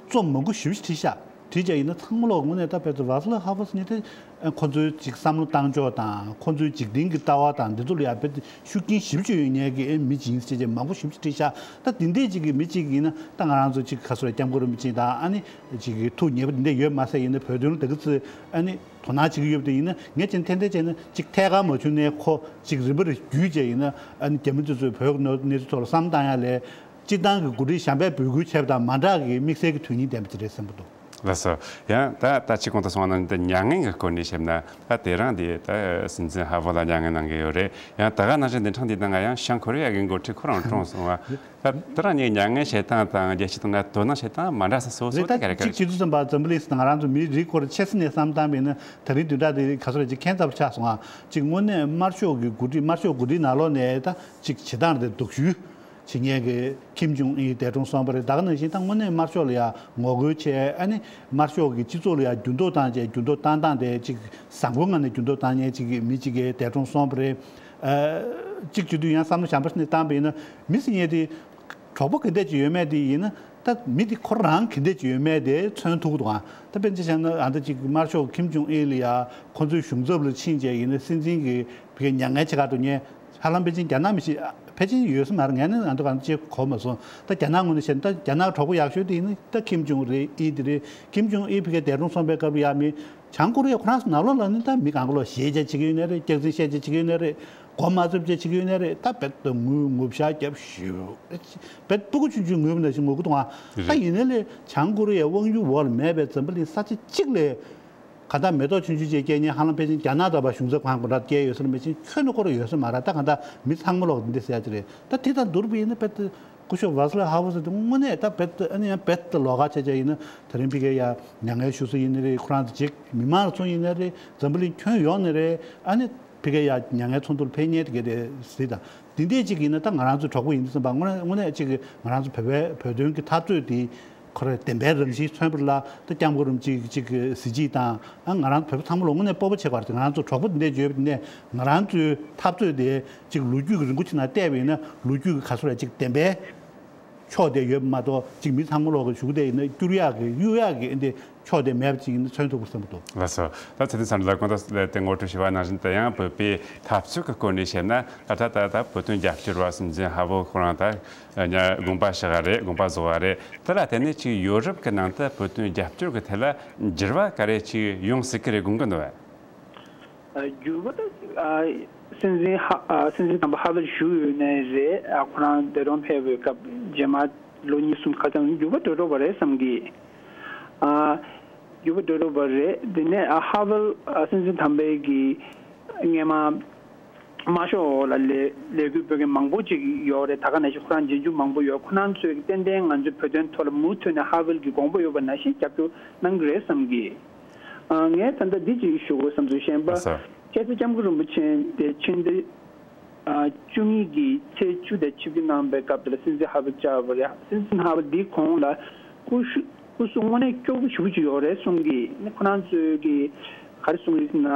རྩོམ་མང་པོ་ཞེ་པོ་ཅིག་བྲིས་ཤག་བྲིས་བྱས་ཡིན་ན་ཚང་མ་ལོག་དངོས་གནས་ད་བལ་ཙེ་ཝ་སི་ལ་ཧ་ཧྥ་ཟེར་མཁན་དེ་ཁོ་ཚོའི་ཅིག་བསམ་བློ་བཏང་ཕྱོགས་དང་ཁོ་ཚོའི་འཇིག་རྟེན་གྱི་ལྟ་བ་དང་འདི་ཚོ་ལ་ཡང་རྦད་དེ་ཤུགས་རྐྱེན་ཞེ་པོ་ཅིག་ཡོད་མཁན་གྱི་ཨེ་མི་ཅིག་ཡིན་ཟེར་བྱས་མང་པོ་ཞེ་པོ་ཅིག་བྲིས་ཤག་ད་འདི་འདྲས་ཅིག་གི་མི་ཅིག་ཡིན་ན་ད་ང་རང་ཚོ་ཅིག་ག་སོ་ར་སྐྱབས་མགོན་རིན་པོ་ཆེ་དང་ཨ་ནི་ཅིག་གི་ཐུགས་ཉེ་པོ་འདི་འདྲས་ཡོད་མ་ཟད་ཡིན་ན་བོད་དོན་ལ་ད་གི་ཚོས་ཨ་ནི་དོ་སྣང་བྱེད་ཀྱི་ཡོད་པ་དེ་ཡིན་ན་ངས་ཅིག་ཐེན་ཐེན་བྱས་ན་ཅིག་ཐད་ཀར་མ་བྱུང་ནའི་ཁོ་ཅིག་རིམ་པར་བརྒྱུད་བྱས་ཡིན་ན་ཨ་ནི་རྒྱ་མི་དེ་ཚོས་བོད་ཀྱི་གནས་ཚུལ་ཐོག་ལ་བསམ་བཏང་ཡ་ལས། སྤྱིར་བཏང་གི་འགོ་ཁྲིད་གཞན་པས་འབོད་སྐུལ་བྱས་པ་དང་མ་འདྲ་གི་དམིགས་བསལ་གྱི་དོན་སྙིང་ལྡན་པ་ཅིག་རེད་བསམ་གྱི་འདུག་ལགས་སོ། ཡང་ད་ད་ཅི་གོང་དུ་སོང་བ་ནང་བཞིན་དུ་མྱ་ངན་གྱི་སྐོར་ནས་བཤད་ན། ད་དེ་རིང་འདི་ད་སྲིད་འཛིན་ཧ་ཝུ་ལ་མྱ་ངན་གནང་གི་ཡོད་རེད། ཡང་ད་ག་ནང་བཞིན་འདི་འཕྲང་འདི་ནང་ང་ཡང་བྱང་ཀོ་རི་ཡ་གི་འགོ་ཁྲིད་ཁོ་རང་གྲོངས་སོང་བ། ད་དེ་རིང་ནས་མྱ་ངན་བྱེད་སྟངས་དང་རྒྱལ་སྤྱི་དང་ན་དོ་སྣང་བྱེད་སྟངས་མ་འདྲ་ས་སོ་སོ། རེད། ད་ད་ག་རེ་ག་རེ། གཅིག་བྱེད་དུས་ཙམ་པ་འཛམ་བུ་གླིང་ཟེར་ན་ང་རང་ཚོ་མིའི་རིགས་སྐོར་ཆེ་ས་ནས་བསམ་བཏང་བས་ན། ད་རིང་བདུན་ཕྲག་འདི་ག་ཚོད་རེད་ཅིག་ཁྱད་མཚར་པོ་ཆགས་སོང་ང་། ཅིག་དངོས་གནས་དམར་ཤོག་གི་འགོ་ཁྲིད་དམར་ཤོག་འགོ་ཁྲིད་ནང་ལོགས་ནས་ད་ཅིག་བྱེད་སྟངས་དེ་སྡུག་ཤོས་བྱེད་མཁན་གྱི་ཁིམ་ཇུང་ཨིན་འདས་གྲོངས་སོང་བ་རེད། ད་ག་ནང་བཞིན་ད་དངོས་གནས་དམར་ཤོག་ལ་ཡ་ངོ་རྒོལ་བྱས། ཨ་ནི་དམར་ཤོག་གི་སྤྱི་ཚོགས་ལ་ཡ་འགྱུར་ལྡོག་བཏང་བྱས། འགྱུར་ལྡོག་བཏང་སྟངས་དེ་ཅིག་བཟང་པོའི་ངང་ནས་འགྱུར་ལྡོག་བཏང་མཁན་ཅིག་གི་མི་ཅིག་གིས་འདས་གྲོངས་སོང་བ་རེད། ཨ། གཅིག་བྱེད་དུས་ཡང་བསམ་བློ་གཞན་པ་ཞིག་ནས་བཏང་བ་ཡིན་ན། མི་ཟེར་མཁན་དེ་གྲོགས་པོ་ག་འདྲས་ཅིག་ཡོད་མེད་དེ་ཡིན་ན། ད་མི་དེ་ཁོ་རང་ག་འདྲས་ཅིག་ཡོད་མེད་དེ་མཚོན་ཐུབ་ཀྱི་འདུག་ཨ། ད་དཔེར་ན་ཆ་བཞག་ན་ཨ་ད་ཅིག་དམར་ཤོག་ཁིམ་ཇུང་ཨིན་ལ་ཡ་ཁོ་ཚོའི་གཞུང་ཚབ་ལ་ཕྱིན་བྱས་ཡིན་ན་སྲིད་འཛིན་གྱི་བི་གའི་མྱ་ངན་ཆེ་ཁག་ཏུ་ཉན། ཧ་ལམ་ཕལ་ཆེར་རྒྱ་ནག་མི་ཤེས། ཕལ་ཆེར་ཡོད་ས་མ་རེད། ངས་ནི་ཨ་ད་གང་ཅིག་གོ་མ་སོང་། ད་རྒྱ་ནག་ངོས་ནས་བཤད་ན་ད་རྒྱ་ནག་གྲོགས་པོ་ཡག་ཤོས་དེ་ཡིན་ན་ད་ཁིམ་ཇུང་རེད། ཨིན་དེ་རེད། ཁིམ་ཇུང་ཨིན་བི་གའི་འདས་གྲོངས་སོང་བའི་སྐབས་ལ་ཡ་མི། བྱང་ཀོ་རི་ཡ་ཁོ་རང་ཚོ་ནང་ལོགས་ལ་ནི་ད་མི་གང་ག་ལོག་ཞེད་བྱས་བྱེད་ཀྱི་ཡོད་ནི་རེད། སྐྱག་རྫུན་བཤད་བྱས་བྱེད་ཀྱི་ཡོད་ནི་རེད། མགོ་མ་ཚོས་བྱས་བྱེད་ཀྱི་ཡོད་ནི་རེད། ད་རྦད་དེ་ངུ་ངུ་ཤག་རྒྱབ་ཞུ། རྦད་སྤུ་གུ་ཆུང་ཆུང་ངུས་པ་ནང་བཞིན་ངུ་གི་འདུག་ཨ། ད་རེད། ཡིན་ནའི་ལས་བྱང་ཀོ་རི་ཡའི་དབང་སྒྱུར་འོག་ལ་མེད་པའི་འཛམ་བུ་གླིང་ས་ཆ་གཅིག་ལས་གང་ལྟར་མེ་ཏོག་ཆུང་ཆུང་ཅིག་སྐྱེས་མཁན་ཧ་ལམ་ཕལ་ཆེར་རྒྱ་ནག་ལྟ་བུ་གཞུང་ཚབ་ཁང་དགོང་དག་སྐྱེས་ཡོད་ས་རེད། མི་ཆེན་ཁྱོན་ནས་ཁོ་རང་ཡོད་ས་མ་རེད། ད་གང་ལྟར་མི་ཚང་མ་ལོག་འདི་འདྲ་ཟེར་ཡ་ཅིག་རེད། ད་དེ་དང་བསྡུར་བ་ཡིན་ན་རྦད་དེ། སྐུ་ཞབས་ཝཱ་སི་ལབ་ཧ་ཝུ་ཟེར་དུས་དངོས་གནས་ད་རྦད་དེ་ཨ་ནི་ཡང་རྦད་དེ་ལོགས་ཀ་ཆ་ཆ་ཡིན་ན། དེ་རིང་ཕ་གིར་ཡ་མྱ་ངན་ཞུ་ས་ཡིན་ནི་རེད། ཁོ་རང་ཚོ་ཅིག་མི་མང་ལ་མཚོན་ཡིན་ནི་རེད། འཛམ་བུ་གླིང་ཁྱོན་ཡོངས་ནས་རེད། ཨ་ནི་ཕ་གིར་ཡ་མྱ་ངན་ཚོགས་འདུ་ལ་ཕེབས་མཁན་དེ་ག་དེ་གཟིགས་དང་། འདི་འདྲས་ཅིག་ཡིན་ན་ད་ང་རང་ཚོ་གྲོགས་པོ་ཡིན་དུས་ཙམ་པ་དངོས་གནས་དངོས་གནས་ཅིག་ང་རང་ཚོ་བོད་པའི་བོད་དོན་གྱི་འཐབ་རྩོད་དེ་ཁོ་རང་བདེན་པའི་རང་བཞིན་མཚོན་པ་ལ་ད་སྐྱབས་མགོན་རིན་པོ་ཆེ་ཅིག་གི་གཟི་བརྗིད་དང་། ཨ་ང་རང་ཚོ་བོད་པ་ཚང་མ་ལ་དངོས་གནས་སྤོབས་པ་བྱེད་དགོས་རེད། ང་རང་ཚོ་གྲོགས་པོ་འདི་འདྲས་ཡོད་པ་དེ་ནས་ང་རང་ཚོའི་འཐབ་རྩོད་དེ། ཅིག་ལོ་རྒྱུས་ཀྱི་རིང་པོ་ཅིག་ནང་བལྟས་པ་ཡིན་ན་ལོ་རྒྱུས་ཀྱི་ག་ཚོད་རེད་ཅིག་བདེན་པའི་ཕྱོགས་དེ་ཡོད་པ་མ་གཏོགས། ཅིག་མི་ཚང་མ་ལོག་གི་གཞུག་དེ་ཡིན་ན་བསྐྱུར་ཡག་གི་གཡུག་ཡག་གི་འདི་ཕྱོགས་དེ་མེད་པ་ཅིག་ཡིན་ན་མཚོན་ཐུབ་པ་བསམ་གྱི་འདུག་ལགས་སོ། ད་ཚེ་བརྟན་ཚང་ལ་གོང་དུ་ལས་དེ་ངོ་སྤྲོད་ཞུས་པ་ནང་བཞིན་དུ་ཡང་བོད་པའི་འཐབ་རྩོད་ཀྱི་སྐོར་ནས་བཤད་ན། ད་ལྟ་ད་ད་བོད་དོན་རྒྱབ་སྐྱོར་བ་སྲིད་འཛིན་ཧ་ཝུ་ཁོ་རང་ད་ཉ་དགོངས་པ་ཞུ་བ་རེད། དགོངས་པ་རྫོགས་པ་རེད། དེ་ལ་བརྟེན་ནས་ཅིག་ཡོ་རོབ་ཀྱི་ནང་དུ་བོད་དོན་རྒྱབ་སྐྱོར་གྱི་ཐད་ལ་འགྱུར་བ་ག་རེ་ཅིག་ཡོང་སྲིད་ཀྱི་རེད་དགོངས་ཀྱི་འདུག་བས། ཨ། འགྱུར་བ་ད། ཨ། སྲིད་འཛིན་ཧ། ཨ། སྲིད་འཛིན་དམ་པ་ཧ་ཝུ་བཞུགས་ཡོད་ནའི་རེད། ཨ། ཁོ་རང་འདས་གྲོངས་ཕེབས་པའི་སྐབས་རྗེས་མ་ལོ་གཉིས་གསུམ་ཁ་སང་འགྱུར་བ་འགྲོ་འགྲོ་བ་རེད་བསམ་གི། ཨ། འགྱུར་བ་འགྲོ་འགྲོ་བ་རེད། དེ་ནས། ཨ། ཧ་ཝུ། ཨ། སྲིད་འཛིན་དམ་པའི་གི་སྔས་མ་དམར་ཤོག་འོག་ལ་ལས་ལས་འགུལ་སྤེལ་མཁན་མང་པོ་ཅིག་ཡོད་རེད། ད་ག་ནང་བཞིན་ཁོ་རང་རྗེས་འཇུག་མང་པོ་ཡོད། ཁོ་རང་ཚོས་ཏན་ཏན་ང་ཚོའི་བོད་དོན་ཐོག་ལ་མུ་མཐུད་ནས་ཧ་ཝུ་གི་དགོངས་པ་ཡོད་པ་ནང་བཞིན་རྒྱབ་སྐྱོར་གནང་གི་རེད་བསམ་གི། ཨ། ངས་ད་ལྟ་འདི་ཅིག་ཞུ་དགོས་བསམ་ཚུལ་བཤད་པ། ལགས་སོ། བྱས་ཙང་སྐྱབས་མགོན་རིན་པོ་ཆེ་དེ་ཕྱི་ཟླ། ཨ། བཅུ་གཉིས་ཀྱི་ཚེས་བཅུ་དང་ཆིབས་བསྒྱུར་གནང་པའི་སྐབས་དེ་ལ་སྲིད་འཛིན་ཧ་ཝུ་བཅར་བ་རེད། སྲིད་འཛིན་ཧ་ཝུ་འདིའི་གོང་ལ་སྐུ་ཞུ་སྐུ་གཟུགས་དངོས་གནས་སྐྱོ་པོ་ཞེ་པོ་ཅིག་ཡོད་རེད་གསུང་གི། ནི་ཁོ་རང་ཚོས་ཀྱི་ག་རེ་གསུང་གི་ཟེར་ན།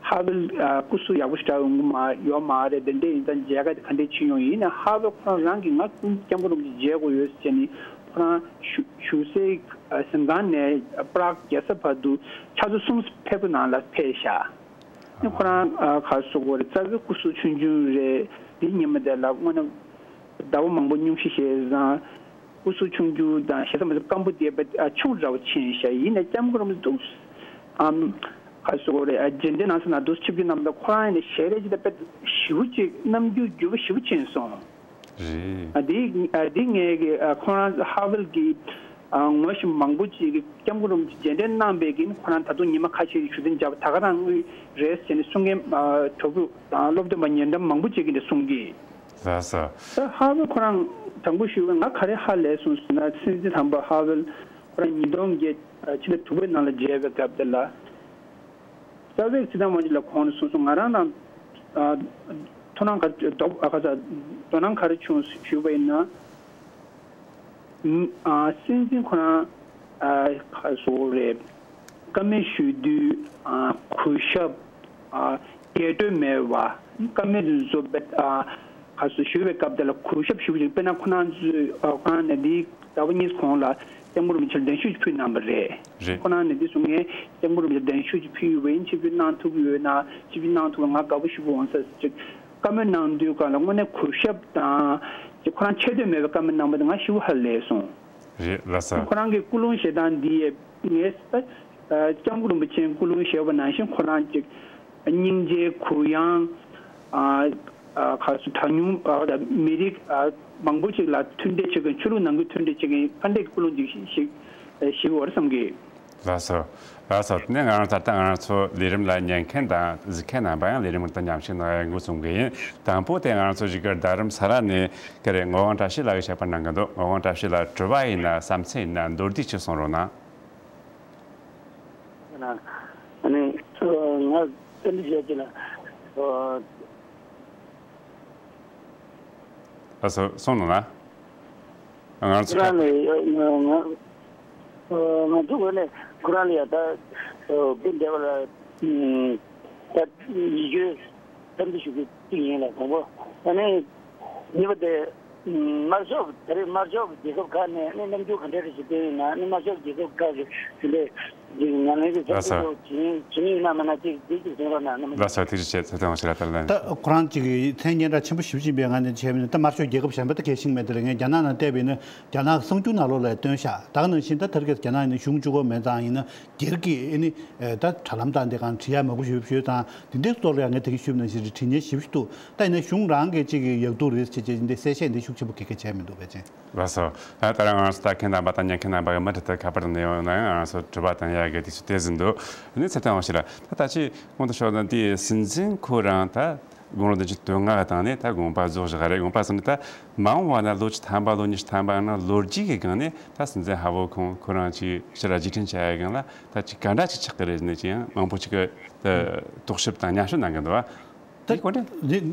ཧ་ཝུ། ཨ། སྐུ་གཟུགས་ཡག་པོ་ཞེ་དྲག་ཡོང་གི་མ་ཡོད་མ་རེད། དེ་འདྲ་ཡིན་ཙང་མཇལ་ཁ་དེ་ག་འདྲས་ཕྱིན་ཡོང་། ཡིན་ནའི་ཧ་ཝུ་ཁོ་རང་རང་གིས་ང་སྐུ་སྐྱབས་མགོན་རིན་པོ་ཆེ་མཇལ་དགོས་ཡོད་ཟེར་ནས་ཁོ་རང་བཞུགས་བཞུགས་སའི། ཨ། གཟིམ་ཁང་ནས་པ་རག་རྒྱལ་ས་བར་དུ་ཕྱག་ཚོད་གསུམ་ཕེབས་པའི་ནང་ལ་ཕེབས་ཤག་ནི་ཁོ་རང་། ཨ། ག་རེ་ཟེར་དགོས་རེད། རྩ་བའི་སྐུ་གཟུགས་ཆུང་ཆུང་རེད། དེའི་ཉི་མ་དེ་ལ་དངོས་གནས་ཟླ་བ་མང་པོ་སྙུང་གཞི་བཞེས་ཙང་། སྐུ་གཟུགས་ཆུང་ཆུང་དང་ཞེ་ས་མ་ཟད་སྐམ་པོ་དེ་དཔེ་ཆུང་འདྲ་བོ་ཕྱིན་ཤག་ཡིན་ནའི་སྐྱབས་མགོན་རིན་པོ་ཆེ་འདུག་ཨམ། ག་རེ་ཟེར་དགོས་རེད། ཨ། རྗེས་དྲན་གནང་ས་ནང་འདུག་ཆིབས་བསྒྱུར་གནང་མ་ཐག་ཁོ་རང་ཡིན་ནའི་ཞལ་རས་ཅིག་ད་དཔེ་ཞེ་པོ་ཅིག་རྣམ་འགྱུར་འགྱུར་བ་ཞེ་པོ་ཕྱིན་སོང་། རེད། ཨ། དེ། ཨ། དེ་ངས་ཀྱི། ཨ། ཁོ་རང་ཧ་ཝུ་གི། ཨ། ངོ་ཤེས་མང་པོ་ཅིག་གིས་སྐྱབས་མགོན་རིན་པོ་ཆེ་རྗེས་དྲན་གནང་པའི་གིན་ཁོ་རང་ད་དུང་ཉི་མ་ཁ་ཤས་ཀྱི་བཞུགས་གདན་འཇགས་པ་ད་ག་རང་དངུལ་རེད་ཟེར་ནས་གསུང་མཁན། ཨ། གྲོགས་པོ་དང་སློབ་སྟོན་པ་ཉེ་འགྲམ་མང་པོ་ཅིག་གིས་འདི་གསུང་གི། ལགས་སོ། ད་ཧ་ཝུ་ཁོ་རང་དྲང་པོ་ཞུས་པ་ང་ག་རེ་ཧ་ལས་སོང་ཟེར་ན། སྲིད་འཛིན་དམ་པ་ཧ་ཝུ་ཁོ་རང་ཉིས་སྟོང་བརྒྱད། ཨ། ཕྱི་ཟླ་དྲུག་པའི་ནང་ལ་མཇལ་བའི་སྐབས་དེ་ལ། རྩ་བའི་རྩིས་ཐང་དབང་ཆེན་ལ་གོང་ནས་གསུངས་སོང་། ང་རང་རང་། ཨ། དོ་སྣང་ག་རེ། དོ། ཨ། ག་ས། དོ་སྣང་ག་རེ་བྱུང་ཞུས་པ་ཡིན་ན། ཨ། སྲིད་འཛིན་ཁོ་རང་། ཨ། ག་རེ་ཟེར་དགོས་རེད། བཀའ་མོལ་ཞུ་དུས། ཨ། གུས་ཞབས། ཨ། རྒྱས་སྤྲོས་མེད་པ། བཀའ་མོལ་དེ་ཚོ་དཔེ། ཨ། ག་རེ་ཟེར། ཞུ་བའི་སྐབས་དེ་ལ་གུས་ཞབས་ཞུ་བ་ཞིག་དཔེར་ན་ཁོ་རང་ཚོས། ཨ། ཁོ་རང་ནས་འདི་ཟླ་བ་གཉིས་གོང་ལ་སྐྱབས་མགོན་རིན་པོ་ཆེ་ལ་གདན་ཞུ་ཞིག་ཕུལ་གནང་བ་རེད། རེད། ཁོ་རང་ནས་འདི་གསུང་ངས་སྐྱབས་མགོན་རིན་པོ་ཆེ་ལ་གདན་ཞུ་ཞིག་ཕུལ་ཡོད་པ་ཡིན། ཆིབས་བསྒྱུར་གནང་ཐུབ་ཀྱི་ཡོད་ན། ཆིབས་བསྒྱུར་གནང་ཐུབ་ན་ང་དགའ་པོ་ཞེ་པོ་འོང་ས་ཟེར་ཅིག་བཀའ་མོལ་གནང་དུས་སྒང་ལ་དངོས་གནས་གུས་ཞབས་དང་། ཅིག་ཁོ་རང་ཆེ་བསྟོད་མེད་པའི་བཀའ་མོལ་གནང་བ་དེ་ང་ཞེ་པོ་ཧ་ལས་སོང་། རེད། ལགས་སོ། ཁོ་རང་གི་ཀུན་སློང་བཞེས་སྟངས་འདི་ངས། ཨ། སྐྱབས་མགོན་རིན་པོ་ཆེའི་ཀུན་སློང་བཞེས་པ་ནང་བཞིན་ཁོ་རང་ཅིག་སྙིང་རྗེ་གུ་ཡངས། ཨ། ཨ། ག་རེ་ཟེར། གྲངས་ཉུང་། ཨ། མི་རིགས། ཨ། མང་པོ་ཅིག་ལ་མཐུན་འབྲེལ་བྱེད་མཁན། ཆོས་ལུགས་ནང་ཁུལ་མཐུན་འབྲེལ་བྱེད་མཁན་དེ་འདྲའི་ཀུན་སློང་ཅིག་ཞིག་ཞིག་ཞིག་ཡོད་རེད་བསམ་གི། ལགས་སོ། ལགས་སོ། དེ་ནས་ང་རང་ད་ལྟ་ང་རང་ཚོ་ལས་རིམ་ལ་ཉན་མཁན་དང་གཟིགས་མཁན་རྣམ་པ་ཡང་ལས་རིམ་དང་མཉམ་ཞུགས་གནང་བའི་འགོ་རྩོམ་གི་ཡིན། དང་པོ་དེ་ང་རང་ཚོ་བཞུགས་སྒར་རྡ་རམ་ས་ལ་ནས་ཀ་རེ་ངག་དབང་བཀྲ་ཤིས་ལགས་ཀྱིས་བཤད་པ་གནང་གི་འདུག་ངག་དབང་བཀྲ་ཤིས་ལགས། དྲི་བ་ཡིན་ན་བསམ་ཚུལ་ཡིན་ན་མདོར་བསྡུས་ཅིག་གསུང་རོགས་གནང་། ཨ་ནི་ང་བསྟན་འཛིན་ཞལ་གྱི་ལ། ཨ་སོ་སོང་ནོ་ན། ང་ཚོ་ཁྱེད་རང་ལ་ང་ང་ང་ཚོ་ངོས་ནས་ཁོ་རང་ལ་ཡ་ད་སྐུ་འདས་པ་ལ་ད་ཡིད་སྐྱོའི་འཚམས་འདྲི་ཞུ་རྒྱུ་གཅིག་ཡིན་ལ། དང་པོ་ཨ་ནི་གཉིས་པ་དེ། དམར་ཤོག་ད་རེས་དམར་ཤོག་གི་རྒྱལ་ཁབ་ཁག་ནས་ནི་རྣམ་འགྱུར་ག་འདྲ་རེ་ཞིག་བསྟན་ཡོད་ན། ནི་དམར་ཤོག་རྒྱལ་ཁབ་ཁག་གི་དེ་འདྲའི་ཉམས་ལེན་གྱི་ལགས་སོ། འཛམ་བུ་གླིང་བྱིན་ཡིན་ན་མིན་ན་ཅིག་འདི་ཅིག་གསུང་རོགས་གནང་། ལགས་སོ། ཐུགས་རྗེ་ཆེ། ཚེ་བརྟན་དབང་ཕྱུག་ལགས། ད་ལན། ད་ཁོ་རང་ཅིག་གི་མཚན་སྙན་གྲགས་ཆེན་པོ་ཞེ་པོ་ཅིག་ཡིན་པའི་ངང་ནས་བྱས་པ་ཡིན་ན། ད་དམར་ཤོག་རྒྱལ་ཁབ་གཞན་པ་ད་གལ་ཤིང་མེད། དེ་ལས་ངས་རྒྱ་ནག་ནང་བལྟས་པ་ཡིན་ན་རྒྱ་ནག་གི་གསར་འགྱུར་ནང་ལོགས་ལ་སྟོན་ཤག་ད་ག་ནང་བཞིན་ད་ད་རེས་རྒྱ་ནག་ཡིན་ན་གཞུང་བཅུ་གོ་མེད་ཙང་ཡིན་ན་སྒེར་གྱི་ཨ་ནི་ད་དྲ་ལམ་དང་དེ་གང་བྲིས་ཡ་མང་པོ་ཞེ་པོ་ཞུས་ཙང་། དེ་འདྲའི་ཐོག་ལ་ཡང་ངས་དེ་གི་ཞུས་པ་ནང་བཞིན་རེད། དྲི་བ་ཞེ་པོ་ཞིག་འདུག་ད་ཡིན་ན་གཞུང་རང་གི་ཅིག་གི་ཡག་སྡུག་རེད་ཅེས་བྱས་འདི་གསལ་བཤད་འདི་ཤུགས་ཆེན་པོ་ག་གེ་བྱས་མི་འདུག་གལ་ཆེན། ལགས་སོ། ད་ལྟ་རང་ང་ཚོ་ལྟ་མཁན་རྣམ་པ་དང་ཉན་མཁན་རྣམ་པ་གི་མུ་མཐུད་དུ་ཁ་པར་དང་ནས་ཡོང་ན་ཡང་ང་ཚོ་དྲི་བ་དང་ཡ་གི་དུས་ཚོད་དེ་ཟིན་འདུག་ཨ་ནི་ཚེ་བརྟན་དབང་ཕྱུག་ལགས། ད་ད་ཅི་སྔོན་དུ་ཞོགས་ཟླ་འདིའི་སྲིད་འཛིན་ཁོ་རང་ད་དགུང་ལོ་བདུན་ཅུ་དོན་ལྔ་དང་ནས་ད་དགོངས་པ་རྫོགས་བཞག་རེད། དགོངས་པ་ཟིན་ནས་ད་མ་འོངས་བ་ན་ལོ་བཅུ་ཐམ་པ་ལོ་ཉི་ཤུ་ཐམ་པ་ཡང་ན་ལོ་རྒྱུས་ཀྱི་སྒང་ནས་ད་སྲིད་འཛིན་ཧ་བོ་ཁོང་ཁོ་རང་ཅིག་ཕྱིར་རྒྱུགས་སྤྲོད་བྱ་ཡ་སྒང་ལ་ད་ཅིག་ག་འདྲ་ཅིག་ཆགས་ཀྱི་རེད་ནས་ཅིག་ཡང་མང་པོ་ཅིག་གི་ད་རྟོག་ཞིབ་དང་མཉམ་ཞིབ་གནང་གི་འདུག་བ། ད་དེ་གོ་ནས།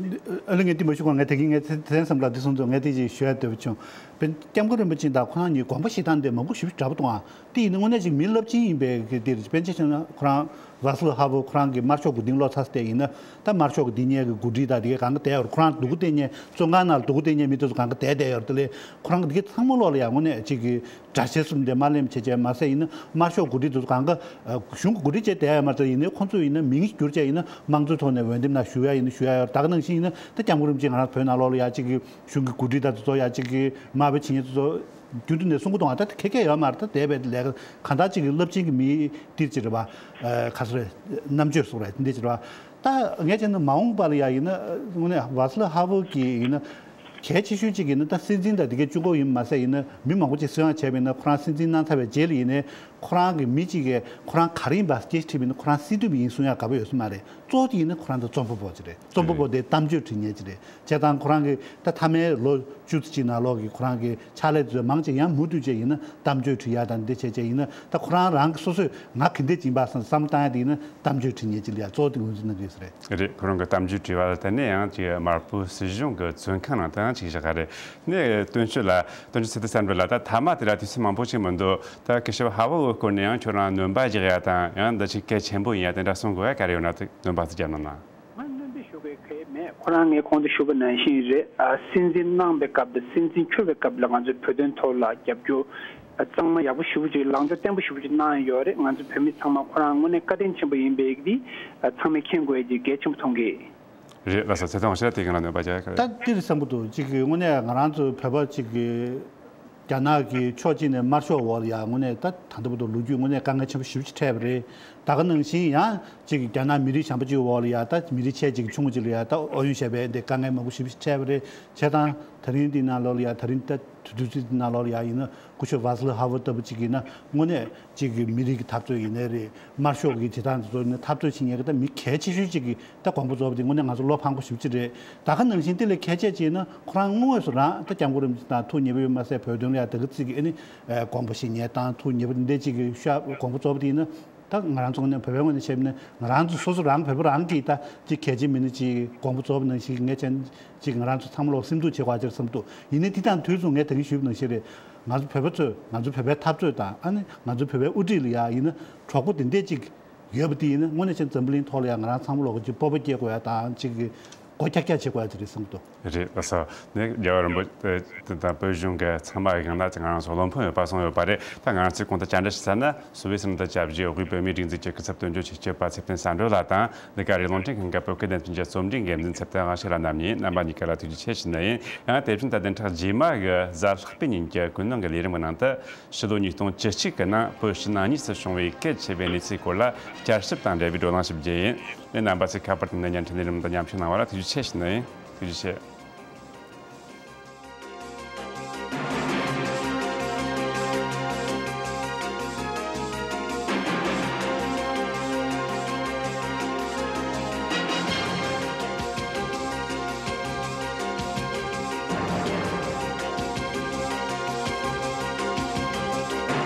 ཨ་ལེ་ངས་དེ་མ་ཞུ་གོང་ངས་དེ་གིན་ངས་ཚེ་བརྟན་བསམ་ལ་འདི་སོང་ཙང་ངས་དེ་ཅིག་ཞུ་ཡ་འདོད་པ་བྱུང་། དཔེར་ན་སྐྱབས་མགོན་རིན་པོ་ཆེ་དང་ཁོ་རང་གཉིས་དགོངས་པ་བཞེས་སྟངས་དེ་མང་པོ་ཞེ་པོ་ཅིག་འདྲ་པོ་འདུག་ཨང་། དེ་ཡིན་ན་དངོས་གནས་ཅིག་མི་རླབས་ཆེན་ཡིན་པའི་གི་དེ་རེད། དཔེར་ན་ཆ་བཞག་ན་ཁོ་རང་ཝཱ་སི་ལབ་ཧ་ཧྥུ་ཁོ་རང་གིས་དམར་ཤོག་གི་གདན་ལོག་ཚར་ཏེ་ཡིན་ན། ད་དམར་ཤོག་གི་འདི་གཉིས་ཀྱི་འགོ་ཁྲིད་དང་དེ་གའི་གང་ག་བསྡད་ཡོད་རེད། ཁོ་རང་སྡུག་གུ་བསྟན་མཁན་བཙོན་ཁང་ནང་ལ་སྡུག་གུ་བསྟན་མཁན་མི་དེ་ཚོ་གང་ག་བསྡད་བསྡད་ཡོད་རེད། དེ་ལས་ཁོ་རང་གི་དེ་གའི་ཚང་མ་ལོག་ལ་ཡང་དངོས་གནས་ཅིག་གི་དགྲ་ཤ་གསུམ་དེ་མ་ལེན་བྱས་བྱས་མ་ཟད་ཡིན་ན་དམར་ཤོག་འགོ་ཁྲིད་དེ་ཚོ་གང་ག་གཞུང་གི་འགོ་ཁྲིད་བྱས་བསྡད་ཡོད་མ་རེད། ཡིན་ནའི་ཁོང་ཚོས་ཡིན་ན་མིང་བསྒྱུར་བྱས་ཡིན་ན་དམངས་གཙོའི་ཐོག་ནས་འོས་འདེམས་ནང་ཞུགས་ཡ་ཡིན་ན་ཞུགས་ཡ་ཡོད་རེད། ད་ག་ནང་བཞིན་ཡིན་ན་ད་སྐྱབས་མགོན་རིན་པོ་ཆེ་ང་རང་བོད་ནང་ལོག་ལ་ཡ་ཅིག་གི་གཞུང་གི་འགོ་ཁྲིད་དང་དེ་ཚོ་ཡ་ཅིག་གི་དམའ་འབེབས་བྱེད་མཁན་དེ་ཚོ་རྒྱུན་དུ་ནས་གསུང་གི་འདུག་ཨ། ད་དེ་ཁེ་ཁེ་ཡོད་མ་རེད། ད་འདས་པའི་ལས་ཀ་གང་ལྟར་ཅིག་གི་རླབས་ཆེན་གྱི་མི་འདིར་ཅིག་རེད་པ། ཁ་སོ་རེད། རྣམ་དཔྱོད་སོགས་རེད། འདི་ཅིག་རེད་པ། ད་ངས་བྱས་ན་མ་འོངས་པ་ལ་ཡ་ཡིན་ན་དངོས་གནས་ཝཱ་སི་ལབ་ཧ་ཧྥུ་གི་ཡིན་ན་གལ་ཆེ་ཤོས་གཅིག་ཡིན་ན། ད་སྲིད་འཛིན་དང་དེ་གའི་གཅིག་པོ་ཡིན་མ་ཟད་ཡིན་ན་མི་མང་པོ་ཅིག་གསོལ་ཡང་བྱས་པ་ཡིན་ན། ཁོ་རང་སྲིད་འཛིན་གནང་ཚར་བའི་རྗེས་ལ་ཡིན་ནའི་ཁོ་རང་གི་མི་གཅིག་གིས་ཁོ་རང་ག་རེ་ཡིན་པ་སྐད་ཆ་དྲིས་པ་ཡིན་ན་ཁོ་རང་སྲིད་དོན་ཡིན་གསུང་ཡ་དགའ་པོ་ཡོད་ས་མ་རེད། གཙོ་བོ་དེ་ཡིན་ན་ཁོ་རང་ཚོ་རྩོམ་པ་པོ་ཅིག་རེད། རྩོམ་པ་པོ་དེ་གཏམ་བརྗོད་བྲིས་མཁན་ཅིག་རེད། བྱས་ཙང་ཁོ་རང་གི་ད་མཐའ་མའི་ལོ་བཅུ་ཙམ་ཅིག་ནང་ལོགས་ཀྱི་ཁོ་རང་གི་ཕྱག་ལས་དེ་ཚོ་མང་ཆེ་ཡང་མུ་མཐུད་བྱས་ཡིན་ན་གཏམ་བརྗོད་བྲིས་ཡ་དང་འདི་བྱས་བྱས་ཡིན་ན། ད་ཁོ་རང་རང་གི་སོ་སོས་ང་ག་འདྲས་ཅིག་ཡིན་པ་བསམ་བསམ་བློ་བཏང་ཡ་དེ་ཡིན་ན་གཏམ་བརྗོད་བྲིས་མཁན་ཅིག་ལ་ཡ་གཙོ་བོ་དེ་ངོས་འཛིན་གནང་གི་ཡོད་ས་རེད། རེད། ཁོ་རང་གི་གཏམ་བརྗོད་བྲིས་པ་ལ་བརྟེན་ནས་ཡང་ཅིག་དམར་པོའི་སྲིད་གཞུང་གི་བཙོན་ཁང་ནང་དུ་ཡང་ཅིག་བཞག་ག་རེད། ནས་སྟོན་ཆོས་ལ་སྟོན་ཆོས་ཚེ་བརྟན་བསམ་འགྲུབ་ལ་ད་མཐའ་མ་དེ་ལ་དུས་ཚོད་མང་པོ་ཅིག་མི་འདུག་ད་སྐུ་ཞབས་ཧ་བོ་གི་སྐོར་ནས་ཡང་ཁྱོད་རང་སྣོན་པ་རྒྱག་ཡ་དང་ཡང་འདི་ཅིག་གལ་ཆེན་པོ་ཡིན་ཡ་དེ་འདྲ་གསུང་དགོས་ཡ་ག་རེ་ཡོད་ན་དེ་སྣོན་པ་ཟིག་རྒྱབ་གནང་ན། ང་སྣོན་པ་ཞུ་དགོས་གལ་མེད། ཁོ་རང་ངས་གོང་དུ་ཞུས་པ་ནང་བཞིན་རེད། ཨ། སྲིད་འཛིན་གནང་བའི་སྐབས་དང་སྲིད་འཛིན་འཁྱུར་བའི་སྐབས་ལ་ང་ཚོས་བོད་དོན་ཐོག་ལ་རྒྱབ་སྐྱོར་གཙང་མ་ཡག་པོ་ཞེ་པོ་ཅིག་ལངས་ཕྱོགས་བརྟན་པོ་ཞེ་པོ་ཅིག་གནང་ཡོད་རེད། ང་ཚོ་བོད་མི་ཚང་མ་ཁོ་རང་དངོས་གནས་བཀའ་དྲིན་ཆེན་པོ་ཡིན་པའི་གི་དེ་ཚང་མས་མཁྱེན་དགོས་ཡ་ཅིག་གལ་ཆེན་པོ་མཐོང་གི། རེད། ལགས་སོ། ཚེ་བརྟན་དབང་ཕྱུག་ལགས་དེ་གང་ལ་གནོད་པ་རྒྱག་གི། ད་འདིར་བསམ་གི་འདུག་ཅིག་གི་དངོས་གནས་ང་རང་ཚོ་བོད་པ་ཅིག་གི་རྒྱ་ནག་གི་ཕྱོགས་གཅིག་ནས་དམར་ཤོག་འོག་ལ་ཡ་དངོས་གནས་ད་ད་ལྟ་བར་དུ་ལོ་རྒྱུས་དངོས་གནས་དཀའ་ངལ་ཆེན་པོ་ཞེ་པོ་ཅིག་འཕྲད་པ་རེད། ད་ག་ནང་བཞིན་ཡང་ཅིག་རྒྱ་ནག་མི་རིགས་གཞན་པ་ཅིག་འོག་ལ་ཡ་ད་མི་རིགས་ཆེ་ཅིག་ཆུང་ཅིག་ལ་ཡ་ད་ཨུ་ཡོན་བྱས་པའི་འདི་དཀའ་ངལ་མང་པོ་ཞེ་པོ་ཅིག་འཕྲད་པ་རེད། བྱས་ཙང་དེ་རིང་འདི་ནང་ལོགས་ལ་ཡ་དེ་རིང་ད་དུས་ཚོད་འདི་ནང་ལོགས་ལ་ཡ་ཡིན་ན་སྐུ་ཞབས་ཝཱ་སི་ལབ་ཧ་ཧྥུ་ལྟ་བུ་ཅིག་ཡིན་ན་དངོས་གནས་ཅིག་གི་མི་རིགས་ཀྱི་འཐབ་རྩོད་ཡིན་ནའི་རེད། དམར་ཤོག་གི་བྱེད་སྟངས་དེ་ཚོ་ནི་འཐབ་རྩོད་བྱེད་མཁན་གྱི་ད་མི་གལ་ཆེ་ཤོས་ཅིག་གི་ད་དགོངས་པ་རྫོགས་པ་དེ་དངོས་གནས་ང་ཚོ་བློ་ཕངས་པོ་ཞེ་པོ་ཅིག་རེད། ད་ག་ནང་བཞིན་དེ་ལས་གལ་ཆེ་ཅིག་ན་ཁོ་རང་དངོས་སུ་རང་ད་སྐྱབས་མགོན་རིན་པོ་ཆེ་དང་ཐུགས་མཉེས་པོ་ཡོད་མ་ཟད་བོད་དོན་ལ་ཡང་དེ་ག་ཚིག་གི་ཨ་ནི་དགོངས་པ་བཞེས་མཁན་དང་ཐུགས་མཉེས་པོ་འདི་འདྲ་ཅིག་གི་ཤ་དགོངས་པ་རྫོགས་པ་དེ་ཡིན་ན། ད་ང་རང་ཚོ་ནས་བོད་པའི་ངོས་ནས་བཤད་ན་ང་རང་ཚོ་སོ་སོ་རང་བོད་པ་རང་གིས་ད་ཅིག་གལ་ཆེ་མིན་ན་ཅིག་དགོངས་པ་རྫོགས་པ་ནང་བཞིན་ངས་བྱས་ན་ཅིག་ང་རང་ཚོ་ཚང་མ་ལོག་སེམས་སྡུག་བྱེད་དགོས་ཅེས་བསམ་འདུག་ཡིན་ནའི་དེ་དང་དུས་མཚུངས་ངས་ད་གིན་ཞུས་པ་ནང་བཞིན་རེད། ང་ཚོ་བོད་པ་ཚོས་ང་ཚོ་བོད་པའི་འཐབ་རྩོད་དང་ཨ་ནི་ང་ཚོ་བོད་པའི་དབུ་ཁྲིད་ལ་ཡ་ཡིན་ན་གྲོགས་པོ་དེ་འདྲས་ཅིག་ཡོད་པ་དེ་ཡིན་ན་དངོས་གནས་བྱས་ན་འཛམ་བུ་གླིང་ཐོག་ལ་ཡང་ང་རང་ཚང་མ་ལོག་གི་ཅིག་སྤོབས་པ་སྐྱེ་དགོས་ཡ་དང་ཅིག་གི་སྒོ་ཀྱག་ཀྱག་བྱེད་དགོས་ཡ་དེ་རེད་བསམ་གི་འདུག་རེད། ལགས་སོ། ནས་རྒྱལ་བ་རིན་པོ་ཆེ་དང་བོད་གཞུང་གི་ཚང་མ་གི་ནང་ང་རང་ཚོ་བློ་ཕམ་ཡོད་པ་སོང་ཡོད་པ་རེད། ད་ང་རང་ཚོས་གོང་དུ་བཅར་འདྲི་ཞུས་ཚར་ན་སུད་སི་གླིང་དུ་བཅའ་བཞེས་དབུས་བོད་མིའི་སྒྲིག་འཛུགས་ཀྱི་སྐུ་ཚབ་དོན་གཅོད་ཆེད་སྤྱོད་པ་ཚེ་བརྟན་བསམ་གྲུབ་ལགས་དང་ལས་ཀ་རིགས་རླུང་འཕྲིན་ཁང་གི་བོད་སྐད་སྡེ་ཚན་གྱི་རྩོམ་སྒྲིག་འགན་འཛིན་ཚེ་བརྟན་དབང་ཕྱུག་ལགས་རྣམ་གཉིས་རྣམ་པ་གཉིས་ཀ་ལ་ཐུགས་རྗེ་ཆེ་ཞུ་ནི་ཡིན། ཡང་དེ་བཞིན་ད་བདུན་ཕྲག་རྗེས་མ་གི་གཟའ་ལྷག་པའི་ཉིན་གྱི་ཀུན་སློང་གི་ལས་རིམ་གྱི་ནང་དུ། ཕྱི་ལོ་ཉིས་སྟོང་བཅུ་གཅིག་གི་ནང་བོད་ཕྱི་ནང་གཉིས་སུ་བྱུང་བའི་གལ་ཆེ་བའི་གནས་ཚུལ་སྐོར་ལ་བསྐྱར་ཞིབ་དང་འབྲེལ་བའི་བགྲོ་གླེང་ཞིག་བརྒྱུད་ཡིན། ནས་རྣམ་པ་ཚོས་ཁ་པར་དང་བརྙན་འཕྲིན་ལས་རིམ་དང་མཉམ་ཞུགས་གནང་བ་ལ་ཐུགས་རྗེ་ཆེ་ཞུ་ནི་ཡིན། ཐུགས་རྗེ་ཆེ།